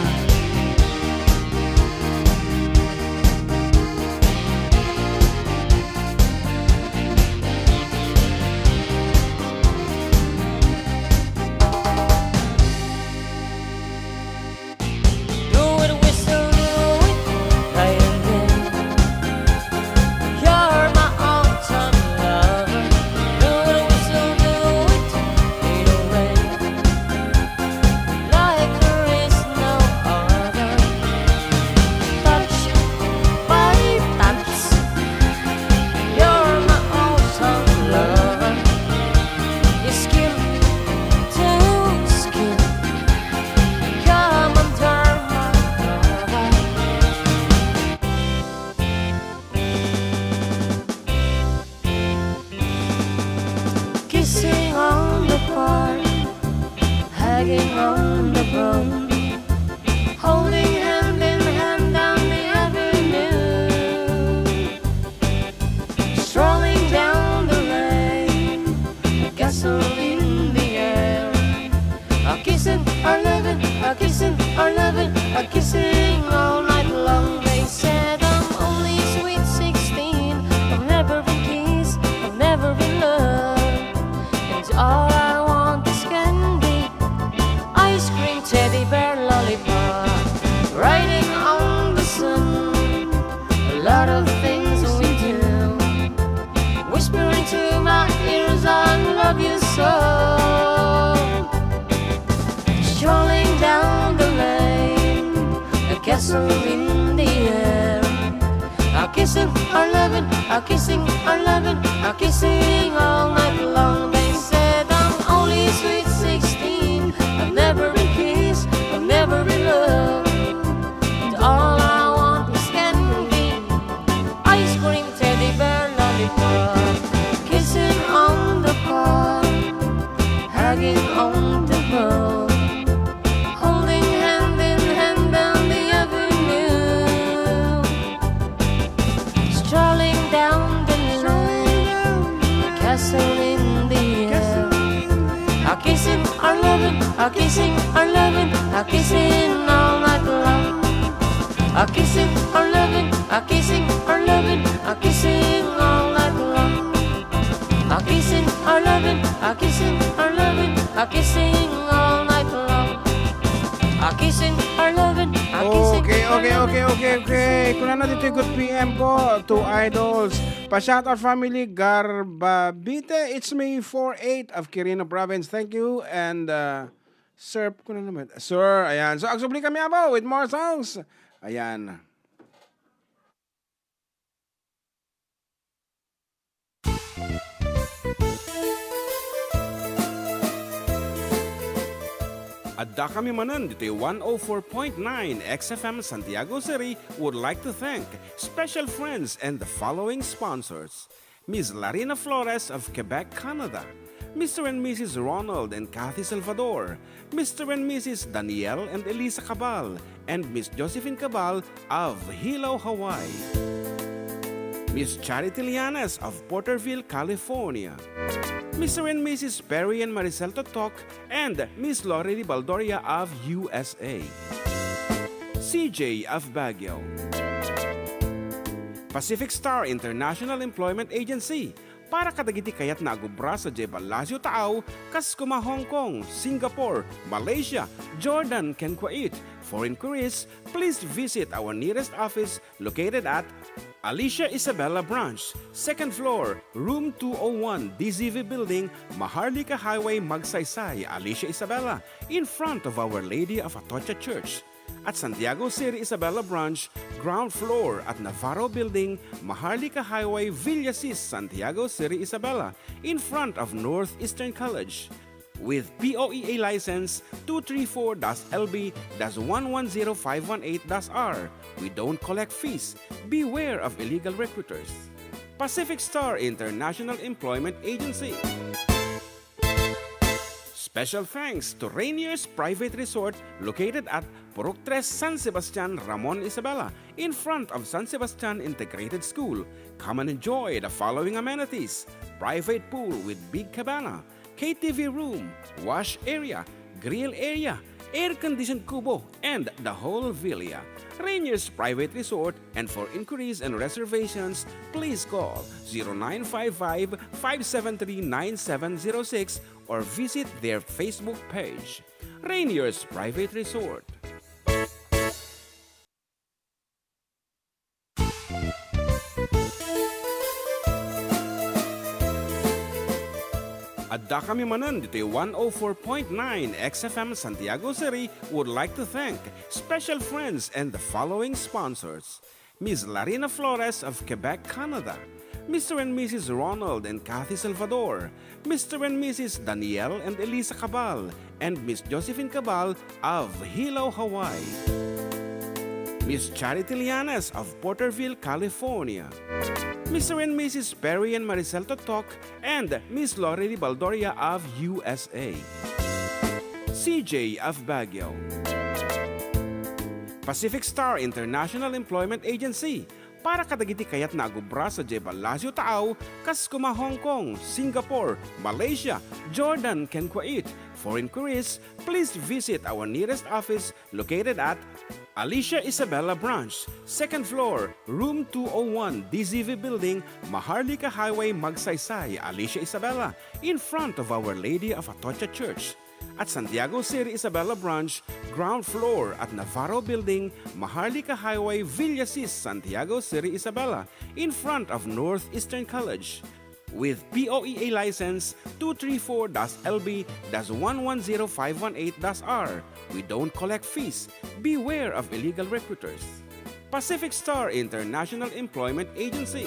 Do it, we still do it, right again. You're my all-time lover. Do it, we still do it, in a way like there is no other. Touch by touch, you're my all-time lover. Skin to skin, come under my cover. Kissing on the park, hugging on the boat, holding hand in hand down the avenue, strolling down the lane, castle in the air. A kissing, a loving, a kissing, a loving, a kissing all night long. They said I'm only sweet sixteen. I've never been kissed, I've never been loved. And all I want is candy, ice cream, teddy bear, lollipop, riding on the sun. A lot of things we do, whispering to my ears, "I love you so." Strolling down the lane, a castle in the air. A kissing, a loving, a kissing, a loving, a kissing all night long. They said I'm only sweet sixteen. I've never been kissed, I've never been loved. And all I want is candy, ice cream, teddy bear, lollipop, kissing on the park, hugging on the boat, holding hand in hand down the avenue, strolling down the lane, a castle in the air. A kissing, a loving, a kissing, a loving, a kissing all night long. A kissing, a loving, a kissing, a loving, a kissing all night long. A kissing, a loving, a kissing, a loving, a kissing all night long. A kissing, a loving, a kissing, okay, okay, okay, okay, okay. Kunana ditoy good P M po, two idols. Pa-shoutout family, Garbabite, it's me, four eight of Quirino Province. Thank you. And, uh, Sir, kuno naman. Sir, ayan. So, agsubli kami, apo, with more songs. Ayan. Adda kami manen ditoy one oh four point nine X F M Santiago City would like to thank special friends and the following sponsors. Miss Larina Flores of Quebec, Canada, Mister and Missus Ronald and Kathy Salvador, Mister and Missus Daniel and Elisa Cabal, and Miss Josephine Cabal of Hilo, Hawaii, Miss Charity Llanes of Porterville, California, Mister and Missus Perry and Maricel Totok, and Miss Lori Baldoria of U S A, C J of Baguio, Pacific Star International Employment Agency, para kadagiti kayatna a gubra sadiay Palacio Taaw, kas kuma Hong Kong, Singapore, Malaysia, Jordan, ken Kuwait. For inquiries, please visit our nearest office located at Alicia Isabela Branch, second floor, room two oh one, D Z V Building, Maharlika Highway, Magsaysay, Alicia Isabela, in front of Our Lady of Atocha Church. At Santiago City Isabela Branch, ground floor at Navarro Building, Maharlika Highway, Villasis, Santiago City Isabela, in front of Northeastern College. With P O E A license two three four dash L B dash one one zero five one eight dash R, we don't collect fees. Beware of illegal recruiters. Pacific Star International Employment Agency. Special thanks to Rainier's Private Resort located at Purok Tres, San Sebastian, Ramon, Isabela, in front of San Sebastian Integrated School. Come and enjoy the following amenities: private pool with big cabana, K T V room, wash area, grill area, air-conditioned kubo, and the whole villa. Rainier's Private Resort, and for inquiries and reservations, please call zero nine five five, five seven three, nine seven zero six or visit their Facebook page. Rainier's Private Resort. Addakami manen ditoy one oh four point nine X F M Santiago City would like to thank special friends and the following sponsors: Miss Larina Flores of Quebec, Canada, Mister and Missus Ronald and Kathy Salvador, Mister and Missus Daniel and Elisa Cabal, and Miss Josephine Cabal of Hilo, Hawaii. Miss Charity Lianes of Porterville, California. Mister and Missus Perry and Maricel Totok and Miss Lorely Baldoria of U S A. C J of Baguio. Pacific Star International Employment Agency, para kadagiti kayatna a agubra sadiay Palacio Taaw, kas kuma Hong Kong, Singapore, Malaysia, Jordan, ken Kuwait. For inquiries, please visit our nearest office located at Alicia Isabela Branch, second floor, room two oh one, D Z V Building, Maharlika Highway, Magsaysay, Alicia Isabela, in front of Our Lady of Atocha Church. At Santiago City Isabela Branch, ground floor at Navarro Building, Maharlika Highway, Villasis, Santiago City Isabela, in front of Northeastern College. With P O E A license two three four dash L B dash one one zero five one eight dash R, we don't collect fees. Beware of illegal recruiters. Pacific Star International Employment Agency.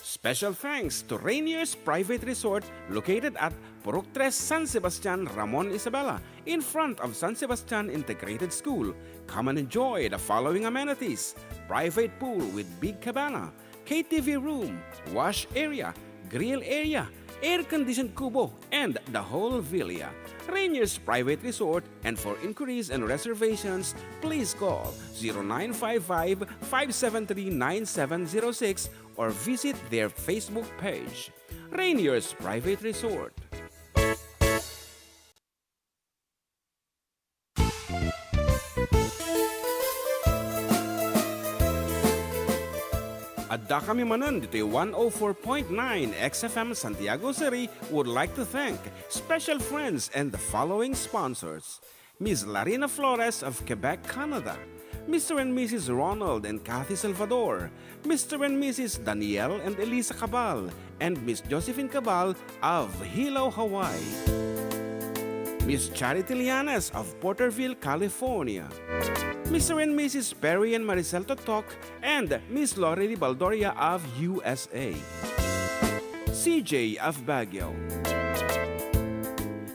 Special thanks to Rainier's Private Resort located at Purok Tres, San Sebastian, Ramon, Isabela, in front of San Sebastian Integrated School. Come and enjoy the following amenities: private pool with big cabana, K T V room, wash area, grill area, air-conditioned kubo, and the whole villa. Rainier's Private Resort, and for inquiries and reservations, please call zero nine five five, five seven three, nine seven zero six or visit their Facebook page. Rainier's Private Resort. Addakami manen ditoy one oh four point nine X F M Santiago City would like to thank special friends and the following sponsors: Miss Larina Flores of Quebec, Canada, Mister and Missus Ronald and Kathy Salvador, Mister and Missus Daniel and Elisa Cabal, and Miss Josephine Cabal of Hilo, Hawaii, Miss Charity Lianes of Porterville, California, Mister and Missus Perry and Maricel Totok, and Miss Lorely Baldoria of U S A, C J of Baguio.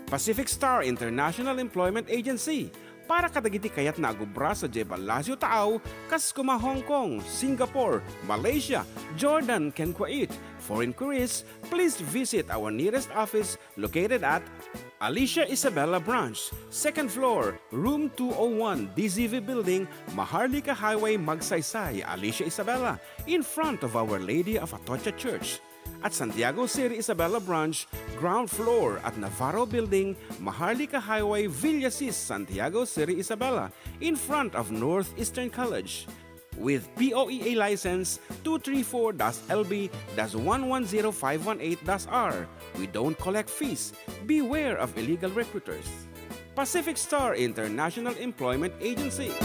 Pacific Star International Employment Agency, para kadagiti kayatna a agubra sadiay Palacio Taaw, kas kuma Hong Kong, Singapore, Malaysia, Jordan, ken Kuwait. For inquiries, please visit our nearest office located at Alicia Isabela Branch, second floor, room two oh one, D Z V Building, Maharlika Highway, Magsaysay, Alicia Isabela, in front of Our Lady of Atocha Church. At Santiago City Isabela Branch, ground floor at Navarro Building, Maharlika Highway, Villasis, Santiago City Isabela, in front of Northeastern College. With P O E A license two three four dash L B dash one one zero five one eight dash R, we don't collect fees. Beware of illegal recruiters. Pacific Star International Employment Agency.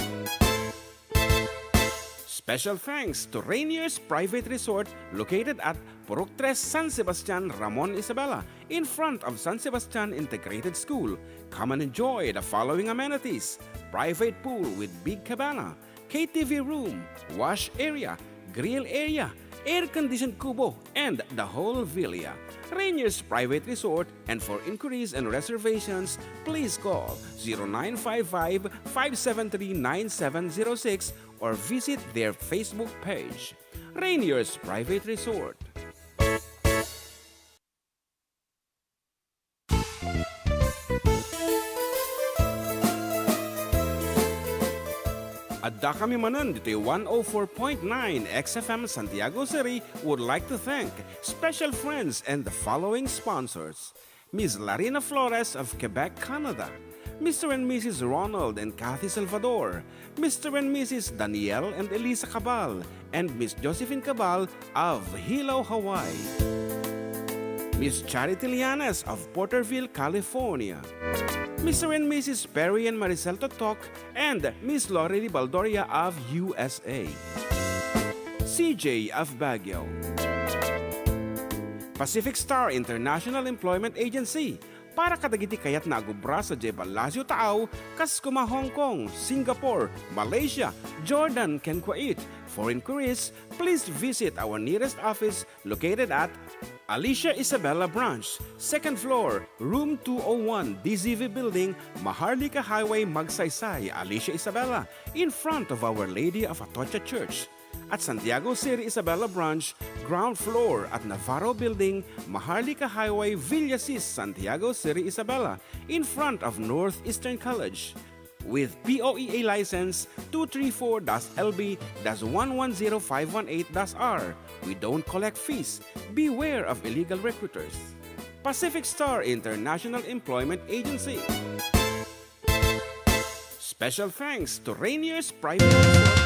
Special thanks to Rainier's Private Resort located at Purok Tres, San Sebastian, Ramon, Isabela, in front of San Sebastian Integrated School. Come and enjoy the following amenities: private pool with big cabana, K T V room, wash area, grill area, air-conditioned kubo, and the whole villa. Rainier's Private Resort, and for inquiries and reservations, please call zero nine five five, five seven three, nine seven zero six or visit their Facebook page. Rainier's Private Resort. Adda kami manen ditoy one oh four point nine X F M Santiago City would like to thank special friends and the following sponsors: Miss Larina Flores of Quebec, Canada, Mister and Missus Ronald and Kathy Salvador, Mister and Missus Daniel and Elisa Cabal, and Miss Josephine Cabal of Hilo, Hawaii. Miss Charity Lianes of Porterville, California. Mister and Missus Perry and Maricel Totok and Miss Lorely Baldoria of U S A. C J of Baguio. Pacific Star International Employment Agency, para kadagiti kayatna a agubra sadiay Palacio Taaw, kas koma Hong Kong, Singapore, Malaysia, Jordan, ken Kuwait. For inquiries, please visit our nearest office located at Alicia Isabela Branch, second floor, room two oh one, D Z V Building, Maharlika Highway, Magsaysay, Alicia Isabela, in front of Our Lady of Atocha Church. At Santiago City Isabela Branch, ground floor at Navarro Building, Maharlika Highway, Villasis, Santiago City Isabela, in front of Northeastern College. With P O E A license two three four dash L B dash one one zero five one eight dash R, we don't collect fees. Beware of illegal recruiters. Pacific Star International Employment Agency. Special thanks to Rainier's Private Resort.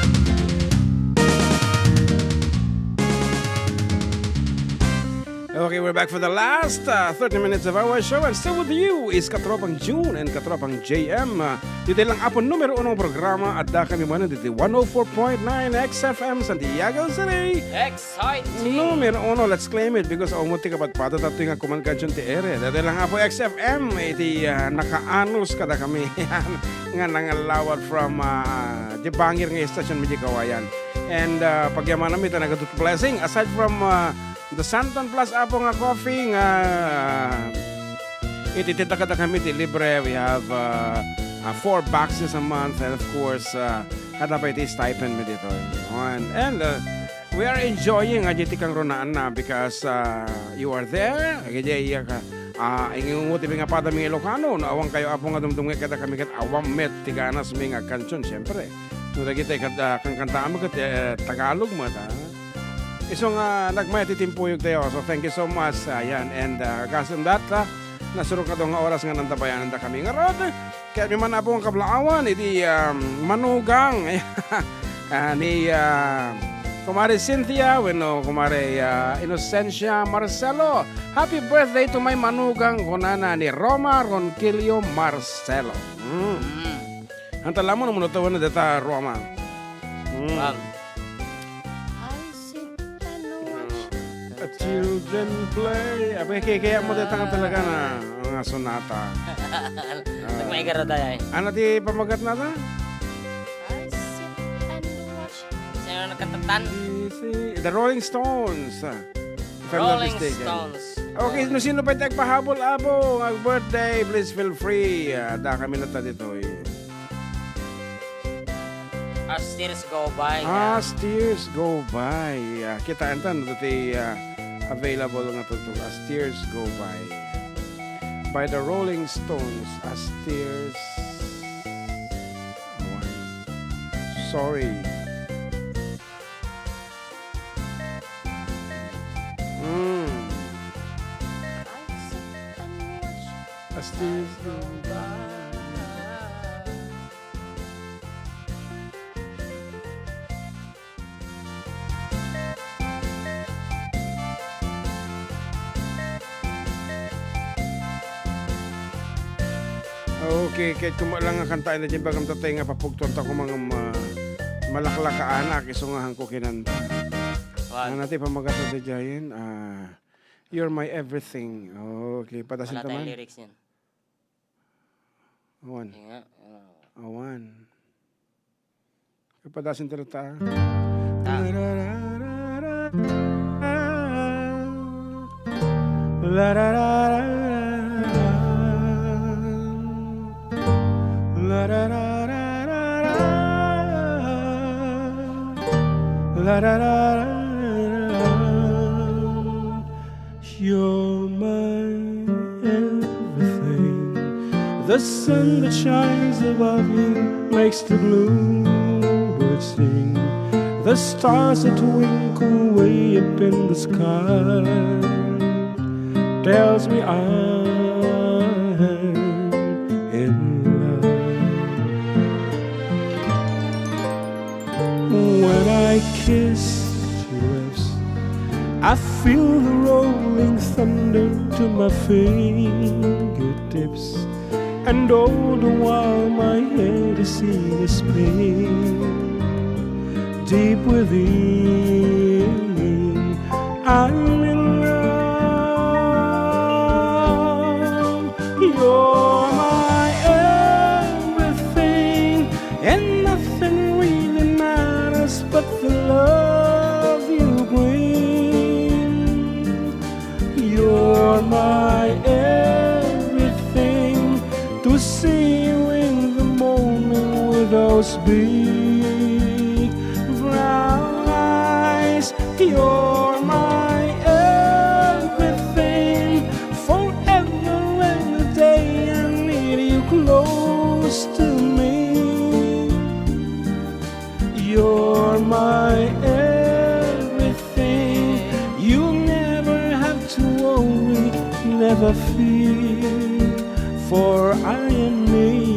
Okay, we're back for the last, uh, thirty minutes of our show, and still with you is Katropang June and Katropang J M. Uh, dito lang apon numero unong programa, adda kami manen dito one oh four point nine X F M Santiago City. Exciting! Numero uno, let's claim it because umot ti kapatpata tattoo nga kuman kansion ti ere. Dati lang apo X F M, iti, ah, nakaanos kada kami nga nangallawat from, ah, the bangir nga station mi di kawayan. And, ah, pagyamanami ta nagadut blessing. Aside from, ah, the Santon Plus apo nga coffee nga iti tita kada kami ti libre, we have, ah, ah, four boxes a month, and of course, ah, kada pa iti stipend mi dito. And, and, ah, we are enjoying, ah, iti kangrunaanna because, ah, you are there. Kaya, ah, ah, ingingungot ibi nga pada mi Ilocano, no, awan kayo apo nga dumdumngeg kada kami ket awan met ti ganas mi nga kansion, siyempre. No, dagiti kad-, ah, kankantaam ket, eh, Tagalog met, ah. Isu nga nagmayat ti timpuyog tayo. So, thank you so much. Ayan, and, ah, kasem that, ah, nasurok nga oras nga nantabayanan da kami. Ngarud, kaya mi man apo nga kablaawan, iti, um, manugang, ah, ni, ah, Kumare Cynthia, wenno Kumare, ah, Inocencia Marcelo. Happy birthday to my manugang, kunana ni Roma Ronquillo Marcelo. Mm. Mm. Anta lamon mo natuan deta Roma. Mm. Wow. I sit and watch a children play. Abay, kaya, kaya mo deta nga talaga na, nga sonata. Nagmaigarod ay. Ano ti pamagat na ta? I sit and watch. Sino nagkantatan? Easy. The Rolling Stones. If I'm not Rolling mistaken. Stones. Okay, no sino pa ti agpahabol, apo, nga birthday, please feel free. Ah, da kami na ta ditoy. As tears go by. As tears go by. Ah, kitaan ta no ti, ah, available nga tugtog, As Tears Go By. By the Rolling Stones, As Tears. Awan. Sorry. Mm. As tears go by. Okay, ket koma lang nga kantaen daydiay, bagam tatay nga papugtuan ta koma nga ma-, malaklakaanak, isu nga hanko kinanta. Wan. Ano ti pamagat na daydiayen? Ah, You're My Everything. Okay, padasin ta man. Wala tayong lyrics niyan. Awan. Kaya nga, ano. Awan. Kapadasin ta ta. Ah. La da da da da. La da da da da da. La da da da da da. You're my everything. The sun that shines above you makes the bluebirds sing. The stars that twinkle way up in the sky tells me I'm in love. When I kiss your lips, I feel the rolling thunder to my fingertips, and all the while my head is in a spin. Deep within, I'm in love. You're my everything, and nothing really matters but the love you bring. You're my everything. To see you in the morning with those big brown eyes. You're my everything. Forever and a day I need you close to me. You're my everything. You never have to worry, never fear, for I am near.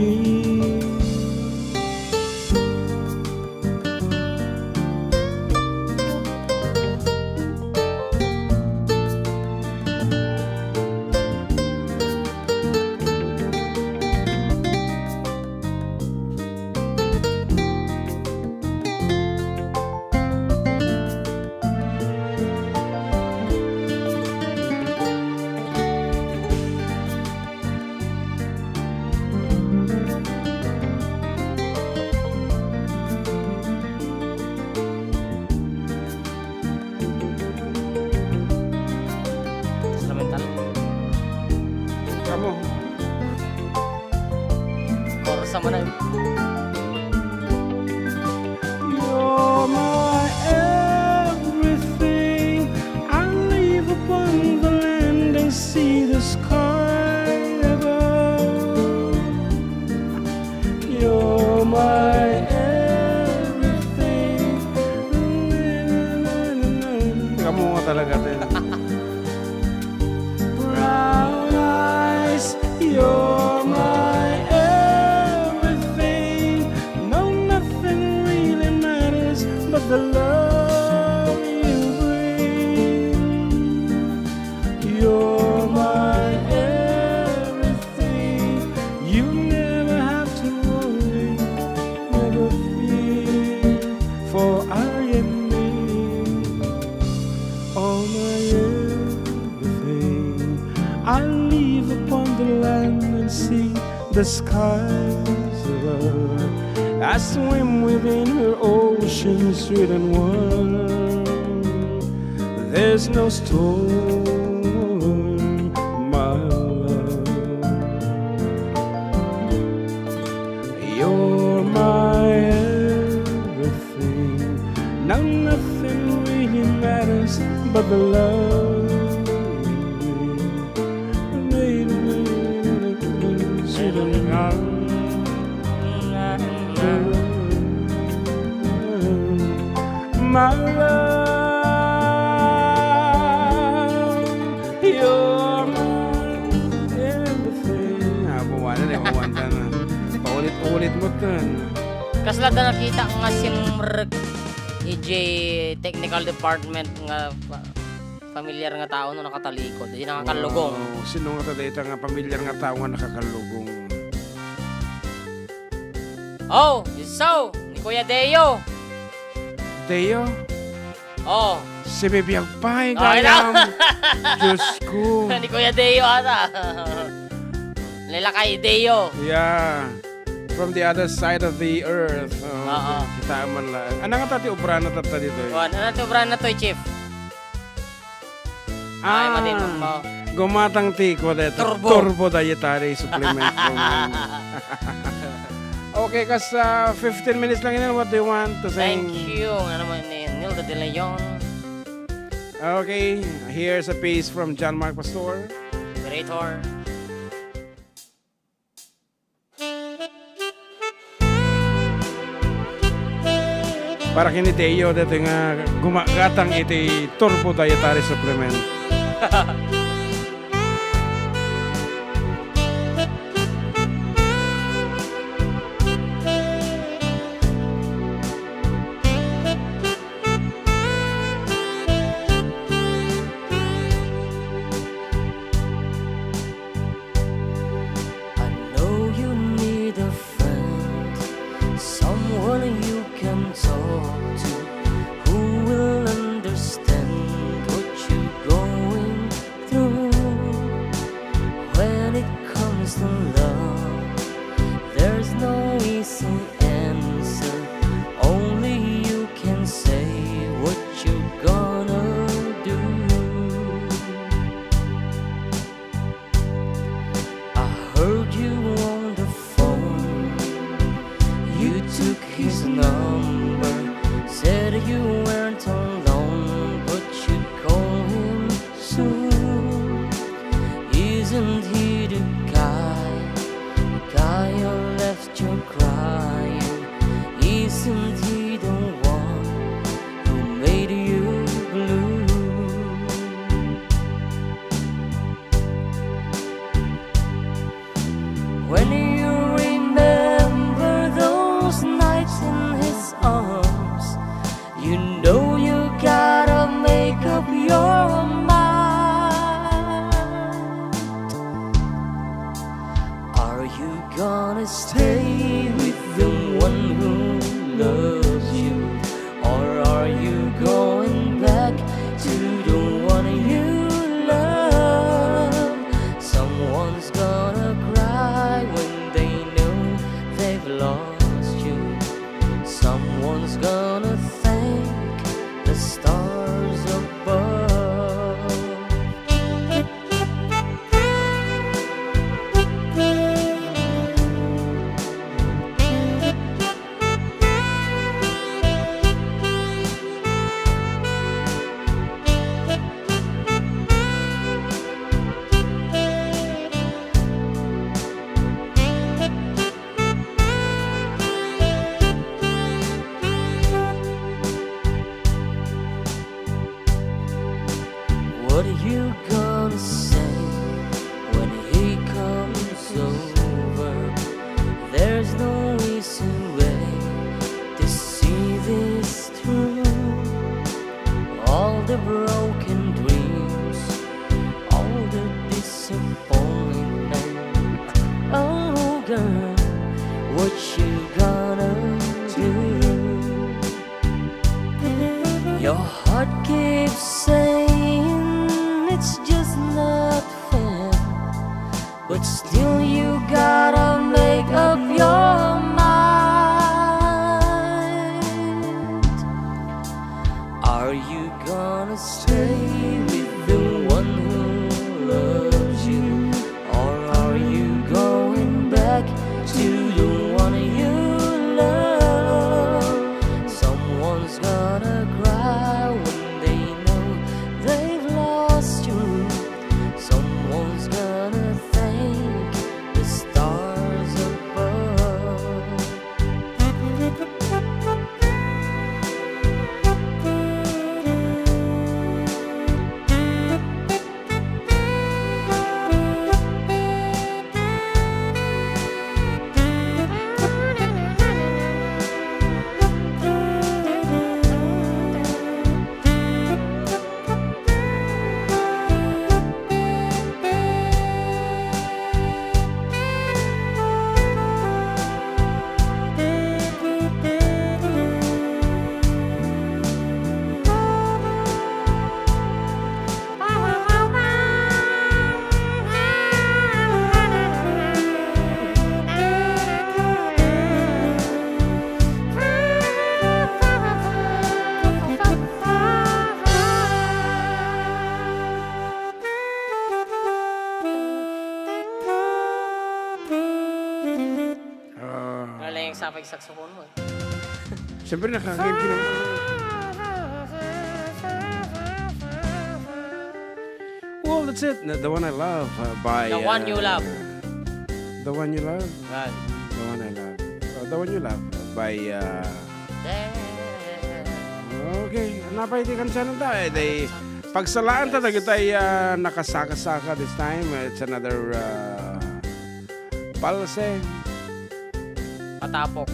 Instrumental. Kamo. Chorus man ay. You're my everything. I live upon the land and see the sky above. You're my everything. Kamo nga talaga, Ted. Brown eyes, you're my everything. No, nothing really matters but the love you bring. You're my everything. You never have to worry, never fear, for I am near. All my everything. I live upon the land and see the skies above. I swim within her ocean sweet and warm. There's no storm, my love. You're my everything. Now nothing really matters but the love. My love, you're my everything. Ah, buwanan eh, buwanan na. Paulit-ulit mo 'ton. Kasla da nakita nga simrek iti technical department nga pa-, familiar nga tao no nakatalikod, di nakakallugong. Wow, sino nga ta dayta nga familiar nga tao nga nakakallugong? Oh, so, ni Kuya Deo. Deo? Oh. Si Bibiag Pay, okay na. Gayam. Diyos ko. Ni Kuya Deo ata. Nilakay Deo. Yeah. From the other side of the earth. Oh, oo. Kita man lang. Ano nga tati obra na tatta dito eh? Kuan, ano ti obra na to, Chief? Ay, ah, matinong mo. Gumatang ti kuwadet. Turbo. Turbo dietary supplement for men. Okay, kas, ah, fifteen minutes lang inin, what do you want to say? Thank you. Ano mo ni Nilda De Leon? Okay, here's a piece from John Mark Pastor. Operator. Para ken ni Teo, daytoy nga gumagatang iti turbo dietary supplement. I know you need a friend, someone you can talk to, who will understand what you're going through. When it comes to love, there's no easy answer. Only you can say what you're gonna do. I heard you on the phone. You took his number. Said you weren't alone, but you'd call him soon. Isn't he the guy, the guy who left you crying? Isn't he the one who made you blue? When you remember those nights in his arms, you know you gotta make up your mind. Are you gonna stay with the one who loves you? Or are you going back to the one you love? Someone's gonna cry when they know they've lost you. Someone's gonna thank the stars above. What are you gonna say when he comes over? There's no easy way to see this through. All the broken dreams, all the disappointment. Oh, girl, what you gonna do? Your heart keeps saying it's just not fair, but still you gotta make up your mind. Are you gonna stay with the one who loves you? Or are you going back to the one you love? Someone's gonna cry when they know they've lost you. Someone's gonna thank the stars above. Saxophone mo eh. Siyempre, nakakain ka naman. Well, that's it. The One I Love, uh, by, The One You uh, Love. The One You Love? Right. The One I Love. Uh, The One You Love by, uh, Yeah. Okay. Napay di kansanan ta, eh. Di, pagsalaan ta, dagitay, uh, nakasaka-saka this time. It's another, uh, Palse. Patapok.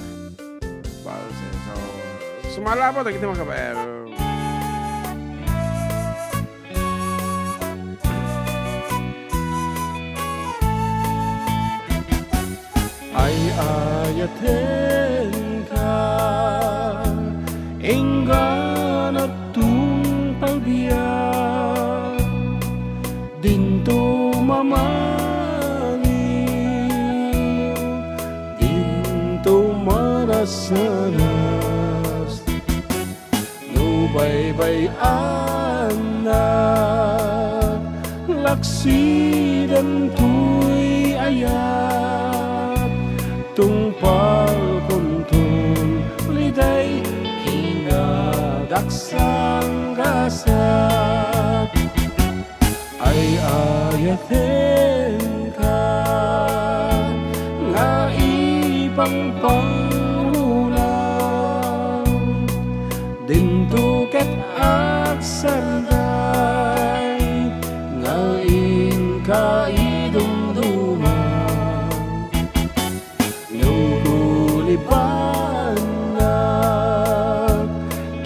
Palse. So, sumala po, dagiti mga kabayan. Ay-ayatenka, ingganak tungpalbiag. Dinto mamaliw, dinto manasanas. No baybay-annak, laksiden toy ayat. Tungpalkonton liday kinadaksan gasat. Ay-ayatenka nga ipangpangrunam, dinto ket agsarday nga inka idumduma. No kulibannak,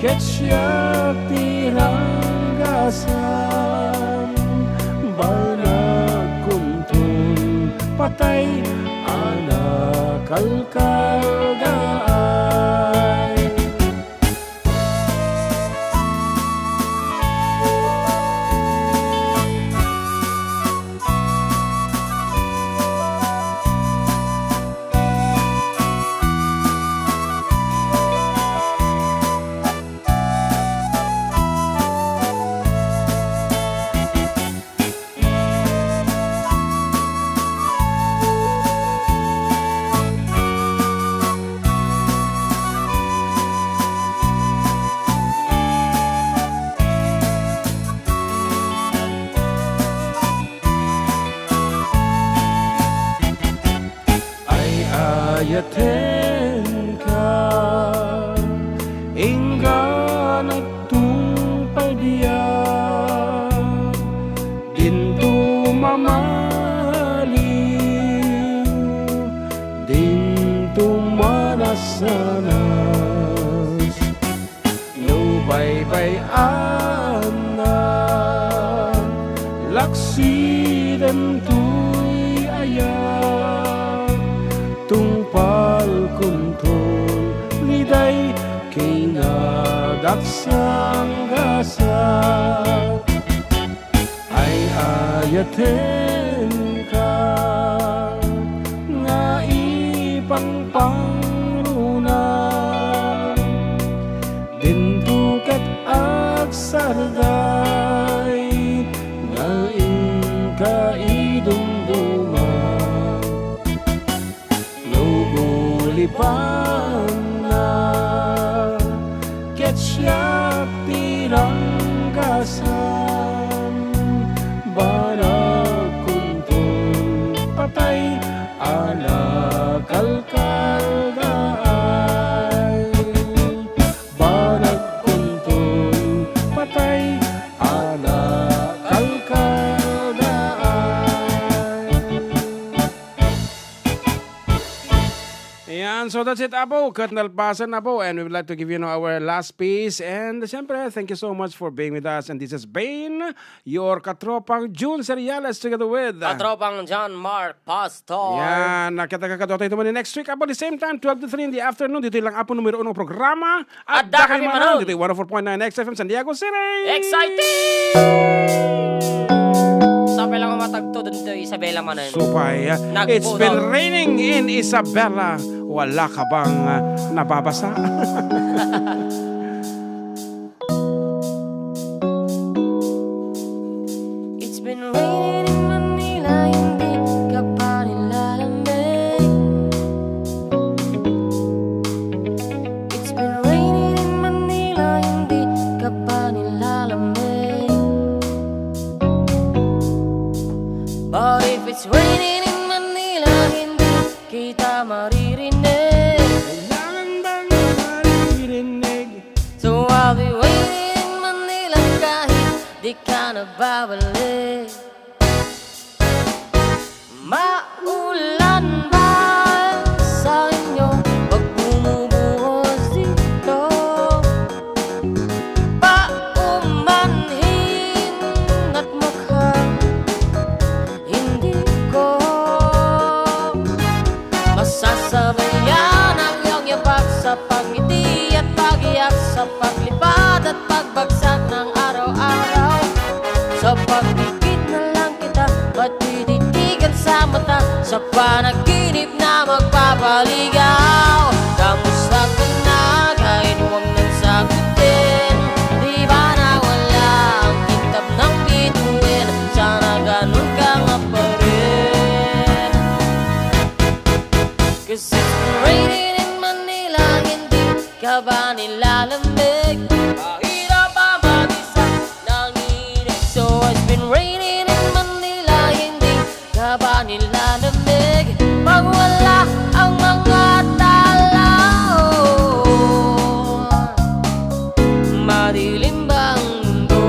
ket siak ti ranggasam, banagkonton patay a nakalkaldaay. Ay-ayatenka, ingganak tungpalbiag, dinto mamaliw, dinto manasanas. No baybay-annak, laksiden toy ayat, tungpalkonton liday kinadaksan gasat. Ay-ayatenka nga ipangpangrunam, dinto ket agsarday nga inka idumduma. No kulibannak, ket siak ti ranggasam, banagkonton patay a nakalkaldaay. Banagkonton patay a nakalkaldaay. Ayan, so that's it, Apo. Ket nalpasen, Apo. And we would like to give you, you know, our last piece. And siyempre, thank you so much for being with us. And this has been your katropang Jun Seriales together with, uh, Katropang John Mark Pastor. Yan, nakita ka kadto tayo man next week. About the same time, twelve to three in the afternoon. Dito lang, Apo, numero uno programa. Adda kami manen ditoy one oh four point nine X F M San Diego City. Exciting! Sapay lang matagto dun to Isabela manen. Supay, ah. It's been raining in Isabela. Wala ka bang, ah, nababasa? It's been raining in Manila, hindi ka pa rin lalambing. Di ka na babalik. Maulan ba sa inyo pag bumubuhos dito? Paumanhin at makha, hindi ko masasabayan ang iyong yabag sa pagngiti at pagiyak, sa paglipad at pagbagsak ng araw-araw. Sa pagpikit na lang kita, matititigan sa mata, sa panaginip na magpapaligaw. Kamusta ka na kahit huwag nang sagutin? Di ba nawala ang kintab ng bituin? Sana ganun ka nga pa rin. 'Cause it's been raining in Manila, hindi ka ba nilalamig? Mahirap ba mag-isa? Nanginginig. So it's been raining in Manila, hindi ka ba nilalamig? Pag wala ang mga tala, oh, madilim ba ang mundo?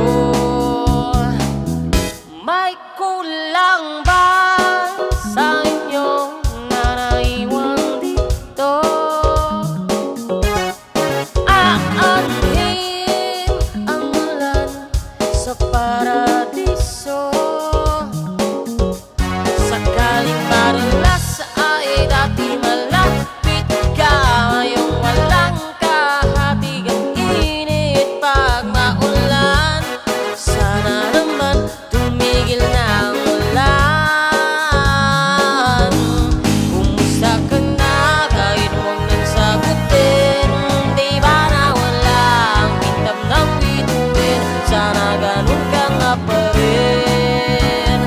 May kulang ba sa inyo na naiwan dito? Aanhin ang ulan sa paradiso. Sakaling madalas ay dati malapit ka, ngayong walang kahatigan, init pag maulan. Sana naman tumigil na ang ulan. Kumusta ka na kahit huwag nang sagutin? Di ba nawala ang kintab ng bituin? Sana ganun ka nga pa rin.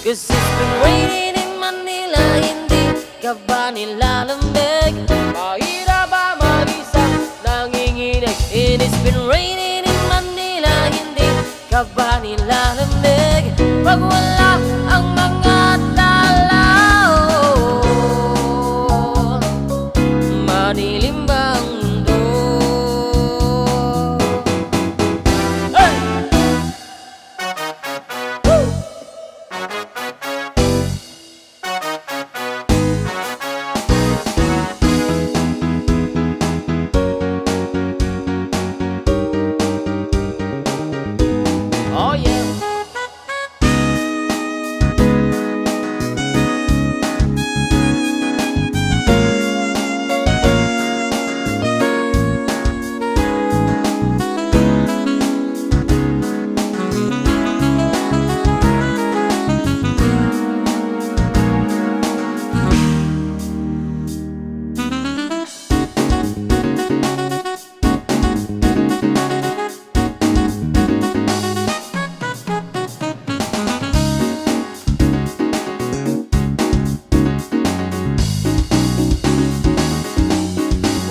'Cause it's been raining in Manila, hindi ka ba nilalamig? Mahirap ba mag-isa nanginginig? And it's been raining in Manila, hindi ka ba nilalamig? Pag wala ang mga tala, oh, madilim ba ang mundo? Hey! Woo! Oh, yeah.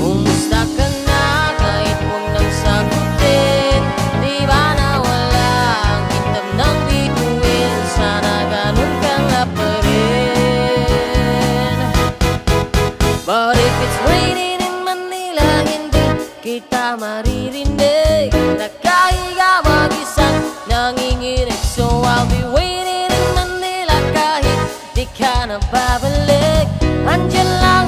Kumusta ka na kahit huwag nang sagutin? Di ba nawala ang kintab ng bituin? Sana ganun ka nga pa rin. But if it's raining in Manila, hindi kita maririnig. Nakahiga mag-isang nanginginig. So I'll be waiting in Manila kahit di ka na babalik. Andyan lang